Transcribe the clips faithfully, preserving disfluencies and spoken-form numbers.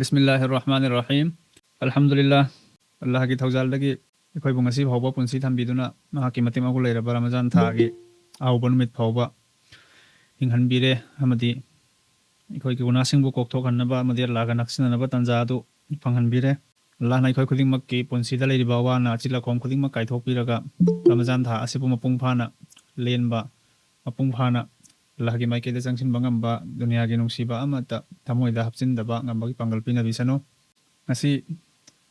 ꯕꯤꯁꯃꯤꯜꯂꯥꯍꯤꯔ ꯔꯍꯃꯥꯅꯤꯔ ꯔꯍꯤꯝ꯫ ꯑꯜꯍꯝꯗꯨꯂꯤꯜꯂꯥꯍ꯫ ꯑꯜꯂꯥꯍꯒꯤ ꯊꯧꯖꯥꯜꯗꯒꯤ ꯑꯩꯈꯣꯏꯕꯨ ꯉꯁꯤ ꯐꯥꯎꯕ ꯄꯨꯟꯁꯤ ꯊꯝꯕꯤꯗꯨꯅ ꯃꯍꯥꯛꯀꯤ ꯃꯇꯤꯛ ꯃꯒꯨꯟ ꯂꯩꯔꯕ ꯔꯃꯖꯥꯟ ꯊꯥꯒꯤ ꯑꯍꯧꯕ ꯅꯨꯃꯤꯠ ꯐꯥꯎꯕ ꯍꯤꯡꯍꯟꯕꯤꯔꯦ ꯑꯃꯗꯤ ꯑꯩꯈꯣꯏꯒꯤ ꯒꯨꯅꯥꯁꯤꯡꯕꯨ ꯀꯣꯛꯊꯣꯛꯍꯟꯅꯕ ꯑꯃꯗꯤ ꯑꯜꯂꯥꯍꯒ ꯅꯛꯁꯤꯟꯅꯅꯕ ꯇꯥꯟꯖꯥ ꯑꯗꯨ ꯐꯪꯍꯟꯕꯤꯔꯦ꯫ ꯑꯜꯂꯥꯍꯅ ꯑꯩꯈꯣꯏ ꯈꯨꯗꯤꯡꯃꯛꯀꯤ ꯄꯨꯟꯁꯤꯗ ꯂꯩꯔꯤꯕ ꯑꯋꯥ ꯑꯅꯥ ꯑꯆꯤꯜ ꯑꯈꯣꯝ ꯈꯨꯗꯤꯡꯃꯛ ꯀꯥꯏꯊꯣꯛꯄꯤꯔꯒ ꯔꯃꯖꯥꯟ ꯊꯥ ꯑꯁꯤꯕꯨ ꯃꯄꯨꯡ ꯐꯥꯅ ꯂꯦꯟꯕ, ꯃꯄꯨꯡ ꯐꯥꯅ ꯑꯜꯂꯥꯍꯒꯤ ꯃꯥꯏꯀꯩꯗ ꯆꯪꯁꯤꯟꯕ ꯉꯝꯕ, ꯗꯨꯅꯤꯌꯥꯒꯤ ꯅꯨꯡꯁꯤꯕ ꯑꯃꯠꯇ ꯊꯃꯣꯏꯗ ꯍꯥꯞꯆꯤꯟꯗꯕ ꯉꯝꯕꯒꯤ ꯄꯥꯡꯒꯜ ꯄꯤꯅꯕꯤꯁꯅꯨ꯫ ꯉꯁꯤ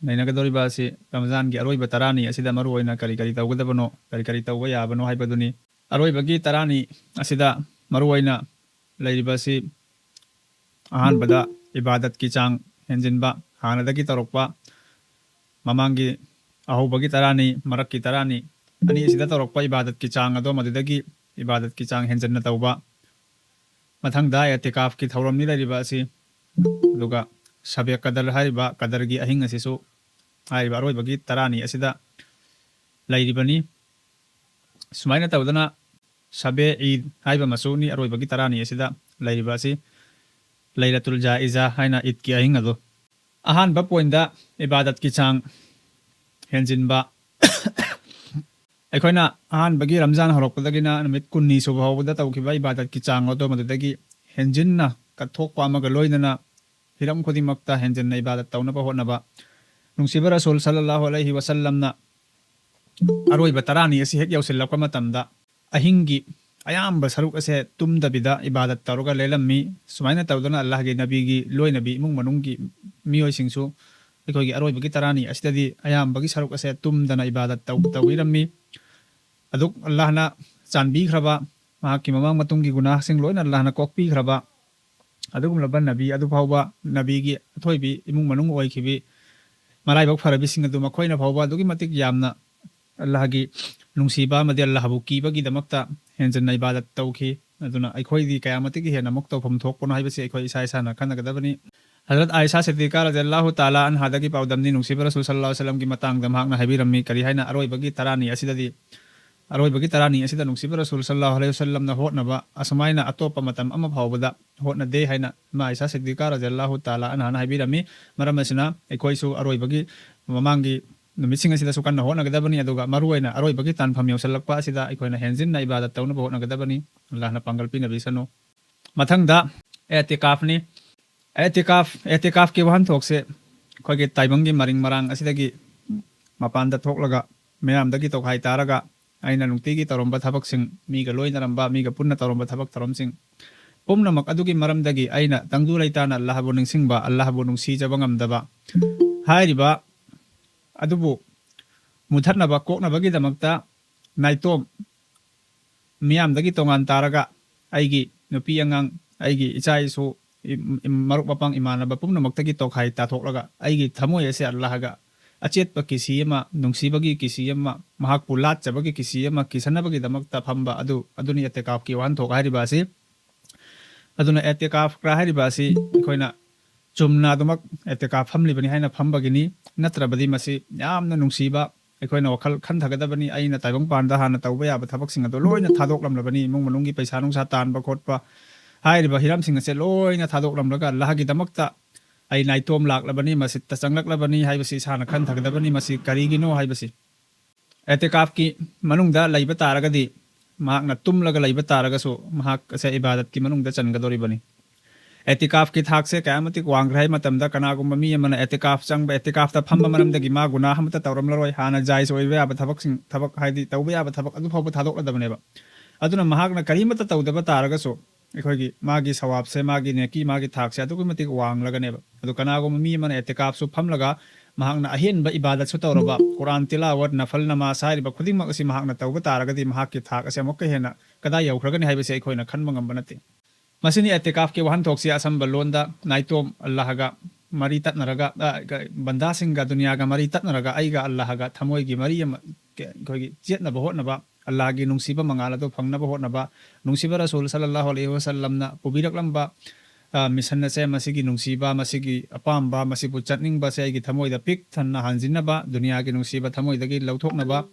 ꯅꯩꯅꯒꯗꯧꯔꯤꯕ ꯑꯁꯤ ꯔꯃꯖꯥꯟꯒꯤ ꯑꯔꯣꯏꯕ ꯇꯔꯥꯅꯤ ꯑꯁꯤꯗ ꯃꯔꯨꯑꯣꯏꯅ ꯀꯔꯤ ꯀꯔꯤ ꯇꯧꯒꯗꯕꯅꯣ, ꯀꯔꯤ ꯀꯔꯤ ꯇꯧꯕ ꯌꯥꯕꯅꯣ ꯍꯥꯏꯕꯗꯨꯅꯤ꯫ ꯑꯔꯣꯏꯕꯒꯤ ꯇꯔꯥꯅꯤ ꯑꯁꯤꯗ ꯃꯔꯨꯑꯣꯏꯅ ꯂꯩꯔꯤꯕ ꯑꯁꯤ ꯑꯍꯥꯟꯕꯗ ꯏꯕꯥꯗꯠꯀꯤ ꯆꯥꯡ ꯍꯦꯟꯖꯤꯟꯕ, ꯍꯥꯟꯅꯗꯒꯤ ꯇꯧꯔꯛꯄ, ꯃꯃꯥꯡꯒꯤ ꯑꯍꯧꯕꯒꯤ ꯇꯔꯥꯅꯤ, ꯃꯔꯛꯀꯤ ꯇꯔꯥꯅꯤ, ꯑꯅꯤꯁꯤꯗ ꯇꯧꯔꯛꯄ ꯏꯕꯥꯗꯠꯀꯤ ꯆꯥꯡ ꯑꯗꯣ ꯃꯗꯨꯗꯒꯤ ꯏꯕꯥꯗꯠꯀꯤ ꯆꯥꯡ ꯍꯦꯟꯖꯟꯅ ꯇꯧꯕ꯫ ꯃꯊꯪꯗ ꯑꯦꯇꯤꯀꯥꯐꯀꯤ ꯊꯧꯔꯝꯅꯤ ꯂꯩꯔꯤꯕ ꯑꯁꯤ, ꯑꯗꯨꯒ ꯁꯕꯦ ꯀꯗꯔ ꯍꯥꯏꯔꯤꯕ ꯀꯗꯔꯒꯤ ꯑꯍꯤꯡ ꯑꯁꯤꯁꯨ ꯍꯥꯏꯔꯤꯕ ꯑꯔꯣꯏꯕꯒꯤ ꯇꯔꯥꯅꯤ ꯑꯁꯤꯗ ꯂꯩꯔꯤꯕꯅꯤ꯫ ꯁꯨꯃꯥꯏꯅ ꯇꯧꯗꯅ ꯁꯕꯦ ꯏꯗ ꯍꯥꯏꯕ ꯃꯆꯨꯅꯤ ꯑꯔꯣꯏꯕꯒꯤ ꯇꯔꯥꯅꯤ ꯑꯁꯤꯗ ꯂꯩꯔꯤꯕ ꯑꯁꯤ, ꯂꯩꯂꯇꯨꯜ ꯖꯥꯏꯖꯥ ꯍꯥꯏꯅ ꯏꯗꯀꯤ ꯑꯍꯤꯡ ꯑꯗꯨ꯫ ꯑꯍꯥꯟꯕ ꯄꯣꯏꯟꯗ ꯏꯕꯥꯗꯠꯀꯤ ꯆꯥꯡ ꯍꯦꯟꯖꯤꯟꯕ꯫ ꯑꯩꯈꯣꯏꯅ ꯑꯍꯥꯟꯕꯒꯤ ꯔꯝꯖꯥꯟ ꯍꯧꯔꯛꯄꯗꯒꯤꯅ ꯅꯨꯃꯤꯠ ꯀꯨꯟꯅꯤ ꯁꯨꯕ ꯐꯥꯎꯕꯗ ꯇꯧꯈꯤꯕ ꯏꯕꯥꯗꯠꯀꯤ ꯆꯥꯡ ꯑꯗꯨ ꯃꯗꯨꯗꯒꯤ ꯍꯦꯟꯖꯤꯟꯅ ꯀꯠꯊꯣꯛꯄ ꯑꯃꯒ ꯂꯣꯏꯅꯅ ꯍꯤꯔꯝ ꯈꯨꯗꯤꯡꯃꯛꯇ ꯍꯦꯟꯖꯤꯟꯅ ꯏꯕꯥꯗꯠ ꯇꯧꯅꯕ ꯍꯣꯠꯅꯕ꯫ ꯅꯨꯡꯁꯤꯕ ꯔꯁꯨꯜ ꯁꯜꯂꯜꯂꯥꯍꯨ ꯑꯂꯩꯍꯤ ꯋꯁꯜꯂꯝꯅ ꯑꯔꯣꯏꯕ ꯇꯔꯥꯅꯤ ꯑꯁꯤ ꯍꯦꯛ ꯌꯧꯁꯤꯜꯂꯛꯄ ꯃꯇꯝꯗ ꯑꯍꯤꯡꯒꯤ ꯑꯌꯥꯝꯕ ꯁꯔꯨꯛ ꯑꯁꯦ ꯇꯨꯝꯗꯕꯤꯗ ꯏꯕꯥꯗꯠ ꯇꯧꯔꯒ ꯂꯦꯜꯂꯝꯃꯤ꯫ ꯁꯨꯃꯥꯏꯅ ꯇꯧꯗꯅ ꯑꯜꯂꯥꯍꯒꯤ ꯅꯕꯤꯒꯤ ꯂꯣꯏꯅꯕꯤ ꯏꯃꯨꯡ ꯃꯅꯨꯡꯒꯤ ꯃꯤꯑꯣꯏꯁꯤꯡꯁꯨ ꯑꯩꯈꯣꯏꯒꯤ ꯑꯔꯣꯏꯕꯒꯤ ꯇꯔꯥꯅꯤ ꯑꯁꯤꯗꯗꯤ ꯑꯌꯥꯝꯕꯒꯤ ꯁꯔꯨꯛ ꯑꯁꯦ ꯇꯨꯝꯗꯅ ꯏꯕꯥꯗꯠ ꯇꯧ-, ꯇꯧꯕꯤꯔꯝꯃꯤ꯫ ꯑꯗꯨꯛ ꯑꯜꯂꯥꯍꯅ ꯆꯥꯟꯕꯤꯈ꯭ꯔꯕ, ꯃꯍꯥꯛꯀꯤ ꯃꯃꯥꯡ ꯃꯇꯨꯡꯒꯤ ꯒꯨꯅꯥꯍꯁꯤꯡ ꯂꯣꯏꯅ ꯑꯜꯂꯥꯍꯅ ꯀꯣꯛꯄꯤꯈ꯭ꯔꯕ ꯑꯗꯨꯒꯨꯝꯂꯕ ꯅꯕꯤ ꯑꯗꯨ ꯐꯥꯎꯕ, ꯅꯕꯤꯒꯤ ꯑꯊꯣꯏꯕꯤ ꯏꯃꯨꯡ ꯃꯅꯨꯡ ꯑꯣꯏꯈꯤꯕꯤ ꯃꯔꯥꯏꯕꯛ ꯐꯔꯕꯤꯁꯤꯡ ꯑꯗꯨ ꯃꯈꯣꯏꯅ ꯐꯥꯎꯕ ꯑꯗꯨꯛꯀꯤ ꯃꯇꯤꯛ ꯌꯥꯝꯅ ꯑꯜꯂꯥꯍꯒꯤ ꯅꯨꯡꯁꯤꯕ ꯑꯃꯗꯤ ꯑꯜꯂꯥꯍꯕꯨ ꯀꯤꯕꯒꯤꯗꯃꯛꯇ ꯍꯦꯟꯖꯟꯅ ꯏꯕꯥꯗꯠ ꯇꯧꯈꯤ꯫ ꯑꯗꯨꯅ ꯑꯩꯈꯣꯏꯗꯤ ꯀꯌꯥ ꯃꯇꯤꯛ ꯍꯦꯟꯅ ꯑꯃꯨꯛ ꯇꯧꯐꯝ ꯊꯣꯛꯄꯅꯣ ꯍꯥꯏꯕꯁꯤ ꯑꯩꯈꯣꯏ ꯏꯁꯥ ꯏꯁꯥꯅ ꯈꯟꯅꯒꯗꯕꯅꯤ꯫ ꯍꯖꯔꯠ ꯑꯥꯏꯁꯥ ꯁꯤꯗꯤꯀꯥ ꯔꯖꯤꯌꯜꯂꯥꯍꯨ ꯇꯥꯂꯥ ꯑꯟꯍꯥꯗꯒꯤ ꯄꯥꯎꯗꯝꯅꯤ, ꯅꯨꯡꯁꯤꯕ ꯔꯁꯨꯜ ꯁꯜꯂꯜꯂꯥꯍꯨ ꯑꯂꯩꯍꯤ ꯋꯁꯜꯂꯝꯒꯤ ꯃꯇꯥꯡꯗ ꯃꯍꯥꯛꯅ ꯍꯥꯏꯕꯤꯔꯝꯃꯤ, ꯀꯔꯤ ꯍꯥꯏꯅ? ꯑꯔꯣꯏꯕꯒꯤ ꯇꯔꯥꯅꯤ ꯑꯁꯤꯗꯗꯤ ꯑꯔꯣꯏꯕꯒꯤ ꯇꯔꯥꯅꯤ ꯑꯁꯤꯗ ꯅꯨꯡꯁꯤꯕ ꯔꯁꯨꯜ ꯁꯜꯂꯜꯂꯥꯍꯨ ꯑꯂꯩꯍꯤ ꯋꯥꯁꯜꯂꯝꯅ ꯍꯣꯠꯅꯕ ꯑꯁꯨꯃꯥꯏꯅ ꯑꯇꯣꯞꯄ ꯃꯇꯝ ꯑꯃ ꯐꯥꯎꯕꯗ ꯍꯣꯠꯅꯗꯦ ꯍꯥꯏꯅ ꯏꯃꯥ ꯑꯥꯏꯁꯥ ꯁꯤꯗꯤꯀꯥ ꯔꯖꯤꯌꯜꯂꯥꯍꯨ ꯇꯥꯂꯥ ꯑꯟꯍꯥꯅ ꯍꯥꯏꯕꯤꯔꯝꯃꯤ꯫ ꯃꯔꯝ ꯑꯁꯤꯅ ꯑꯩꯈꯣꯏꯁꯨ ꯑꯔꯣꯏꯕꯒꯤ ꯃꯃꯥꯡꯒꯤ ꯅꯨꯃꯤꯠꯁꯤꯡ ꯑꯁꯤꯗꯁꯨ ꯀꯟꯅ ꯍꯣꯠꯅꯒꯗꯕꯅꯤ, ꯑꯗꯨꯒ ꯃꯔꯨꯑꯣꯏꯅ ꯑꯔꯣꯏꯕꯒꯤ ꯇꯥꯟꯐꯝ ꯌꯧꯁꯤꯜꯂꯛꯄ ꯑꯁꯤꯗ ꯑꯩꯈꯣꯏꯅ ꯍꯦꯟꯖꯤꯟꯅ ꯏꯕꯥꯗꯠ ꯇꯧꯅꯕ ꯍꯣꯠꯅꯒꯗꯕꯅꯤ꯫ ꯑꯜꯂꯥꯍꯅ ꯄꯥꯡꯒꯜ ꯄꯤꯅꯕꯤꯁꯅꯨ꯫ ꯃꯊꯪꯗ ꯑꯦꯇꯤꯀꯥꯐꯅꯤ꯫ ꯑꯦꯇꯤꯀꯥꯐ, ꯑꯦꯇꯤꯀꯥꯐꯀꯤ ꯋꯥꯍꯟꯊꯣꯛꯁꯦ ꯑꯩꯈꯣꯏꯒꯤ ꯇꯥꯏꯕꯪꯒꯤ ꯃꯔꯤꯡ ꯃꯔꯥꯡ ꯑꯁꯤꯗꯒꯤ ꯃꯄꯥꯟꯗ ꯊꯣꯛꯂꯒ ꯃꯌꯥꯝꯗꯒꯤ ꯇꯣꯈꯥꯏ ꯇꯥꯔꯒ ꯑꯩꯅ ꯅꯨꯡꯇꯤꯒꯤ ꯇꯧꯔꯝꯕ ꯊꯕꯛꯁꯤꯡ, ꯃꯤꯒ ꯂꯣꯏꯅꯔꯝꯕ, ꯃꯤꯒ ꯄꯨꯟꯅ ꯇꯧꯔꯝꯕ ꯊꯕꯛ ꯊꯧꯔꯝꯁꯤꯡ ꯄꯨꯝꯅꯃꯛ ꯑꯗꯨꯒꯤ ꯃꯔꯝꯗꯒꯤ ꯑꯩꯅ ꯇꯪꯗꯨ ꯂꯩꯇꯥꯅ ꯑꯜꯂꯥꯍꯕꯨ ꯅꯤꯡꯁꯤꯡꯕ, ꯑꯜꯂꯥꯍꯕꯨ ꯅꯨꯡꯁꯤꯖꯕ ꯉꯝꯗꯕ ꯍꯥꯏꯔꯤꯕ ꯑꯗꯨꯕꯨ ꯃꯨꯊꯠꯅꯕ, ꯀꯣꯛꯅꯕꯒꯤꯗꯃꯛꯇ ꯅꯥꯏꯇꯣꯝ ꯃꯤꯌꯥꯝꯗꯒꯤ ꯇꯣꯉꯥꯟ ꯇꯥꯔꯒ ꯑꯩꯒꯤ ꯅꯨꯄꯤ ꯑꯉꯥꯡ, ꯑꯩꯒꯤ ꯏꯆꯥ ꯏꯁꯨ, ꯏꯝ-, ꯏꯝ-, ꯃꯔꯨꯞ ꯃꯄꯥꯡ ꯏꯃꯥꯟꯅꯕ ꯄꯨꯝꯅꯃꯛꯇꯒꯤ ꯇꯣꯈꯥꯏ ꯇꯥꯊꯣꯛꯂꯒ ꯑꯩꯒꯤ ꯊꯃꯣꯏ ꯑꯁꯦ ꯑꯜꯂꯥꯍꯒ ꯑꯆꯦꯠꯄ ꯀꯤꯁꯤ ꯑꯃ, ꯅꯨꯡꯁꯤꯕꯒꯤ ꯀꯤꯁꯤ ꯑꯃ, ꯃꯍꯥꯛꯄꯨ ꯂꯥꯠꯆꯕꯒꯤ ꯀꯤꯁꯤ ꯑꯃ, ꯀꯤꯁꯟꯅꯕꯒꯤꯗꯃꯛꯇ ꯐꯝꯕ ꯑꯗꯨ, ꯑꯗꯨꯅꯤ ꯑꯦꯇꯦꯀꯥꯐꯀꯤ ꯋꯥꯍꯟꯊꯣꯛ ꯍꯥꯏꯔꯤꯕ ꯑꯁꯤ꯫ ꯑꯗꯨꯅ ꯑꯦꯇꯦꯀꯥꯐ ꯍꯥꯏꯔꯤꯕ ꯑꯁꯤ ꯑꯩꯈꯣꯏꯅ ꯆꯨꯝꯅ ꯑꯗꯨꯃꯛ ꯑꯦꯇꯦꯀꯥꯐ ꯐꯝꯂꯤꯕꯅꯤ ꯍꯥꯏꯅ ꯐꯝꯕꯒꯤꯅꯤ꯫ ꯅꯠꯇ꯭ꯔꯕꯗꯤ ꯃꯁꯤ ꯌꯥꯝꯅ ꯅꯨꯡꯁꯤꯕ, ꯑꯩꯈꯣꯏꯅ ꯋꯥꯈꯜ ꯈꯟꯊꯒꯗꯕꯅꯤ꯫ ꯑꯩꯅ ꯇꯥꯏꯕꯪꯄꯥꯟꯗ ꯍꯥꯟꯅ ꯇꯧꯕ ꯌꯥꯕ ꯊꯕꯛꯁꯤꯡ ꯑꯗꯨ ꯂꯣꯏꯅ ꯊꯥꯗꯣꯛꯂꯝꯂꯕꯅꯤ꯫ ꯏꯃꯨꯡ ꯃꯅꯨꯡꯒꯤ ꯄꯩꯁꯥ ꯅꯨꯡꯁꯥ ꯇꯥꯟꯕ ꯈꯣꯠꯄ ꯍꯥꯏꯔꯤꯕ ꯍꯤꯔꯝꯁꯤꯡ ꯑꯁꯦ ꯂꯣꯏꯅ ꯊꯥꯗꯣꯛꯂꯝꯂꯒ ꯑꯜꯂꯥꯍꯒꯤꯗꯃꯛꯇ ꯑꯩ ꯅꯥꯏꯇꯣꯝ ꯂꯥꯛꯂꯕꯅꯤ, ꯃꯁꯤꯗ ꯆꯪꯂꯛꯂꯕꯅꯤ ꯍꯥꯏꯕꯁꯤ ꯏꯁꯥꯅ ꯈꯟꯊꯒꯗꯕꯅꯤ꯫ ꯃꯁꯤ ꯀꯔꯤꯒꯤꯅꯣ ꯍꯥꯏꯕꯁꯤ ꯑꯦꯇꯤꯀꯥꯐꯀꯤ ꯃꯅꯨꯡꯗ ꯂꯩꯕ ꯇꯥꯔꯒꯗꯤ, ꯃꯍꯥꯛꯅ ꯇꯨꯝꯂꯒ ꯂꯩꯕ ꯇꯥꯔꯒꯁꯨ, ꯃꯍꯥꯛ ꯑꯁꯦ ꯏꯕꯥꯗꯠꯀꯤ ꯃꯅꯨꯡꯗ ꯆꯟꯒꯗꯧꯔꯤꯕꯅꯤ꯫ ꯑꯦꯇꯤꯀꯥꯐꯀꯤ ꯊꯥꯛꯁꯦ ꯀꯌꯥꯃꯇꯤꯛ ꯋꯥꯡꯈ꯭ꯔꯦ ꯍꯥꯏ ꯃꯇꯝꯗ, ꯀꯅꯥꯒꯨꯝꯕ ꯃꯤ ꯑꯃꯅ ꯑꯦꯇꯤꯀꯥꯐ ꯆꯪꯕ, ꯑꯦꯇꯤꯀꯥꯐꯇ ꯐꯝꯕ ꯃꯔꯝꯗꯒꯤ ꯃꯥ ꯒꯨꯅꯥꯍ ꯑꯃꯠꯇ ꯇꯧꯔꯝꯂꯔꯣꯏ꯫ ꯍꯥꯟꯅ ꯖꯥꯏꯖ ꯑꯣꯏꯕ ꯌꯥꯕ ꯊꯕꯛꯁꯤꯡ, ꯊꯕꯛ ꯍꯥꯏꯗꯤ ꯇꯧꯕ ꯌꯥꯕ ꯊꯕꯛ ꯑꯗꯨ ꯐꯥꯎꯕ ꯊꯥꯗꯣꯛꯂꯗꯕꯅꯦꯕ꯫ ꯑꯗꯨꯅ ꯃꯍꯥꯛꯅ ꯀꯔꯤꯃꯠꯇ ꯇꯧꯗꯕ ꯇꯥꯔꯒꯁꯨ, ꯑꯩꯈꯣꯏꯒꯤ ꯃꯥꯒꯤ ꯁꯋꯥꯕꯁꯦ, ꯃꯥꯒꯤ ꯅꯦꯀꯤ, ꯃꯥꯒꯤ ꯊꯥꯛꯁꯦ ꯑꯗꯨꯛꯀꯤ ꯃꯇꯤꯛ ꯋꯥꯡꯂꯒꯅꯦꯕ꯫ ꯑꯗꯨ ꯀꯅꯥꯒꯨꯝꯕ ꯃꯤ ꯑꯃꯅ ꯑꯦꯇꯤꯀꯥꯐꯁꯨ ꯐꯝꯂꯒ ꯃꯍꯥꯛꯅ ꯑꯍꯦꯟꯕ ꯏꯕꯥꯗꯠꯁꯨ ꯇꯧꯔꯕ, ꯀꯨꯔꯥꯟ ꯇꯤꯂꯥꯋꯠ, ꯅꯐꯜ ꯅꯃꯥꯖ ꯍꯥꯏꯔꯤꯕ ꯈꯨꯗꯤꯡꯃꯛ ꯑꯁꯤ ꯃꯍꯥꯛꯅ ꯇꯧꯕ ꯇꯥꯔꯒꯗꯤ, ꯃꯍꯥꯛꯀꯤ ꯊꯥꯛ ꯑꯁꯤ ꯑꯃꯨꯛꯀ ꯍꯦꯟꯅ ꯀꯗꯥꯏ ꯌꯧꯈ꯭ꯔꯒꯅꯤ ꯍꯥꯏꯕꯁꯤ ꯑꯩꯈꯣꯏꯅ ꯈꯟꯕ ꯉꯝꯕ ꯅꯠꯇꯦ꯫ ꯃꯁꯤꯅꯤ ꯑꯦꯇꯤꯀꯥꯐꯀꯤ ꯋꯥꯍꯟꯊꯣꯛꯁꯤ ꯑꯁꯝꯕ ꯂꯣꯟꯗ ꯅꯥꯏꯇꯣꯝ ꯑꯜꯂꯥꯍꯒ ꯃꯔꯤ ꯇꯠꯅꯔꯒ, ꯑ, ꯀ-, ꯕꯟꯗꯥꯁꯤꯡꯒ ꯗꯨꯅꯤꯌꯥꯒ ꯃꯔꯤ ꯇꯠꯅꯔꯒ ꯑꯩꯒ ꯑꯜꯂꯥꯍꯒ ꯊꯃꯣꯏꯒꯤ ꯃꯔꯤ ꯑꯃ, ꯀ-, ꯑꯩꯈꯣꯏꯒꯤ ꯆꯦꯠꯅꯕ ꯍꯣꯠꯅꯕ, ꯑꯜꯂꯥꯍꯒꯤ ꯅꯨꯡꯁꯤꯕ ꯃꯉꯥꯜ ꯑꯗꯨ ꯐꯪꯅꯕ ꯍꯣꯠꯅꯕ, ꯅꯨꯡꯁꯤꯕ ꯔꯁꯨꯜ ꯁꯜꯂꯜꯂꯥꯍꯨ ꯑꯂꯩꯍꯤ ꯋꯥꯁꯜꯂꯝꯅ ꯄꯨꯕꯤꯔꯛꯂꯝꯕ, ꯑ, ꯃꯤꯁꯟ ꯑꯁꯦ, ꯃꯁꯤꯒꯤ ꯅꯨꯡꯁꯤꯕ, ꯃꯁꯤꯒꯤ ꯑꯄꯥꯝꯕ, ꯃꯁꯤꯕꯨ ꯆꯠꯅꯤꯡꯕꯁꯦ ꯑꯩꯒꯤ ꯊꯃꯣꯏꯗ ꯄꯤꯛ ꯊꯟꯅ ꯍꯥꯟꯖꯤꯟꯅꯕ, ꯗꯨꯅꯤꯌꯥꯒꯤ ꯅꯨꯡꯁꯤꯕ ꯊꯃꯣꯏꯗꯒꯤ ꯂꯧꯊꯣꯛꯅꯕ,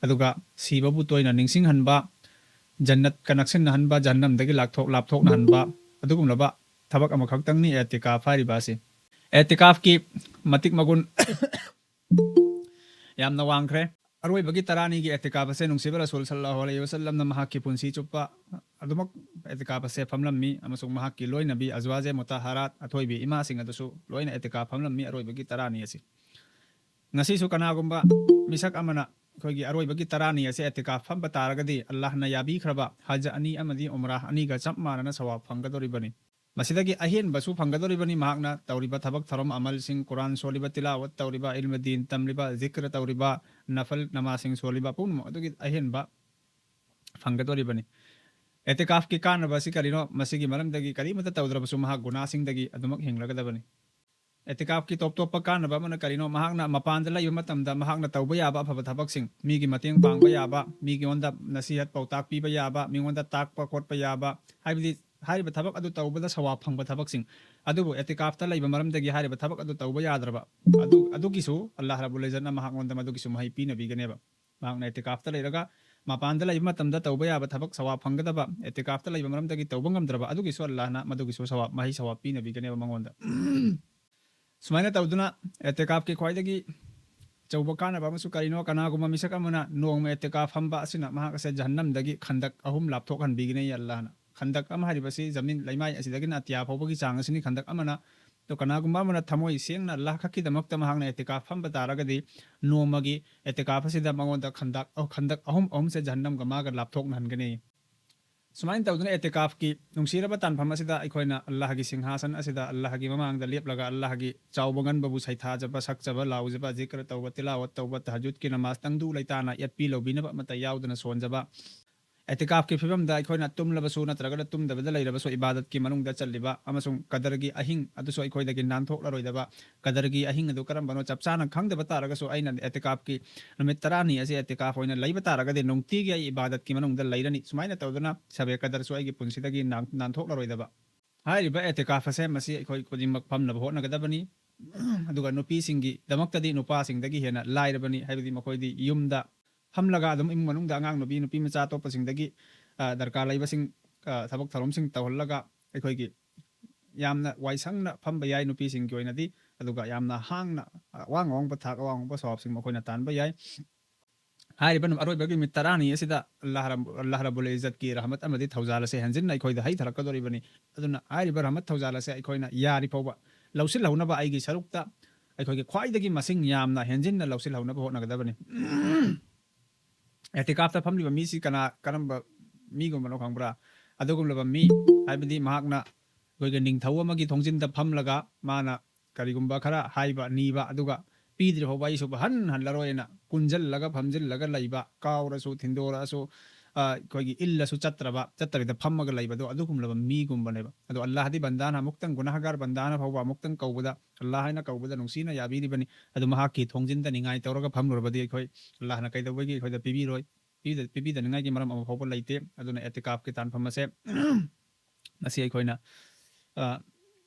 ꯑꯗꯨꯒ ꯁꯤꯕꯕꯨ ꯇꯣꯏꯅ ꯅꯤꯡꯁꯤꯡꯍꯟꯕ, ꯖꯟꯅꯠꯀ ꯅꯛꯁꯤꯟꯅꯍꯟꯕ, ꯖꯍꯟꯅꯝꯗꯒꯤ ꯂꯥꯞꯊꯣꯛ-, ꯂꯥꯞꯊꯣꯛꯅꯍꯟꯕ, ꯑꯗꯨꯒꯨꯝꯂꯕ ꯊꯕꯛ ꯑꯃꯈꯛꯇꯪꯅꯤ ꯑꯦꯇꯤꯀꯥꯐ ꯍꯥꯏꯔꯤꯕ ꯑꯁꯤ꯫ ꯑꯦꯇꯤꯀꯥꯐꯀꯤ ꯃꯇꯤꯛ ꯃꯒꯨꯟ ꯌꯥꯝꯅ ꯋꯥꯡꯈ꯭ꯔꯦ꯫ ꯑꯔꯣꯏꯕꯒꯤ ꯇꯔꯥꯅꯤꯒꯤ ꯑꯦꯇꯤꯀꯥꯐ ꯑꯁꯦ ꯅꯨꯡꯁꯤꯕ ꯔꯁꯨꯜ ꯁꯜꯂꯜꯂꯥꯍꯨ ꯑꯂꯩꯍꯤ ꯋꯁꯜꯂꯝꯅ ꯃꯍꯥꯛꯀꯤ ꯄꯨꯟꯁꯤ ꯆꯨꯞꯄ ꯑꯗꯨꯃꯛ ꯑꯦꯇꯤꯀꯥꯐ ꯑꯁꯦ ꯐꯝꯂꯝꯃꯤ, ꯑꯃꯁꯨꯡ ꯃꯍꯥꯛꯀꯤ ꯂꯣꯏꯅꯕꯤ ꯑꯖꯋꯥꯖꯦ ꯃꯨꯇꯍꯔꯥꯠ, ꯑꯊꯣꯏꯕꯤ ꯏꯃꯥꯁꯤꯡ ꯑꯗꯨꯁꯨ ꯂꯣꯏꯅ ꯑꯦꯇꯤꯀꯥꯐ ꯐꯝꯂꯝꯃꯤ ꯑꯔꯣꯏꯕꯒꯤ ꯇꯔꯥꯅꯤ ꯑꯁꯤ꯫ ꯉꯁꯤꯁꯨ ꯀꯅꯥꯒꯨꯝꯕ ꯃꯤꯁꯛ ꯑꯃꯅ ꯑꯩꯈꯣꯏꯒꯤ ꯑꯔꯣꯏꯕꯒꯤ ꯇꯔꯥꯅꯤ ꯑꯁꯤ ꯑꯦꯇꯤꯀꯥꯐ ꯐꯝꯕ ꯇꯥꯔꯒꯗꯤ, ꯑꯜꯂꯥꯍꯅ ꯌꯥꯕꯤꯈ꯭ꯔꯕ ꯍꯖ ꯑꯅꯤ ꯑꯃꯗꯤ ꯎꯝꯔꯥ ꯑꯅꯤꯒ ꯆꯞ ꯃꯥꯟꯅꯅ ꯁꯋꯥꯕ ꯐꯪꯒꯗꯧꯔꯤꯕꯅꯤ꯫ ꯃꯁꯤꯗꯒꯤ ꯑꯍꯦꯟꯕꯁꯨ ꯐꯪꯒꯗꯧꯔꯤꯕꯅꯤ꯫ ꯃꯍꯥꯛꯅ ꯇꯧꯔꯤꯕ ꯊꯕꯛ ꯊꯧꯔꯝ ꯑꯃꯜꯁꯤꯡ, ꯀꯨꯔꯥꯟ ꯁꯣꯜꯂꯤꯕ, ꯇꯤꯂꯥꯋꯠ ꯇꯧꯔꯤꯕ, ꯏꯜꯃ ꯗꯤꯟ ꯇꯝꯂꯤꯕ, ꯖꯤꯀ꯭ꯔ ꯇꯧꯔꯤꯕ, ꯅꯐꯜ ꯅꯃꯥꯖꯁꯤꯡ ꯁꯣꯜꯂꯤꯕ ꯄꯨꯝꯅꯃꯛ ꯑꯗꯨꯒꯤ ꯑꯍꯦꯟꯕ ꯐꯪꯒꯗꯧꯔꯤꯕꯅꯤ꯫ ꯑꯦꯇꯤꯀꯥꯐꯀꯤ ꯀꯥꯟꯅꯕ ꯑꯁꯤ ꯀꯔꯤꯅꯣ? ꯃꯁꯤꯒꯤ ꯃꯔꯝꯗꯒꯤ ꯀꯔꯤꯃꯠꯇ ꯇꯧꯗ꯭ꯔꯕꯁꯨ ꯃꯍꯥꯛ ꯒꯨꯅꯥꯁꯤꯡꯗꯒꯤ ꯑꯗꯨꯃꯛ ꯍꯤꯡꯂꯒꯗꯕꯅꯤ꯫ ꯑꯦꯇꯤꯀꯥꯐꯀꯤ ꯇꯣꯞ ꯇꯣꯞꯄ ꯀꯥꯟꯅꯕ ꯑꯃꯅ ꯀꯔꯤꯅꯣ? ꯃꯍꯥꯛꯅ ꯃꯄꯥꯟꯗ ꯂꯩꯕ ꯃꯇꯝꯗ ꯃꯍꯥꯛꯅ ꯇꯧꯕ ꯌꯥꯕ ꯑꯐꯕ ꯊꯕꯛꯁꯤꯡ, ꯃꯤꯒꯤ ꯃꯇꯦꯡ ꯄꯥꯡꯕ ꯌꯥꯕ, ꯃꯤꯉꯣꯟꯗ ꯅꯁꯤꯍꯠ ꯄꯥꯎꯇꯥꯛ ꯄꯤꯕ ꯌꯥꯕ, ꯃꯤꯉꯣꯟꯗ ꯇꯥꯛꯄ ꯈꯣꯠꯄ ꯌꯥꯕ, ꯍꯥꯏꯕꯗꯤ ꯍꯥꯏꯔꯤꯕ ꯊꯕꯛ ꯑꯗꯨ ꯇꯧꯕꯗ ꯁꯋꯥꯕ ꯐꯪꯕ ꯊꯕꯛꯁꯤꯡ꯫ ꯑꯗꯨꯕꯨ ꯑꯦꯇꯤꯀꯥꯐꯇ ꯂꯩꯕ ꯃꯔꯝꯗꯒꯤ ꯍꯥꯏꯔꯤꯕ ꯊꯕꯛ ꯑꯗꯨ ꯇꯧꯕ ꯌꯥꯗ꯭ꯔꯕ, ꯑꯗꯨ, ꯑꯗꯨꯒꯤꯁꯨ ꯑꯜꯂꯥꯍ ꯔꯕꯨꯜ ꯏꯖꯠꯅ ꯃꯍꯥꯛꯉꯣꯟꯗ ꯃꯗꯨꯒꯤꯁꯨ ꯃꯍꯩ ꯄꯤꯅꯕꯤꯒꯅꯦꯕ꯫ ꯃꯍꯥꯛꯅ ꯑꯦꯇꯤꯀꯥꯐꯇ ꯂꯩꯔꯒ ꯃꯄꯥꯟꯗ ꯂꯩꯕ ꯃꯇꯝꯗ ꯇꯧꯕ ꯌꯥꯕ ꯊꯕꯛ ꯁꯋꯥꯕ ꯐꯪꯒꯗꯕ, ꯑꯦꯇꯤꯀꯥꯐꯇ ꯂꯩꯕ ꯃꯔꯝꯗꯒꯤ ꯇꯧꯕ ꯉꯝꯗ꯭ꯔꯕ, ꯑꯗꯨꯒꯤꯁꯨ ꯑꯜꯂꯥꯍꯅ ꯃꯗꯨꯒꯤꯁꯨ ꯁꯋꯥꯕ, ꯃꯍꯩ ꯁꯋꯥꯕ ꯄꯤꯅꯕꯤꯒꯅꯦꯕ ꯃꯉꯣꯟꯗ꯫ ꯁꯨꯃꯥꯏꯅ ꯇꯧꯗꯨꯅ ꯑꯦꯇꯤꯀꯥꯐꯀꯤ ꯈ꯭ꯋꯥꯏꯗꯒꯤ ꯑꯆꯧꯕ ꯀꯥꯟꯅꯕ ꯑꯃꯁꯨ ꯀꯔꯤꯅꯣ? ꯀꯅꯥꯒꯨꯝꯕ ꯃꯤꯁꯛ ꯑꯃꯅ ꯅꯣꯡꯃ ꯑꯦꯇꯤꯀꯥꯐ ꯐꯝꯕ ꯑꯁꯤꯅ ꯃꯍꯥꯛ ꯑꯁꯦ ꯖꯍꯟꯅꯝꯗꯒꯤ ꯈꯟꯗꯛ ꯑꯍꯨꯝ ꯂꯥꯞꯊꯣꯛꯍꯟꯕꯤꯒꯅꯤ ꯑꯜꯂꯥꯍꯅ꯫ ꯈꯟꯗꯛ ꯑꯃ ꯍꯥꯏꯔꯤꯕꯁꯤ ꯖꯃꯤꯟ, ꯂꯩꯃꯥꯏ ꯑꯁꯤꯗꯒꯤꯅ ꯑꯇꯤꯌꯥ ꯐꯥꯎꯕꯒꯤ ꯆꯥꯡ ꯑꯁꯤꯅꯤ ꯈꯟꯗꯛ ꯑꯃꯅ꯫ ꯑꯗꯣ ꯀꯅꯥꯒꯨꯝꯕ ꯑꯃꯅ ꯊꯃꯣꯏ ꯁꯦꯡꯅ ꯑꯜꯂꯥꯍ ꯈꯛꯀꯤꯗꯃꯛꯇ ꯃꯍꯥꯛꯅ ꯑꯦꯇꯤꯀꯥꯐ ꯐꯝꯕ ꯇꯥꯔꯒꯗꯤ, ꯅꯣꯡꯃꯒꯤ ꯑꯦꯇꯤꯀꯥꯐ ꯑꯁꯤꯗ ꯃꯉꯣꯟꯗ ꯈꯟꯗꯛ, ꯑꯣ, ꯈꯟꯗꯛ ꯑꯍꯨꯝ ꯑꯍꯨꯝꯁꯦ ꯖꯍꯟꯅꯝꯒ ꯃꯥꯒ ꯂꯥꯞꯊꯣꯛꯅꯍꯟꯒꯅꯤ꯫ ꯁꯨꯃꯥꯏꯅ ꯇꯧꯗꯨꯅ ꯑꯦꯇꯤꯀꯥꯐꯀꯤ ꯅꯨꯡꯁꯤꯔꯕ ꯇꯥꯟꯐꯝ ꯑꯁꯤꯗ ꯑꯩꯈꯣꯏꯅ ꯑꯜꯂꯥꯍꯒꯤ ꯁꯤꯡꯍꯥꯁꯟ ꯑꯁꯤꯗ ꯑꯜꯂꯥꯍꯒꯤ ꯃꯃꯥꯡꯗ ꯂꯦꯞꯂꯒ ꯑꯜꯂꯥꯍꯒꯤ ꯆꯥꯎꯕ ꯉꯟꯕꯕꯨ ꯁꯩꯊꯥꯖꯕ, ꯁꯛꯆꯕ, ꯂꯥꯎꯖꯕ, ꯖꯤꯀ꯭ꯔ ꯇꯧꯕ, ꯇꯤꯂꯥꯋꯠ ꯇꯧꯕ, ꯇꯍꯖꯨꯗꯀꯤ ꯅꯃꯥꯖ ꯇꯪꯗꯨ ꯂꯩꯇꯥꯅ ꯌꯦꯠꯄꯤ ꯂꯧꯕꯤꯅꯕ ꯑꯃꯠꯇ ꯌꯥꯎꯗꯅ ꯁꯣꯟꯖꯕ, ꯑꯦꯇꯤꯀꯥꯐꯀꯤ ꯐꯤꯕꯝꯗ ꯑꯩꯈꯣꯏꯅ ꯇꯨꯝꯂꯕꯁꯨ ꯅꯠꯇ꯭ꯔꯒꯅ ꯇꯨꯝꯗꯕꯗ ꯂꯩꯔꯕꯁꯨ ꯏꯕꯥꯗꯠꯀꯤ ꯃꯅꯨꯡꯗ ꯆꯜꯂꯤꯕ ꯑꯃꯁꯨꯡ ꯀꯗꯔꯒꯤ ꯑꯍꯤꯡ ꯑꯗꯨꯁꯨ ꯑꯩꯈꯣꯏꯗꯒꯤ ꯅꯥꯟꯊꯣꯛꯂꯔꯣꯏꯗꯕ, ꯀꯗꯔꯒꯤ ꯑꯍꯤꯡ ꯑꯗꯨ ꯀꯔꯝꯕꯅꯣ ꯆꯞ ꯆꯥꯅ ꯈꯪꯗꯕ ꯇꯥꯔꯒꯁꯨ ꯑꯩꯅ ꯑꯦꯇꯤꯀꯥꯐꯀꯤ ꯅꯨꯃꯤꯠ ꯇꯔꯥꯅꯤ ꯑꯁꯤ ꯑꯦꯇꯤꯀꯥꯐ ꯑꯣꯏꯅ ꯂꯩꯕ ꯇꯥꯔꯒꯗꯤ ꯅꯨꯡꯇꯤꯒꯤ ꯑꯩ ꯏꯕꯥꯗꯠꯀꯤ ꯃꯅꯨꯡꯗ ꯂꯩꯔꯅꯤ꯫ ꯁꯨꯃꯥꯏꯅ ꯇꯧꯗꯨꯅ ꯁꯕꯦ ꯀꯗꯔꯁꯨ ꯑꯩꯒꯤ ꯄꯨꯟꯁꯤꯗꯒꯤ ꯅꯥꯟ-, ꯅꯥꯟꯊꯣꯛꯂꯔꯣꯏꯗꯕ꯫ ꯍꯥꯏꯔꯤꯕ ꯑꯦꯇꯤꯀꯥꯐ ꯑꯁꯦ ꯃꯁꯤ ꯑꯩꯈꯣꯏ ꯈꯨꯗꯤꯡꯃꯛ ꯐꯝꯅꯕ ꯍꯣꯠꯅꯒꯗꯕꯅꯤ꯫ ꯑꯗꯨꯒ ꯅꯨꯄꯤꯁꯤꯡꯒꯤꯗꯃꯛꯇꯗꯤ ꯅꯨꯄꯥꯁꯤꯡꯗꯒꯤ ꯍꯦꯟꯅ ꯂꯥꯏꯔꯕꯅꯤ, ꯍꯥꯏꯕꯗꯤ ꯃꯈꯣꯏꯗꯤ ꯌꯨꯝꯗ ꯐꯝꯂꯒ ꯑꯗꯨꯝ ꯏꯃꯨꯡ ꯃꯅꯨꯡꯗ ꯑꯉꯥꯡ ꯅꯨꯄꯤ, ꯅꯨꯄꯤ ꯃꯆꯥ ꯑꯇꯣꯞꯄꯁꯤꯡꯗꯒꯤ, ꯑ, ꯗꯔꯀꯥꯔ ꯂꯩꯕꯁꯤꯡ, ꯑ, ꯊꯕꯛ ꯊꯧꯔꯝꯁꯤꯡ ꯇꯧꯍꯜꯂꯒ ꯑꯩꯈꯣꯏꯒꯤ ꯌꯥꯝꯅ ꯋꯥꯏꯁꯪꯅ ꯐꯝꯕ ꯌꯥꯏ ꯅꯨꯄꯤꯁꯤꯡꯒꯤ ꯑꯣꯏꯅꯗꯤ, ꯑꯗꯨꯒ ꯌꯥꯝꯅ ꯍꯥꯡꯅ, ꯑ, ꯑꯋꯥꯡ ꯑꯋꯥꯡꯕ ꯊꯥꯛ, ꯑꯋꯥꯡ ꯑꯋꯥꯡꯕ ꯁꯋꯥꯕꯁꯤꯡ ꯃꯈꯣꯏꯅ ꯇꯥꯟꯕ ꯌꯥꯏ꯫ ꯍꯥꯏꯔꯤꯕ ꯅꯨ-, ꯑꯔꯣꯏꯕꯒꯤ ꯅꯨꯃꯤꯠ ꯇꯔꯥꯅꯤ ꯑꯁꯤꯗ ꯑꯜꯂꯥꯍ ꯔꯕ-, ꯑꯜꯂꯥꯍ ꯔꯕꯨꯜ ꯏꯖꯠꯀꯤ ꯔꯍꯃꯠ ꯑꯃꯗꯤ ꯊꯧꯖꯥꯜ ꯑꯁꯦ ꯍꯦꯟꯖꯤꯟꯅ ꯑꯩꯈꯣꯏꯗ ꯍꯩꯊꯔꯛꯀꯗꯧꯔꯤꯕꯅꯤ꯫ ꯑꯗꯨꯅ ꯍꯥꯏꯔꯤꯕ ꯔꯍꯃꯠ ꯊꯧꯖꯥꯜ ꯑꯁꯦ ꯑꯩꯈꯣꯏꯅ ꯌꯥꯔꯤ ꯐꯥꯎꯕ ꯂꯧꯁꯤꯜꯍꯧꯅꯕ ꯑꯩꯒꯤ ꯁꯔꯨꯛꯇ ꯑꯩꯈꯣꯏꯒꯤ ꯈ꯭ꯋꯥꯏꯗꯒꯤ ꯃꯁꯤꯡ ꯌꯥꯝꯅ ꯍꯦꯟꯖꯤꯟꯅ ꯂꯧꯁꯤꯜꯍꯧꯅꯕ ꯍꯣꯠꯅꯒꯗꯕꯅꯤ꯫ ꯑꯦꯇꯤꯀꯥꯐꯇ ꯐꯝꯂꯤꯕ ꯃꯤꯁꯤ ꯀꯅꯥ, ꯀꯔꯝꯕ ꯃꯤꯒꯨꯝꯕꯅꯣ ꯈꯪꯕ꯭ꯔꯥ? ꯑꯗꯨꯒꯨꯝꯂꯕ ꯃꯤ, ꯍꯥꯏꯕꯗꯤ ꯃꯍꯥꯛꯅ ꯑꯩꯈꯣꯏꯒꯤ ꯅꯤꯡꯊꯧ ꯑꯃꯒꯤ ꯊꯣꯡꯖꯤꯟꯗ ꯐꯝꯂꯒ ꯃꯥꯅ ꯀꯔꯤꯒꯨꯝꯕ ꯈꯔ ꯍꯥꯏꯕ, ꯅꯤꯕ, ꯑꯗꯨꯒ ꯄꯤꯗ꯭ꯔꯤ ꯐꯥꯎꯕ ꯑꯩ ꯁꯨꯛꯍꯟ ꯍꯜꯂꯔꯣꯏꯅ ꯀꯨꯟꯖꯜꯂꯒ ꯐꯝꯖꯤꯜꯂꯒ ꯂꯩꯕ, ꯀꯥꯎꯔꯁꯨ, ꯊꯤꯟꯗꯣꯔꯛꯑꯁꯨ, ꯑ, ꯑꯩꯈꯣꯏꯒꯤ ꯏꯜꯂꯁꯨ ꯆꯠꯇ꯭ꯔꯕ, ꯆꯠꯇꯕꯤꯗ ꯐꯝꯃꯒ ꯂꯩꯕꯗꯣ, ꯑꯗꯨꯒꯨꯝꯂꯕ ꯃꯤꯒꯨꯝꯕꯅꯦꯕ꯫ ꯑꯗꯣ ꯑꯜꯂꯥꯍꯗꯤ ꯕꯟꯗꯥꯅ ꯑꯃꯨꯛꯇꯪ, ꯒꯨꯅꯥꯍꯒꯥꯔ ꯕꯟꯗꯥꯅ ꯐꯥꯎꯕ ꯑꯃꯨꯛꯇꯪ ꯀꯧꯕꯗ, ꯑꯜꯂꯥꯍ ꯍꯥꯏꯅ ꯀꯧꯕꯗ ꯅꯨꯡꯁꯤꯅ ꯌꯥꯕꯤꯔꯤꯕꯅꯤ꯫ ꯑꯗꯨ ꯃꯍꯥꯛꯀꯤ ꯊꯣꯡꯖꯤꯟꯗ ꯅꯤꯡꯉꯥꯏ ꯇꯧꯔꯒ ꯐꯝꯂꯨꯔꯕꯗꯤ ꯑꯩꯈꯣꯏ ꯑꯜꯂꯥꯍꯅ ꯀꯩꯗꯧꯕꯒꯤ ꯑꯩꯈꯣꯏꯗ ꯄꯤꯕꯤꯔꯣꯏ? ꯄꯤꯗ-, ꯄꯤꯕꯤꯗꯅꯤꯡꯉꯥꯏꯒꯤ ꯃꯔꯝ ꯑꯃ ꯐꯥꯎꯕ ꯂꯩꯇꯦ꯫ ꯑꯗꯨꯅ ꯑꯦꯇꯤꯀꯥꯐꯀꯤ ꯇꯥꯟꯐꯝ ꯑꯁꯦ ꯃꯁꯤ ꯑꯩꯈꯣꯏꯅ, ꯑ,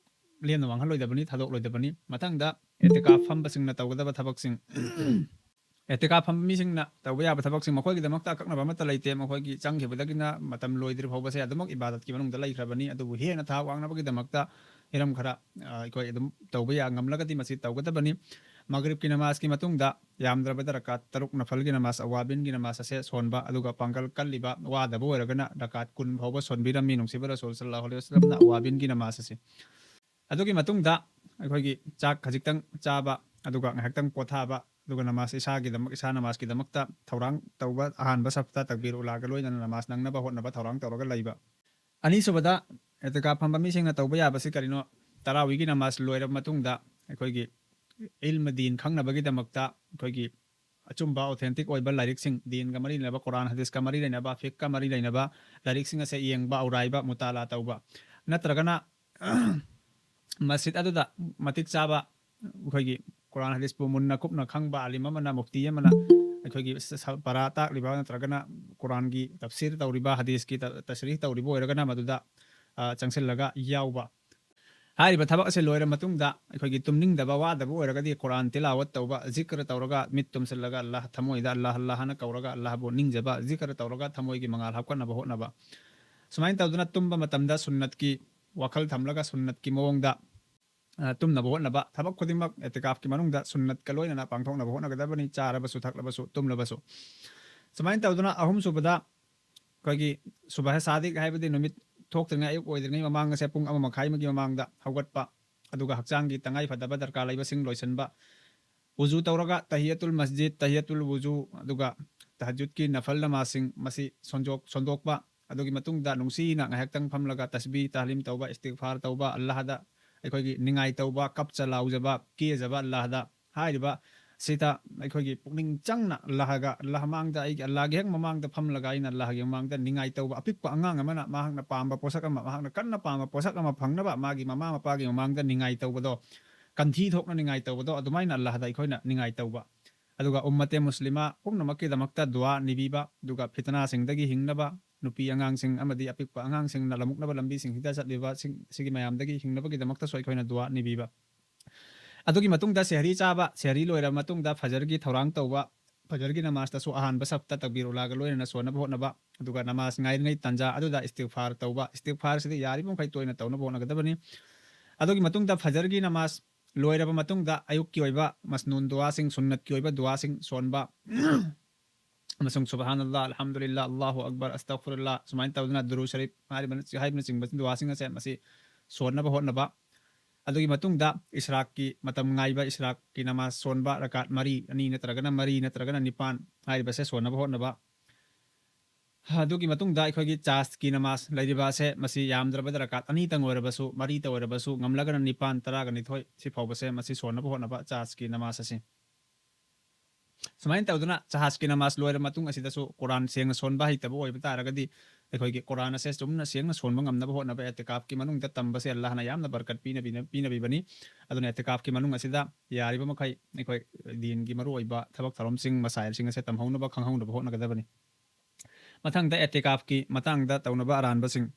ꯂꯦꯝꯅ ꯃꯥꯡꯍꯜꯂꯣꯏꯗꯕꯅꯤ, ꯊꯥꯗꯣꯛꯂꯣꯏꯗꯕꯅꯤ꯫ ꯃꯊꯪꯗ ꯑꯦꯇꯤꯀꯥꯐ ꯐꯝꯕꯁꯤꯡꯅ ꯇꯧꯒꯗꯕ ꯊꯕꯛꯁꯤꯡ꯫ ꯑꯦꯇꯤꯀꯥꯐ ꯐꯝꯕ ꯃꯤꯁꯤꯡꯅ ꯇꯧꯕ ꯌꯥꯕ ꯊꯕꯛꯁꯤꯡ, ꯃꯈꯣꯏꯒꯤꯗꯃꯛꯇ ꯑꯀꯛꯅꯕ ꯑꯃꯠꯇ ꯂꯩꯇꯦ꯫ ꯃꯈꯣꯏꯒꯤ ꯆꯪꯈꯤꯕꯗꯒꯤꯅ ꯃꯇꯝ ꯂꯣꯏꯗ꯭ꯔꯤ ꯐꯥꯎꯕꯁꯦ ꯑꯗꯨꯃꯛ ꯏꯕꯥꯗꯠꯀꯤ ꯃꯅꯨꯡꯗ ꯂꯩꯈ꯭ꯔꯕꯅꯤ꯫ ꯑꯗꯨꯕꯨ ꯍꯦꯟꯅ ꯊꯥꯛ ꯋꯥꯡꯅꯕꯒꯤꯗꯃꯛꯇ ꯍꯤꯔꯝ ꯈꯔ, ꯑ, ꯑꯩꯈꯣꯏ ꯑꯗꯨꯝ ꯇꯧꯕ ꯌꯥ-, ꯉꯝꯂꯒꯗꯤ ꯃꯁꯤ ꯇꯧꯒꯗꯕꯅꯤ꯫ ꯃꯒꯔꯤꯕꯀꯤ ꯅꯃꯥꯖꯀꯤ ꯃꯇꯨꯡꯗ ꯌꯥꯝꯗ꯭ꯔꯕꯗ ꯔꯀꯥꯠ ꯇꯔꯨꯛ, ꯅꯐꯜꯒꯤ ꯅꯃꯥꯖ, ꯑꯋꯥꯕꯤꯟꯒꯤ ꯅꯃꯥꯖ ꯑꯁꯦ ꯁꯣꯟꯕ, ꯑꯗꯨꯒ ꯄꯥꯡꯒꯜ ꯀꯜꯂꯤꯕ ꯋꯥꯗꯕ ꯑꯣꯏꯔꯒꯅ ꯔꯀꯥꯠ ꯀꯨꯟ ꯐꯥꯎꯕ ꯁꯣꯟꯕꯤꯔꯝꯃꯤ ꯅꯨꯡꯁꯤꯕ ꯔꯁꯨꯜ ꯁꯜꯂꯜꯂꯥꯍꯨ ꯑꯂꯩꯍꯤ ꯋꯁꯜꯂꯝꯅ ꯑꯋꯥꯕꯤꯟꯒꯤ ꯅꯃꯥꯖ ꯑꯁꯤ꯫ ꯑꯗꯨꯒꯤ ꯃꯇꯨꯡꯗ ꯑꯩꯈꯣꯏꯒꯤ ꯆꯥꯛ ꯈꯖꯤꯛꯇꯪ ꯆꯥꯕ, ꯑꯗꯨꯒ ꯉꯥꯏꯍꯥꯛꯇꯪ ꯄꯣꯊꯥꯕ, ꯑꯗꯨꯒ ꯅꯃꯥꯖ ꯏꯁꯥꯒꯤꯗꯃꯛ, ꯏꯁꯥ ꯅꯃꯥꯖꯀꯤꯗꯃꯛꯇ ꯊꯧꯔꯥꯡ ꯇꯧꯕ, ꯑꯍꯥꯟꯕ ꯁꯐꯇ ꯇꯛꯕꯤꯔ ꯎꯂꯥꯒ ꯂꯣꯏꯅꯅ ꯅꯃꯥꯖ ꯅꯪꯅꯕ ꯍꯣꯠꯅꯕ ꯊꯧꯔꯥꯡ ꯇꯧꯔꯒ ꯂꯩꯕ꯫ ꯑꯅꯤꯁꯨꯕꯗ, ꯑꯦꯇꯤꯀꯥꯐ ꯐꯝꯕ ꯃꯤꯁꯤꯡꯅ ꯇꯧꯕ ꯌꯥꯕꯁꯤ ꯀꯔꯤꯅꯣ? ꯇꯔꯥꯋꯤꯒꯤ ꯅꯃꯥꯖ ꯂꯣꯏꯔꯕ ꯃꯇꯨꯡꯗ ꯑꯩꯈꯣꯏꯒꯤ ꯏꯜꯃ ꯗꯤꯟ ꯈꯪꯅꯕꯒꯤꯗꯃꯛꯇ ꯑꯩꯈꯣꯏꯒꯤ ꯑꯆꯨꯝꯕ, authentic ꯑꯣꯏꯕ ꯂꯥꯏꯔꯤꯛꯁꯤꯡ, ꯗꯤꯟꯒ ꯃꯔꯤ ꯂꯩꯅꯕ, ꯀꯨꯔꯥꯟ ꯍꯗꯤꯁꯀ ꯃꯔꯤ ꯂꯩꯅꯕ, ꯐꯤꯛꯀ ꯃꯔꯤ ꯂꯩꯅꯕ ꯂꯥꯏꯔꯤꯛꯁꯤꯡ ꯑꯁꯦ ꯌꯦꯡꯕ, ꯑꯧꯔꯥꯏꯕ, ꯃꯨꯇꯥꯂꯥ ꯇꯧꯕ, ꯅꯠꯇ꯭ꯔꯒꯅ ꯃꯁꯖꯤꯗ ꯑꯗꯨꯗ ꯃꯇꯤꯛ ꯆꯥꯕ ꯑꯩꯈꯣꯏꯒꯤ ꯀꯨꯔꯥꯟ ꯍꯗꯤꯁꯄꯨ ꯃꯨꯟꯅ ꯀꯨꯞꯅ ꯈꯪꯕ ꯑꯥꯂꯤꯝ ꯑꯃꯅ, ꯃꯨꯐꯇꯤ ꯑꯃꯅ ꯑꯩꯈꯣꯏꯒꯤ ꯁ-, ꯁ-, ꯄꯔꯥ ꯇꯥꯛꯂꯤꯕ ꯅꯠꯇ꯭ꯔꯒꯅ ꯀꯨꯔꯥꯟꯒꯤ ꯇꯐꯁꯤꯔ ꯇꯧꯔꯤꯕ, ꯍꯗꯤꯁꯀꯤ ꯇ-, ꯇꯁꯔꯤꯍ ꯇꯧꯔꯤꯕ ꯑꯣꯏꯔꯒꯅ ꯃꯗꯨꯗ, ꯑ, ꯆꯪꯁꯤꯜꯂꯒ ꯌꯥꯎꯕ꯫ ꯍꯥꯏꯔꯤꯕ ꯊꯕꯛ ꯑꯁꯤ ꯂꯣꯏꯔ ꯃꯇꯨꯡꯗ ꯑꯩꯈꯣꯏꯒꯤ ꯇꯨꯝꯅꯤꯡꯗꯕ, ꯋꯥꯗꯕ ꯑꯣꯏꯔꯒꯗꯤ ꯀꯨꯔꯥꯟ ꯇꯤꯂꯥꯋꯠ ꯇꯧꯕ, ꯖꯤꯀꯔ ꯇꯧꯔꯒ ꯃꯤꯠ ꯇꯨꯝꯁꯤꯜꯂꯒ ꯑꯜꯂꯥꯍ ꯊꯃꯣꯏꯗ ꯑꯜꯂꯥꯍ ꯑꯜꯂꯥꯍꯅ ꯀꯧꯔꯒ ꯑꯜꯂꯥꯍꯕꯨ ꯅꯤꯡꯖꯕ, ꯖꯤꯀꯔ ꯇꯧꯔꯒ ꯊꯃꯣꯏꯒꯤ ꯃꯉꯥꯜ ꯍꯥꯞꯀꯠꯅꯕ ꯍꯣꯠꯅꯕ꯫ ꯁꯨꯃꯥꯏꯅ ꯇꯧꯗꯨꯅ ꯇꯨꯝꯕ ꯃꯇꯝꯗ ꯁꯨꯟꯅꯠꯀꯤ ꯋꯥꯈꯜ ꯊꯝꯂꯒ ꯁꯨꯟꯅꯠꯀꯤ ꯃꯑꯣꯡꯗ, ꯑ, ꯇꯨꯝꯅꯕ ꯍꯣꯠꯅꯕ꯫ ꯊꯕꯛ ꯈꯨꯗꯤꯡꯃꯛ ꯑꯦꯇꯤꯀꯥꯐꯀꯤ ꯃꯅꯨꯡꯗ ꯁꯨꯟꯅꯠꯀ ꯂꯣꯏꯅꯅ ꯄꯥꯡꯊꯣꯛꯅꯕ ꯍꯣꯠꯅꯒꯗꯕꯅꯤ, ꯆꯥꯔꯕꯁꯨ, ꯊꯛꯂꯕꯁꯨ, ꯇꯨꯝꯂꯕꯁꯨ꯫ ꯁꯨꯃꯥꯏꯅ ꯇꯧꯗꯨꯅ ꯑꯍꯨꯝꯁꯨꯕꯗ ꯑꯩꯈꯣꯏꯒꯤ ꯁꯨꯕꯍ ꯁꯥꯗꯤꯛ ꯍꯥꯏꯕꯗꯤ ꯅꯨꯃꯤꯠ ꯊꯣꯛꯇ꯭ꯔꯤꯉꯩ, ꯑꯌꯨꯛ ꯑꯣꯏꯗ꯭ꯔꯤꯉꯩ ꯃꯃꯥꯡ ꯑꯁꯦ ꯄꯨꯡ ꯑꯃ ꯃꯈꯥꯏ ꯑꯃꯒꯤ ꯃꯃꯥꯡꯗ ꯍꯧꯒꯠꯄ, ꯑꯗꯨꯒ ꯍꯛꯆꯥꯡꯒꯤ ꯇꯉꯥꯏ ꯐꯗꯕ ꯗꯔꯀꯥꯔ ꯂꯩꯕꯁꯤꯡ ꯂꯣꯏꯁꯤꯟꯕ, ꯎꯖꯨ ꯇꯧꯔꯒ ꯇꯍꯤꯌꯇꯨꯜ ꯃꯁꯖꯤꯗ, ꯇꯍꯤꯌꯇꯨꯜ ꯋꯨꯖꯨ, ꯑꯗꯨꯒ ꯇꯍꯖꯨꯗꯀꯤ ꯅꯐꯜ ꯅꯃꯥꯖꯁꯤꯡ ꯃꯁꯤ ꯁꯣꯟꯗꯣꯛ-, ꯁꯣꯟꯗꯣꯛꯄ, ꯑꯗꯨꯒꯤ ꯃꯇꯨꯡꯗ ꯅꯨꯡꯁꯤꯅ ꯉꯥꯏꯍꯥꯛꯇꯪ ꯐꯝꯂꯒ ꯇꯁꯕꯤ ꯇꯥꯍꯂꯤꯝ ꯇꯧꯕ, ꯏꯁꯇꯤꯒꯐꯥꯔ ꯇꯧꯕ, ꯑꯜꯂꯥꯍꯗ ꯑꯩꯈꯣꯏꯒꯤ ꯅꯤꯡꯉꯥꯏ ꯇꯧꯕ, ꯀꯞꯆ ꯂꯥꯎꯖꯕ, ꯀꯦꯖꯕ ꯑꯜꯂꯥꯍꯗ꯫ ꯍꯥꯏꯔꯤꯕ ꯁꯤꯗ ꯑꯩꯈꯣꯏꯒꯤ ꯄꯨꯛꯅꯤꯡ ꯆꯪꯅ ꯑꯜꯂꯥꯍꯒ, ꯑꯜꯂꯥꯍ ꯃꯥꯡꯗ, ꯑꯩꯒꯤ ꯑꯜꯂꯥꯍꯒꯤ ꯍꯦꯛ ꯃꯃꯥꯡꯗ ꯐꯝꯂꯒ ꯑꯩꯅ ꯑꯜꯂꯥꯍꯒꯤ ꯃꯃꯥꯡꯗ ꯅꯤꯡꯉꯥꯏ ꯇꯧꯕ꯫ ꯑꯄꯤꯛꯄ ꯑꯉꯥꯡ ꯑꯃꯅ ꯃꯍꯥꯛꯅ ꯄꯥꯝꯕ ꯄꯣꯠꯁꯛ ꯑꯃ, ꯃꯍꯥꯛꯅ ꯀꯟꯅ ꯄꯥꯝꯕ ꯄꯣꯠꯁꯛ ꯑꯃ ꯐꯪꯅꯕ, ꯃꯥꯒꯤ ꯃꯃꯥ ꯃꯄꯥꯒꯤ ꯃꯃꯥꯡꯗ ꯅꯤꯡꯉꯥꯏ ꯇꯧꯕꯗꯣ, ꯀꯟꯊꯤ ꯊꯣꯛꯅ ꯅꯤꯡꯉꯥꯏ ꯇꯧꯕꯗꯣ, ꯑꯗꯨꯃꯥꯏꯅ ꯑꯜꯂꯥꯍꯗ ꯑꯩꯈꯣꯏꯅ ꯅꯤꯡꯉꯥꯏ ꯇꯧꯕ꯫ ꯑꯗꯨꯒ ꯎꯝꯃꯇꯦ ꯃꯨꯁꯂꯤꯃꯥ ꯄꯨꯝꯅꯃꯛꯀꯤꯗꯃꯛꯇ ꯗꯨꯋꯥ ꯅꯤꯕꯤꯕ, ꯑꯗꯨꯒ ꯐꯤꯇꯅꯥꯁꯤꯡꯗꯒꯤ ꯍꯤꯡꯅꯕ, ꯅꯨꯄꯤ ꯑꯉꯥꯡꯁꯤꯡ ꯑꯃꯗꯤ ꯑꯄꯤꯛꯄ ꯑꯉꯥꯡꯁꯤꯡꯅ ꯂꯃꯨꯛꯅꯕ ꯂꯝꯕꯤꯁꯤꯡꯁꯤꯗ ꯆꯠꯂꯤꯕꯁꯤꯡ ꯁꯤꯒꯤ ꯃꯌꯥꯝꯗꯒꯤ ꯍꯤꯡꯅꯕꯒꯤꯗꯃꯛꯇꯁꯨ ꯑꯩꯈꯣꯏꯅ ꯗꯨꯋꯥ ꯅꯤꯕꯤꯕ꯫ ꯑꯗꯨꯒꯤ ꯃꯇꯨꯡꯗ ꯁꯦꯍꯔꯤ ꯆꯥꯕ, ꯁꯦꯍꯔꯤ ꯂꯣꯏꯔꯕ ꯃꯇꯨꯡꯗ ꯐꯖꯔꯒꯤ ꯊꯧꯔꯥꯡ ꯇꯧꯕ, ꯐꯖꯔꯒꯤ ꯅꯃꯥꯖꯇꯁꯨ ꯑꯍꯥꯟꯕ ꯁꯞꯇ ꯇꯛꯕꯤꯔꯨꯜꯂꯥꯒ ꯂꯣꯏꯅꯅ ꯁꯣꯟꯅꯕ ꯍꯣꯠꯅꯕ, ꯑꯗꯨꯒ ꯅꯃꯥꯖ ꯉꯥꯏꯔꯤꯉꯩ ꯇꯥꯟꯖꯥ ꯑꯗꯨꯗ ꯏꯁꯇꯤꯒꯐꯥꯔ ꯇꯧꯕ, ꯏꯁꯇꯤꯒꯐꯥꯔꯁꯤꯗꯤ ꯌꯥꯔꯤꯕ ꯃꯈꯩ ꯇꯣꯏꯅ ꯇꯧꯅꯕ ꯍꯣꯠꯅꯒꯗꯕꯅꯤ꯫ ꯑꯗꯨꯒꯤ ꯃꯇꯨꯡꯗ ꯐꯖꯔꯒꯤ ꯅꯃꯥꯖ ꯂꯣꯏꯔꯕ ꯃꯇꯨꯡꯗ ꯑꯌꯨꯛꯀꯤ ꯑꯣꯏꯕ ꯃꯁꯅꯨꯟ ꯗꯨꯋꯥꯁꯤꯡ, ꯁꯨꯟꯅꯠꯀꯤ ꯑꯣꯏꯕ ꯗꯨꯋꯥꯁꯤꯡ ꯁꯣꯟꯕ, ꯑꯃꯁꯨꯡ ꯁꯨꯕꯍꯥꯅꯜꯂꯥꯍ, ꯑꯜꯍꯝꯗꯨꯂꯤꯜꯂꯥꯍ, ꯑꯜꯂꯥꯍꯨ ꯑꯛꯕꯔ, ꯑꯁꯇꯒꯐꯤꯔꯨꯜꯂꯥꯍ, ꯁꯨꯃꯥꯏꯅ ꯇꯧꯗꯨꯅ ꯗꯨꯔꯨ ꯁꯔꯤꯐ ꯍꯥꯏꯔꯤꯕꯅ-, ꯍꯥꯏꯕꯅꯆꯤꯡꯕ ꯗꯨꯋꯥꯁꯤꯡ ꯑꯁꯦ ꯃꯁꯤ ꯁꯣꯟꯅꯕ ꯍꯣꯠꯅꯕ꯫ ꯑꯗꯨꯒꯤ ꯃꯇꯨꯡꯗ ꯏꯁ꯭ꯔꯥꯛꯀꯤ ꯃꯇꯝ ꯉꯥꯏꯕ, ꯏꯁ꯭ꯔꯥꯛꯀꯤ ꯅꯃꯥꯖ ꯁꯣꯟꯕ, ꯔꯀꯥꯠ ꯃꯔꯤ, ꯑꯅꯤ ꯅꯠꯇ꯭ꯔꯒꯅ ꯃꯔꯤ ꯅꯠꯇ꯭ꯔꯒꯅ ꯅꯤꯄꯥꯟ ꯍꯥꯏꯔꯤꯕꯁꯦ ꯁꯣꯟꯅꯕ ꯍꯣꯠꯅꯕ꯫ ꯑꯗꯨꯒꯤ ꯃꯇꯨꯡꯗ ꯑꯩꯈꯣꯏꯒꯤ ꯆꯥꯁꯀꯤ ꯅꯃꯥꯖ ꯂꯩꯔꯤꯕ ꯑꯁꯦ ꯃꯁꯤ ꯌꯥꯝꯗ꯭ꯔꯕꯗ ꯔꯀꯥꯠ ꯑꯅꯤꯇꯪ ꯑꯣꯏꯔꯕꯁꯨ, ꯃꯔꯤꯇ ꯑꯣꯏꯔꯕꯁꯨ, ꯉꯝꯂꯒꯅ ꯅꯤꯄꯥꯟ, ꯇꯔꯥꯒ ꯅꯤꯊꯣꯏ, ꯁꯤ ꯐꯥꯎꯕꯁꯦ ꯃꯁꯤ ꯁꯣꯟꯅꯕ ꯍꯣꯠꯅꯕ ꯆꯥꯁꯀꯤ ꯅꯃꯥꯖ ꯑꯁꯤ꯫ ꯁꯨꯃꯥꯏꯅ ꯇꯧꯗꯨꯅ ꯆꯍꯥꯖꯀꯤ ꯅꯃꯥꯖ ꯂꯣꯏꯔ ꯃꯇꯨꯡ ꯑꯁꯤꯗꯁꯨ ꯀꯨꯔꯥꯟ ꯁꯦꯡꯅ ꯁꯣꯟꯕ ꯍꯩꯇꯕ ꯑꯣꯏꯕ ꯇꯥꯔꯒꯗꯤ ꯑꯩꯈꯣꯏꯒꯤ ꯀꯨꯔꯥꯟ ꯑꯁꯦ ꯆꯨꯝꯅ ꯁꯦꯡꯅ ꯁꯣꯟꯕ ꯉꯝꯅꯕ ꯍꯣꯠꯅꯕ ꯑꯦꯇꯤꯀꯥꯐꯀꯤ ꯃꯅꯨꯡꯗ ꯇꯝꯕꯁꯦ ꯑꯜꯂꯥꯍꯅ ꯌꯥꯝꯅ ꯕꯔꯀꯠ ꯄꯤꯅꯕꯤꯅ-, ꯄꯤꯅꯕꯤꯕꯅꯤ꯫ ꯑꯗꯨꯅ ꯑꯦꯇꯤꯀꯥꯐꯀꯤ ꯃꯅꯨꯡ ꯑꯁꯤꯗ ꯌꯥꯔꯤꯕ ꯃꯈꯩ ꯑꯩꯈꯣꯏ ꯗꯤꯟꯒꯤ ꯃꯔꯨꯑꯣꯏꯕ ꯊꯕꯛ ꯊꯧꯔꯝꯁꯤꯡ, ꯃꯁꯥꯏꯜꯁꯤꯡ ꯑꯁꯦ ꯇꯝꯍꯧꯅꯕ, ꯈꯪꯍꯧꯅꯕ ꯍꯣꯠꯅꯒꯗꯕꯅꯤ꯫ ꯃꯊꯪꯗ ꯑꯦꯇꯤꯀꯥꯐꯀꯤ ꯃꯇꯥꯡꯗ ꯇꯧꯅꯕ ꯑꯔꯥꯟꯕꯁꯤꯡ꯫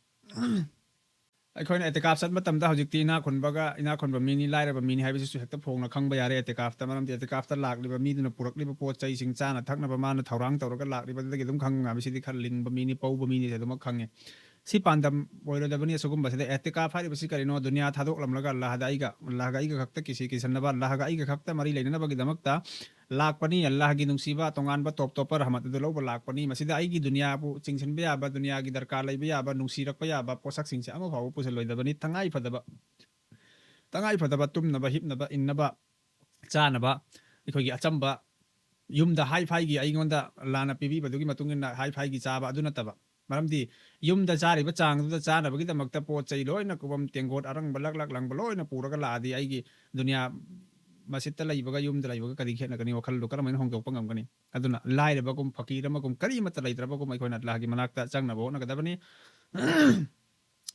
ꯑꯩꯈꯣꯏꯅ ꯑꯦꯇꯤꯀꯥꯐ ꯆꯠꯄ ꯃꯇꯝꯗ ꯍꯧꯖꯤꯛꯇꯤ ꯏꯅꯥꯛ ꯈꯨꯟꯕꯒ ꯏꯅꯥꯛ ꯈꯨꯟꯕ ꯃꯤꯅꯤ, ꯂꯥꯏꯔꯕ ꯃꯤꯅꯤ ꯍꯥꯏꯕꯁꯤꯁꯨ ꯍꯦꯛꯇ ꯐꯣꯡꯅ ꯈꯪꯕ ꯌꯥꯔꯦ ꯑꯦꯇꯤꯀꯥꯐꯇ꯫ ꯃꯔꯝꯗꯤ ꯑꯦꯇꯤꯀꯥꯐꯇ ꯂꯥꯛꯂꯤꯕ ꯃꯤꯗꯨꯅ ꯄꯨꯔꯛꯂꯤꯕ ꯄꯣꯠ ꯆꯩꯁꯤꯡ, ꯆꯥꯅ ꯊꯛꯅꯕ, ꯃꯥꯅ ꯊꯧꯔꯥꯡ ꯇꯧꯔꯒ ꯂꯥꯛꯂꯤꯕꯗꯨꯗꯒꯤ ꯑꯗꯨꯝ ꯈꯪꯉꯦ꯫ ꯃꯁꯤꯗꯤ ꯈꯔ ꯂꯤꯡꯕ ꯃꯤꯅꯤ, ꯄꯧꯕ ꯃꯤꯅꯤ, ꯑꯗꯨꯃꯛ ꯈꯪꯉꯦ꯫ ꯁꯤ ꯄꯥꯟꯗꯝ ꯑꯣꯏꯔꯣꯏꯗꯕꯅꯤ꯫ ꯑꯁꯤꯒꯨꯝꯕꯁꯤꯗ ꯑꯦꯇꯤꯀꯥꯐ ꯍꯥꯏꯔꯤꯕꯁꯤ ꯀꯔꯤꯅꯣ? ꯗꯨꯅꯤꯌꯥ ꯊꯥꯗꯣꯛꯂꯝꯂꯒ ꯑꯜꯂꯥꯍꯗ ꯑꯩꯒ, ꯑꯜꯂꯥꯍꯒ ꯑꯩꯒ ꯈꯛꯇ ꯀꯤꯁꯤ ꯀꯤꯁꯟꯅꯕ, ꯑꯜꯂꯥꯍꯒ ꯑꯩꯒ ꯈꯛꯇ ꯃꯔꯤ ꯂꯩꯅꯅꯕꯒꯤꯗꯃꯛꯇ ꯂꯥꯛꯄꯅꯤ꯫ ꯑꯜꯂꯥꯍꯒꯤ ꯅꯨꯡꯁꯤꯕ, ꯇꯣꯉꯥꯟꯕ ꯇꯣꯞ ꯇꯣꯞꯄ ꯔꯍꯃꯠ ꯑꯗꯨ ꯂꯧꯕ ꯂꯥꯛꯄꯅꯤ꯫ ꯃꯁꯤꯗ ꯑꯩꯒꯤ ꯗꯨꯅꯤꯌꯥꯕꯨ ꯆꯤꯡꯁꯤꯟꯕ ꯌꯥꯕ, ꯗꯨꯅꯤꯌꯥꯒꯤ ꯗꯔꯀꯥꯔ ꯂꯩꯕ ꯌꯥꯕ, ꯅꯨꯡꯁꯤꯔꯛꯄ ꯌꯥꯕ ꯄꯣꯠꯁꯛꯁꯤꯡꯁꯦ ꯑꯃꯐꯥꯎꯕ ꯄꯨꯁꯤꯜꯂꯣꯏꯗꯕꯅꯤ꯫ ꯇꯉꯥꯏ ꯐꯗꯕ, ꯇꯉꯥꯏ ꯐꯗꯕ ꯇꯨꯝꯅꯕ, ꯍꯤꯞꯅꯕ, ꯏꯟꯅꯕ, ꯆꯥꯅꯕ, ꯑꯩꯈꯣꯏꯒꯤ ꯑꯆꯝꯕ, ꯌꯨꯝꯗ ꯍꯥꯏ ꯐꯥꯏꯒꯤ ꯑꯩꯉꯣꯟꯗ ꯑꯜꯂꯥꯍꯅ ꯄꯤꯕꯤꯕꯗꯨꯒꯤ ꯃꯇꯨꯡ ꯏꯟꯅ ꯍꯥꯏ ꯐꯥꯏꯒꯤ ꯆꯥꯕ ꯑꯗꯨ ꯅꯠꯇꯕ, ꯃꯔꯝꯗꯤ ꯌꯨꯝꯗ ꯆꯥꯔꯤꯕ ꯆꯥꯡꯗꯨꯗ ꯆꯥꯅꯕꯒꯤꯗꯃꯛꯇ ꯄꯣꯠ ꯆꯩ ꯂꯣꯏꯅ, ꯀꯨꯕꯝ ꯇꯦꯡꯀꯣꯠ, ꯑꯔꯪꯕ ꯂꯛ ꯂꯛ ꯂꯪꯕ ꯂꯣꯏꯅ ꯄꯨꯔꯒ ꯂꯥꯛꯑꯗꯤ ꯑꯩꯒꯤ ꯗꯨꯅꯤꯌꯥ ꯃꯁꯤꯠꯇ ꯂꯩꯕꯒ ꯌꯨꯝꯗ ꯂꯩꯕꯒ ꯀꯔꯤ ꯈꯦꯠꯅꯒꯅꯤ? ꯋꯥꯈꯜꯗꯨ ꯀꯔꯝꯍꯥꯏꯅ ꯍꯣꯡꯗꯣꯛꯄ ꯉꯝꯒꯅꯤ? ꯑꯗꯨꯅ ꯂꯥꯏꯔꯕꯒꯨꯝ, ꯐꯀꯤꯔ ꯑꯃꯒꯨꯝ, ꯀꯔꯤꯃꯠꯇ ꯂꯩꯇ꯭ꯔꯕꯒꯨꯝ ꯑꯩꯈꯣꯏꯅ ꯑꯜꯂꯥꯍꯒꯤ ꯃꯅꯥꯛꯇ ꯆꯪꯅꯕ ꯍꯣꯠꯅꯒꯗꯕꯅꯤ꯫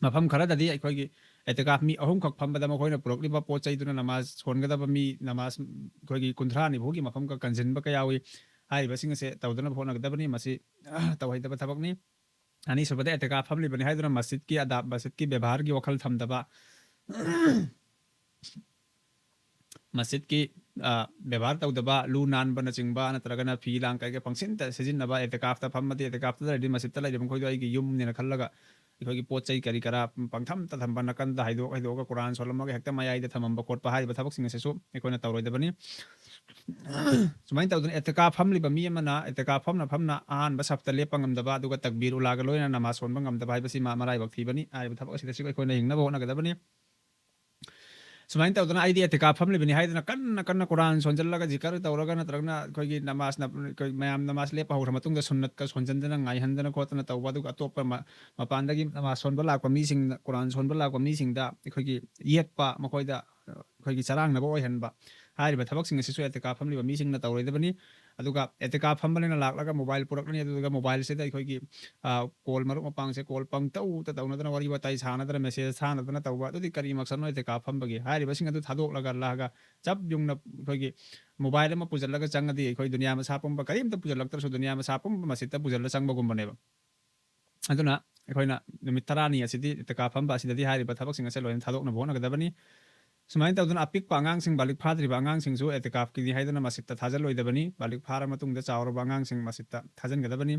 ꯃꯐꯝ ꯈꯔꯗꯗꯤ ꯑꯩꯈꯣꯏꯒꯤ ꯑꯦꯇꯤꯀꯥꯐ ꯃꯤ ꯑꯍꯨꯝꯈꯛ ꯐꯝꯕꯗ ꯃꯈꯣꯏꯅ ꯄꯨꯔꯛꯂꯤꯕ ꯄꯣꯠ ꯆꯩꯗꯨꯅ ꯅꯃꯥꯖ ꯁꯣꯟꯒꯗꯕ ꯃꯤ, ꯅꯃꯥꯖ ꯑꯩꯈꯣꯏꯒꯤ ꯀꯨꯟꯊ꯭ꯔꯥ ꯅꯤꯐꯨꯒꯤ ꯃꯐꯝꯒ ꯀꯟꯁꯤꯟꯕ ꯀꯌꯥ ꯌꯥꯎꯏ꯫ ꯍꯥꯏꯔꯤꯕꯁꯤꯡ ꯑꯁꯦ ꯇꯧꯗꯅꯕ ꯍꯣꯠꯅꯒꯗꯕꯅꯤ꯫ ꯃꯁꯤ ꯇꯧꯍꯩꯗꯕ ꯊꯕꯛꯅꯤ꯫ ꯑꯅꯤꯁꯨꯕꯗ, ꯑꯦꯇꯤꯀꯥꯐ ꯐꯝꯂꯤꯕꯅꯤ ꯍꯥꯏꯗꯨꯅ ꯃꯁꯖꯤꯗꯀꯤ ꯑꯗꯥꯕ, ꯃꯁꯖꯤꯗꯀꯤ ꯕꯦꯕꯥꯔꯒꯤ ꯋꯥꯈꯜ ꯊꯝꯗꯕ, ꯃꯁꯖꯤꯗꯀꯤ, ꯑ, ꯕꯦꯕꯥꯔ ꯇꯧꯗꯕ, ꯂꯨ ꯅꯥꯟꯕꯅꯆꯤꯡꯕ ꯅꯠꯇ꯭ꯔꯒꯅ ꯐꯤ ꯂꯥꯡ ꯀꯩꯀꯩ ꯄꯪꯁꯤꯟꯇ ꯁꯤꯖꯤꯟꯅꯕ, ꯑꯦꯇꯤꯀꯥꯐꯇ ꯐꯝꯃꯗꯤ, ꯑꯦꯇꯤꯀꯥꯐꯇ ꯂꯩꯔꯗꯤ ꯃꯁꯖꯤꯗꯇ ꯂꯩꯔꯤꯕ ꯃꯈꯣꯏꯗꯣ ꯑꯩꯒꯤ ꯌꯨꯝꯅꯦꯅ ꯈꯜꯂꯒ ꯑꯩꯈꯣꯏꯒꯤ ꯄꯣꯠ ꯆꯩ ꯀꯔꯤ ꯀꯔꯥ ꯄꯪꯊꯝꯇ ꯊꯝꯕ, ꯅꯥꯀꯟꯗ ꯍꯩꯗꯣꯛ ꯍꯩꯗꯣꯛꯑꯒ ꯀꯨꯔꯥꯟ ꯁꯣꯜꯂꯝꯃꯒ ꯍꯦꯛꯇ ꯃꯌꯥꯏꯗ ꯊꯝꯃꯝꯕ ꯈꯣꯠꯄ ꯍꯥꯏꯔꯤꯕ ꯊꯕꯛꯁꯤꯡ ꯑꯁꯤꯁꯨ ꯑꯩꯈꯣꯏꯅ ꯇꯧꯔꯣꯏꯗꯕꯅꯤ꯫ ꯁꯨꯃꯥꯏꯅ ꯇꯧꯗꯅ ꯑꯦꯇꯤꯀꯥꯐ ꯐꯝꯂꯤꯕ ꯃꯤ ꯑꯃꯅ ꯑꯦꯇꯤꯀꯥꯐ ꯐꯝꯅ ꯐꯝꯅ ꯑꯍꯥꯟꯕ ꯁꯞꯇ ꯂꯦꯞꯄ ꯉꯝꯗꯕ, ꯑꯗꯨꯒ ꯇꯛꯕꯤꯔ ꯎꯂꯥꯒ ꯂꯣꯏꯅꯅ ꯅꯃꯥꯖ ꯁꯣꯟꯕ ꯉꯝꯗꯕ ꯍꯥꯏꯕꯁꯤ ꯃꯥ ꯃꯔꯥꯏꯕꯛ ꯊꯤꯕꯅꯤ꯫ ꯍꯥꯏꯔꯤꯕ ꯊꯕꯛ ꯑꯁꯤꯗꯁꯨ ꯑꯩꯈꯣꯏꯅ ꯍꯤꯡꯅꯕ ꯍꯣꯠꯅꯒꯗꯕꯅꯤ꯫ ꯁꯨꯃꯥꯏꯅ ꯇꯧꯗꯅ ꯑꯩꯗꯤ ꯑꯦꯇꯤꯀꯥꯐ ꯐꯝꯂꯤꯕꯅꯤ ꯍꯥꯏꯗꯅ ꯀꯟꯅ ꯀꯟꯅ ꯀꯨꯔꯥꯟ ꯁꯣꯟꯖꯜꯂꯒ ꯖꯤꯀꯔ ꯇꯧꯔꯒ ꯅꯠꯇ꯭ꯔꯒꯅ ꯑꯩꯈꯣꯏꯒꯤ ꯅꯃꯥꯖꯅ, ꯑꯩꯈꯣꯏ ꯃꯌꯥꯝ ꯅꯃꯥꯖ ꯂꯦꯞꯄ ꯍꯧꯈ꯭ꯔ ꯃꯇꯨꯡꯗ ꯁꯨꯟꯅꯠꯀ ꯁꯣꯟꯖꯟꯗꯅ ꯉꯥꯏꯍꯟꯗꯅ ꯈꯣꯠꯇꯅ ꯇꯧꯕ, ꯑꯗꯨꯒ ꯑꯇꯣꯞꯄ ꯃ-, ꯃꯄꯥꯟꯗꯒꯤ ꯅꯃꯥꯖ ꯁꯣꯟꯕ ꯂꯥꯛꯄ ꯃꯤꯁꯤꯡꯅ, ꯀꯨꯔꯥꯟ ꯁꯣꯟꯕ ꯂꯥꯛꯄ ꯃꯤꯁꯤꯡꯗ ꯑꯩꯈꯣꯏꯒꯤ ꯌꯦꯠꯄ, ꯃꯈꯣꯏꯗ ꯑꯩꯈꯣꯏꯒꯤ ꯆꯔꯥꯡꯅꯕ ꯑꯣꯏꯍꯟꯕ, ꯍꯥꯏꯔꯤꯕ ꯊꯕꯛꯁꯤꯡ ꯑꯁꯤꯁꯨ ꯑꯦꯇꯤꯀꯥꯐ ꯐꯝꯂꯤꯕ ꯃꯤꯁꯤꯡꯅ ꯇꯧꯔꯣꯏꯗꯕꯅꯤ꯫ ꯑꯗꯨꯒ ꯑꯦꯇꯤꯀꯥꯐ ꯐꯝꯕꯅꯤꯅ ꯂꯥꯛꯂꯒ ꯃꯣꯕꯥꯏꯜ ꯄꯨꯔꯛꯂꯅꯤ, ꯑꯗꯨꯗꯨꯒ ꯃꯣꯕꯥꯏꯜꯁꯤꯗ ꯑꯩꯈꯣꯏꯒꯤ, ꯑ, ꯀꯣꯜ, ꯃꯔꯨꯞ ꯃꯄꯥꯡꯁꯦ ꯀꯣꯜ ꯄꯪꯇꯧꯗ ꯇꯧꯅꯗꯅ, ꯋꯥꯔꯤ ꯋꯥꯇꯥꯏ ꯁꯥꯟꯅꯗꯅ, ꯃꯦꯁꯦꯖ ꯊꯥꯅꯗꯅ ꯇꯧꯕ, ꯑꯗꯨꯗꯤ ꯀꯔꯤ ꯃꯛꯁꯠꯅꯣ ꯑꯦꯇꯤꯀꯥꯐ ꯐꯝꯕꯒꯤ? ꯍꯥꯏꯔꯤꯕꯁꯤꯡ ꯑꯗꯨ ꯊꯥꯗꯣꯛꯂꯒ ꯑꯜꯂꯥꯍꯒ ꯆꯞ ꯌꯨꯡꯅ ꯑꯩꯈꯣꯏꯒꯤ ꯃꯣꯕꯥꯏꯜ ꯑꯃ ꯄꯨꯁꯤꯜꯂꯒ ꯆꯪꯉꯗꯤ ꯑꯩꯈꯣꯏ ꯗꯨꯅꯤꯌꯥ ꯃꯁꯥ ꯄꯨꯝꯕ, ꯀꯔꯤꯝꯇ ꯄꯨꯁꯤꯜꯂꯛꯇ꯭ꯔꯁꯨ ꯗꯨꯅꯤꯌꯥ ꯃꯁꯥ ꯄꯨꯝꯕ ꯃꯁꯖꯤꯗꯇ ꯄꯨꯁꯤꯜꯂ ꯆꯪꯕꯒꯨꯝꯕꯅꯦꯕ꯫ ꯑꯗꯨꯅ ꯑꯩꯈꯣꯏꯅ ꯅꯨꯃꯤꯠ ꯇꯔꯥꯅꯤ ꯑꯁꯤꯗꯤ ꯏꯇꯤꯀꯥꯐ ꯐꯝꯕ ꯑꯁꯤꯗꯗꯤ ꯍꯥꯏꯔꯤꯕ ꯊꯕꯛꯁꯤꯡ ꯑꯁꯦ ꯂꯣꯏꯅ ꯊꯥꯗꯣꯛꯅꯕ ꯍꯣꯠꯅꯒꯗꯕꯅꯤ꯫ ꯁꯨꯃꯥꯏꯅ ꯇꯧꯗꯅ ꯑꯄꯤꯛꯄ ꯑꯉꯥꯡꯁꯤꯡ, ꯕꯥꯂꯤꯛ ꯐꯥꯗ꯭ꯔꯤꯕ ꯑꯉꯥꯡꯁꯤꯡꯁꯨ ꯏꯇꯤꯀꯥꯐꯀꯤꯅꯤ ꯍꯥꯏꯗꯨꯅ ꯃꯁꯖꯤꯗꯇ ꯊꯥꯖꯤꯜꯂꯣꯏꯗꯕꯅꯤ꯫ ꯕꯥꯂꯤꯛ ꯐꯥꯔ ꯃꯇꯨꯡꯗ ꯆꯥꯎꯔꯕ ꯑꯉꯥꯡꯁꯤꯡ ꯃꯁꯖꯤꯗꯇ ꯊꯥꯖꯤꯟꯒꯗꯕꯅꯤ꯫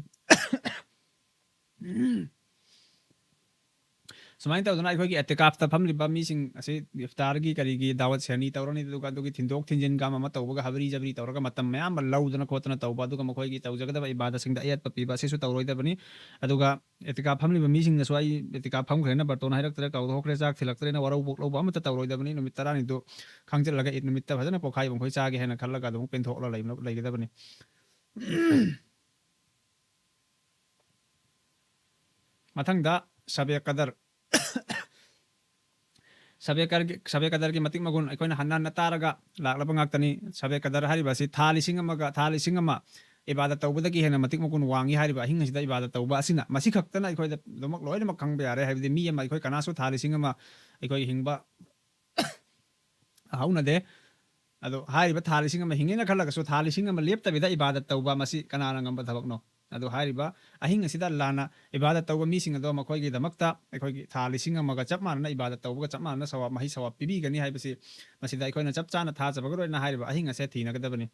ꯁꯨꯃꯥꯏꯅ ꯇꯧꯗꯅ ꯑꯩꯈꯣꯏꯒꯤ ꯏꯇꯤꯀꯥꯐꯇ ꯐꯝꯂꯤꯕ ꯃꯤꯁꯤꯡ ꯑꯁꯤ ꯏꯐꯇꯥꯔꯒꯤ ꯀꯔꯤꯒꯤ ꯗꯥꯋꯠ ꯁꯦꯅꯤ ꯇꯧꯔꯅꯤ, ꯑꯗꯨꯒ ꯑꯗꯨꯒꯤ ꯊꯤꯟꯗꯣꯛ ꯊꯤꯟꯖꯤꯟꯒ ꯑꯃ ꯑꯃ ꯇꯧꯕꯒ ꯍꯕꯔꯤ ꯖꯕꯔꯤ ꯇꯧꯔꯒ ꯃꯇꯝ ꯃꯌꯥꯝ ꯑꯃ ꯂꯧꯗꯅ ꯈꯣꯠꯇꯅ ꯇꯧꯕ, ꯑꯗꯨꯒ ꯃꯈꯣꯏꯒꯤ ꯇꯧꯖꯒꯗꯕ ꯏꯕꯥꯗꯠꯁꯤꯡꯗ ꯑꯌꯦꯠꯄ ꯄꯤꯕ ꯑꯁꯤꯁꯨ ꯇꯧꯔꯣꯏꯗꯕꯅꯤ꯫ ꯑꯗꯨꯒ ꯏꯇꯤꯀꯥꯐ ꯐꯝꯂꯤꯕ ꯃꯤꯁꯤꯡꯅꯁꯨ "ꯑꯩ ꯏꯇꯤꯀꯥꯐ ꯐꯝꯈ꯭ꯔꯦꯅ ꯕꯥꯔꯇꯣꯟ ꯍꯥꯏꯔꯛꯇ꯭ꯔꯦ, ꯀꯧꯊꯣꯛꯈ꯭ꯔꯦ, ꯆꯥꯛ ꯊꯤꯜꯂꯛꯇ꯭ꯔꯦꯅ" ꯋꯥꯔꯧꯕꯣꯛ ꯂꯧꯕ ꯑꯃꯠꯇ ꯇꯧꯔꯣꯏꯗꯕꯅꯤ꯫ ꯅꯨꯃꯤꯠ ꯇꯔꯥꯅꯤꯗꯨ ꯈꯪꯖꯤꯜꯂꯒ ꯏꯗ ꯅꯨꯃꯤꯠꯇ ꯐꯖꯅ ꯄꯣꯛꯈꯥꯏꯕ ꯃꯈꯣꯏ ꯆꯥꯒꯦ ꯍꯥꯏꯅ ꯈꯜꯂꯒ ꯑꯗꯨꯝ ꯄꯦꯟꯊꯣꯛꯂꯒ ꯂꯩꯕ-, ꯂꯩꯒꯗꯕꯅꯤ꯫ ꯃꯊꯪꯗ ꯁꯕꯦ ꯀꯗꯔ꯫ ꯁꯕꯦ ꯀꯔꯒꯤ-, ꯁꯕꯦ ꯀꯗꯔꯒꯤ ꯃꯇꯤꯛ ꯃꯒꯨꯟ ꯑꯩꯈꯣꯏꯅ ꯍꯟꯅ ꯍꯟꯅ ꯇꯥꯔꯒ ꯂꯥꯛꯂꯕ ꯉꯥꯛꯇꯅꯤ꯫ ꯁꯕꯦ ꯀꯗꯔ ꯍꯥꯏꯔꯤꯕ ꯑꯁꯤ ꯊꯥ ꯂꯤꯁꯤꯡ ꯑꯃꯒ, ꯊꯥ ꯂꯤꯁꯤꯡ ꯑꯃ ꯏꯕꯥꯗꯠ ꯇꯧꯕꯗꯒꯤ ꯍꯦꯟꯅ ꯃꯇꯤꯛ ꯃꯒꯨꯟ ꯋꯥꯡꯉꯤ ꯍꯥꯏꯔꯤꯕ ꯑꯍꯤꯡ ꯑꯁꯤꯗ ꯏꯕꯥꯗꯠ ꯇꯧꯕ ꯑꯁꯤꯅ, ꯃꯁꯤ ꯈꯛꯇꯅ ꯑꯩꯈꯣꯏꯗ ꯑꯗꯨꯃꯛ ꯂꯣꯏꯅꯃꯛ ꯈꯪꯕ ꯌꯥꯔꯦ꯫ ꯍꯥꯏꯕꯗꯤ ꯃꯤ ꯑꯃ, ꯑꯩꯈꯣꯏ ꯀꯅꯥꯁꯨ ꯊꯥ ꯂꯤꯁꯤꯡ ꯑꯃ ꯑꯩꯈꯣꯏ ꯍꯤꯡꯕ ꯍꯧꯅꯗꯦ꯫ ꯑꯗꯣ ꯍꯥꯏꯔꯤꯕ ꯊꯥ ꯂꯤꯁꯤꯡ ꯑꯃ ꯍꯤꯡꯉꯦꯅ ꯈꯜꯂꯒꯁꯨ ꯊꯥ ꯂꯤꯁꯤꯡ ꯑꯃ ꯂꯦꯞꯇꯕꯤꯗ ꯏꯕꯥꯗꯠ ꯇꯧꯕ, ꯃꯁꯤ ꯀꯅꯥꯅ ꯉꯝꯕ ꯊꯕꯛꯅꯣ? ꯑꯗꯣ ꯍꯥꯏꯔꯤꯕ ꯑꯍꯤꯡ ꯑꯁꯤꯗ ꯑꯜꯂꯥꯍꯅ ꯏꯕꯥꯗꯠ ꯇꯧꯕ ꯃꯤꯁꯤꯡ ꯑꯗꯣ ꯃꯈꯣꯏꯒꯤꯗꯃꯛꯇ ꯑꯩꯈꯣꯏꯒꯤ ꯊꯥ ꯂꯤꯁꯤꯡ ꯑꯃꯒ ꯆꯞ ꯃꯥꯟꯅꯅ ꯏꯕꯥꯗꯠ ꯇꯧꯕꯒ ꯆꯞ ꯃꯥꯟꯅꯅ ꯁꯋꯥꯕ, ꯃꯍꯩ ꯁꯋꯥꯕ ꯄꯤꯕꯤꯒꯅꯤ ꯍꯥꯏꯕꯁꯤ ꯃꯁꯤꯗ ꯑꯩꯈꯣꯏꯅ ꯆꯞ ꯆꯥꯅ ꯊꯥꯖꯕꯒ ꯂꯣꯏꯅꯅ ꯍꯥꯏꯔꯤꯕ ꯑꯍꯤꯡ ꯑꯁꯦ ꯊꯤꯅꯒꯗꯕꯅꯤ꯫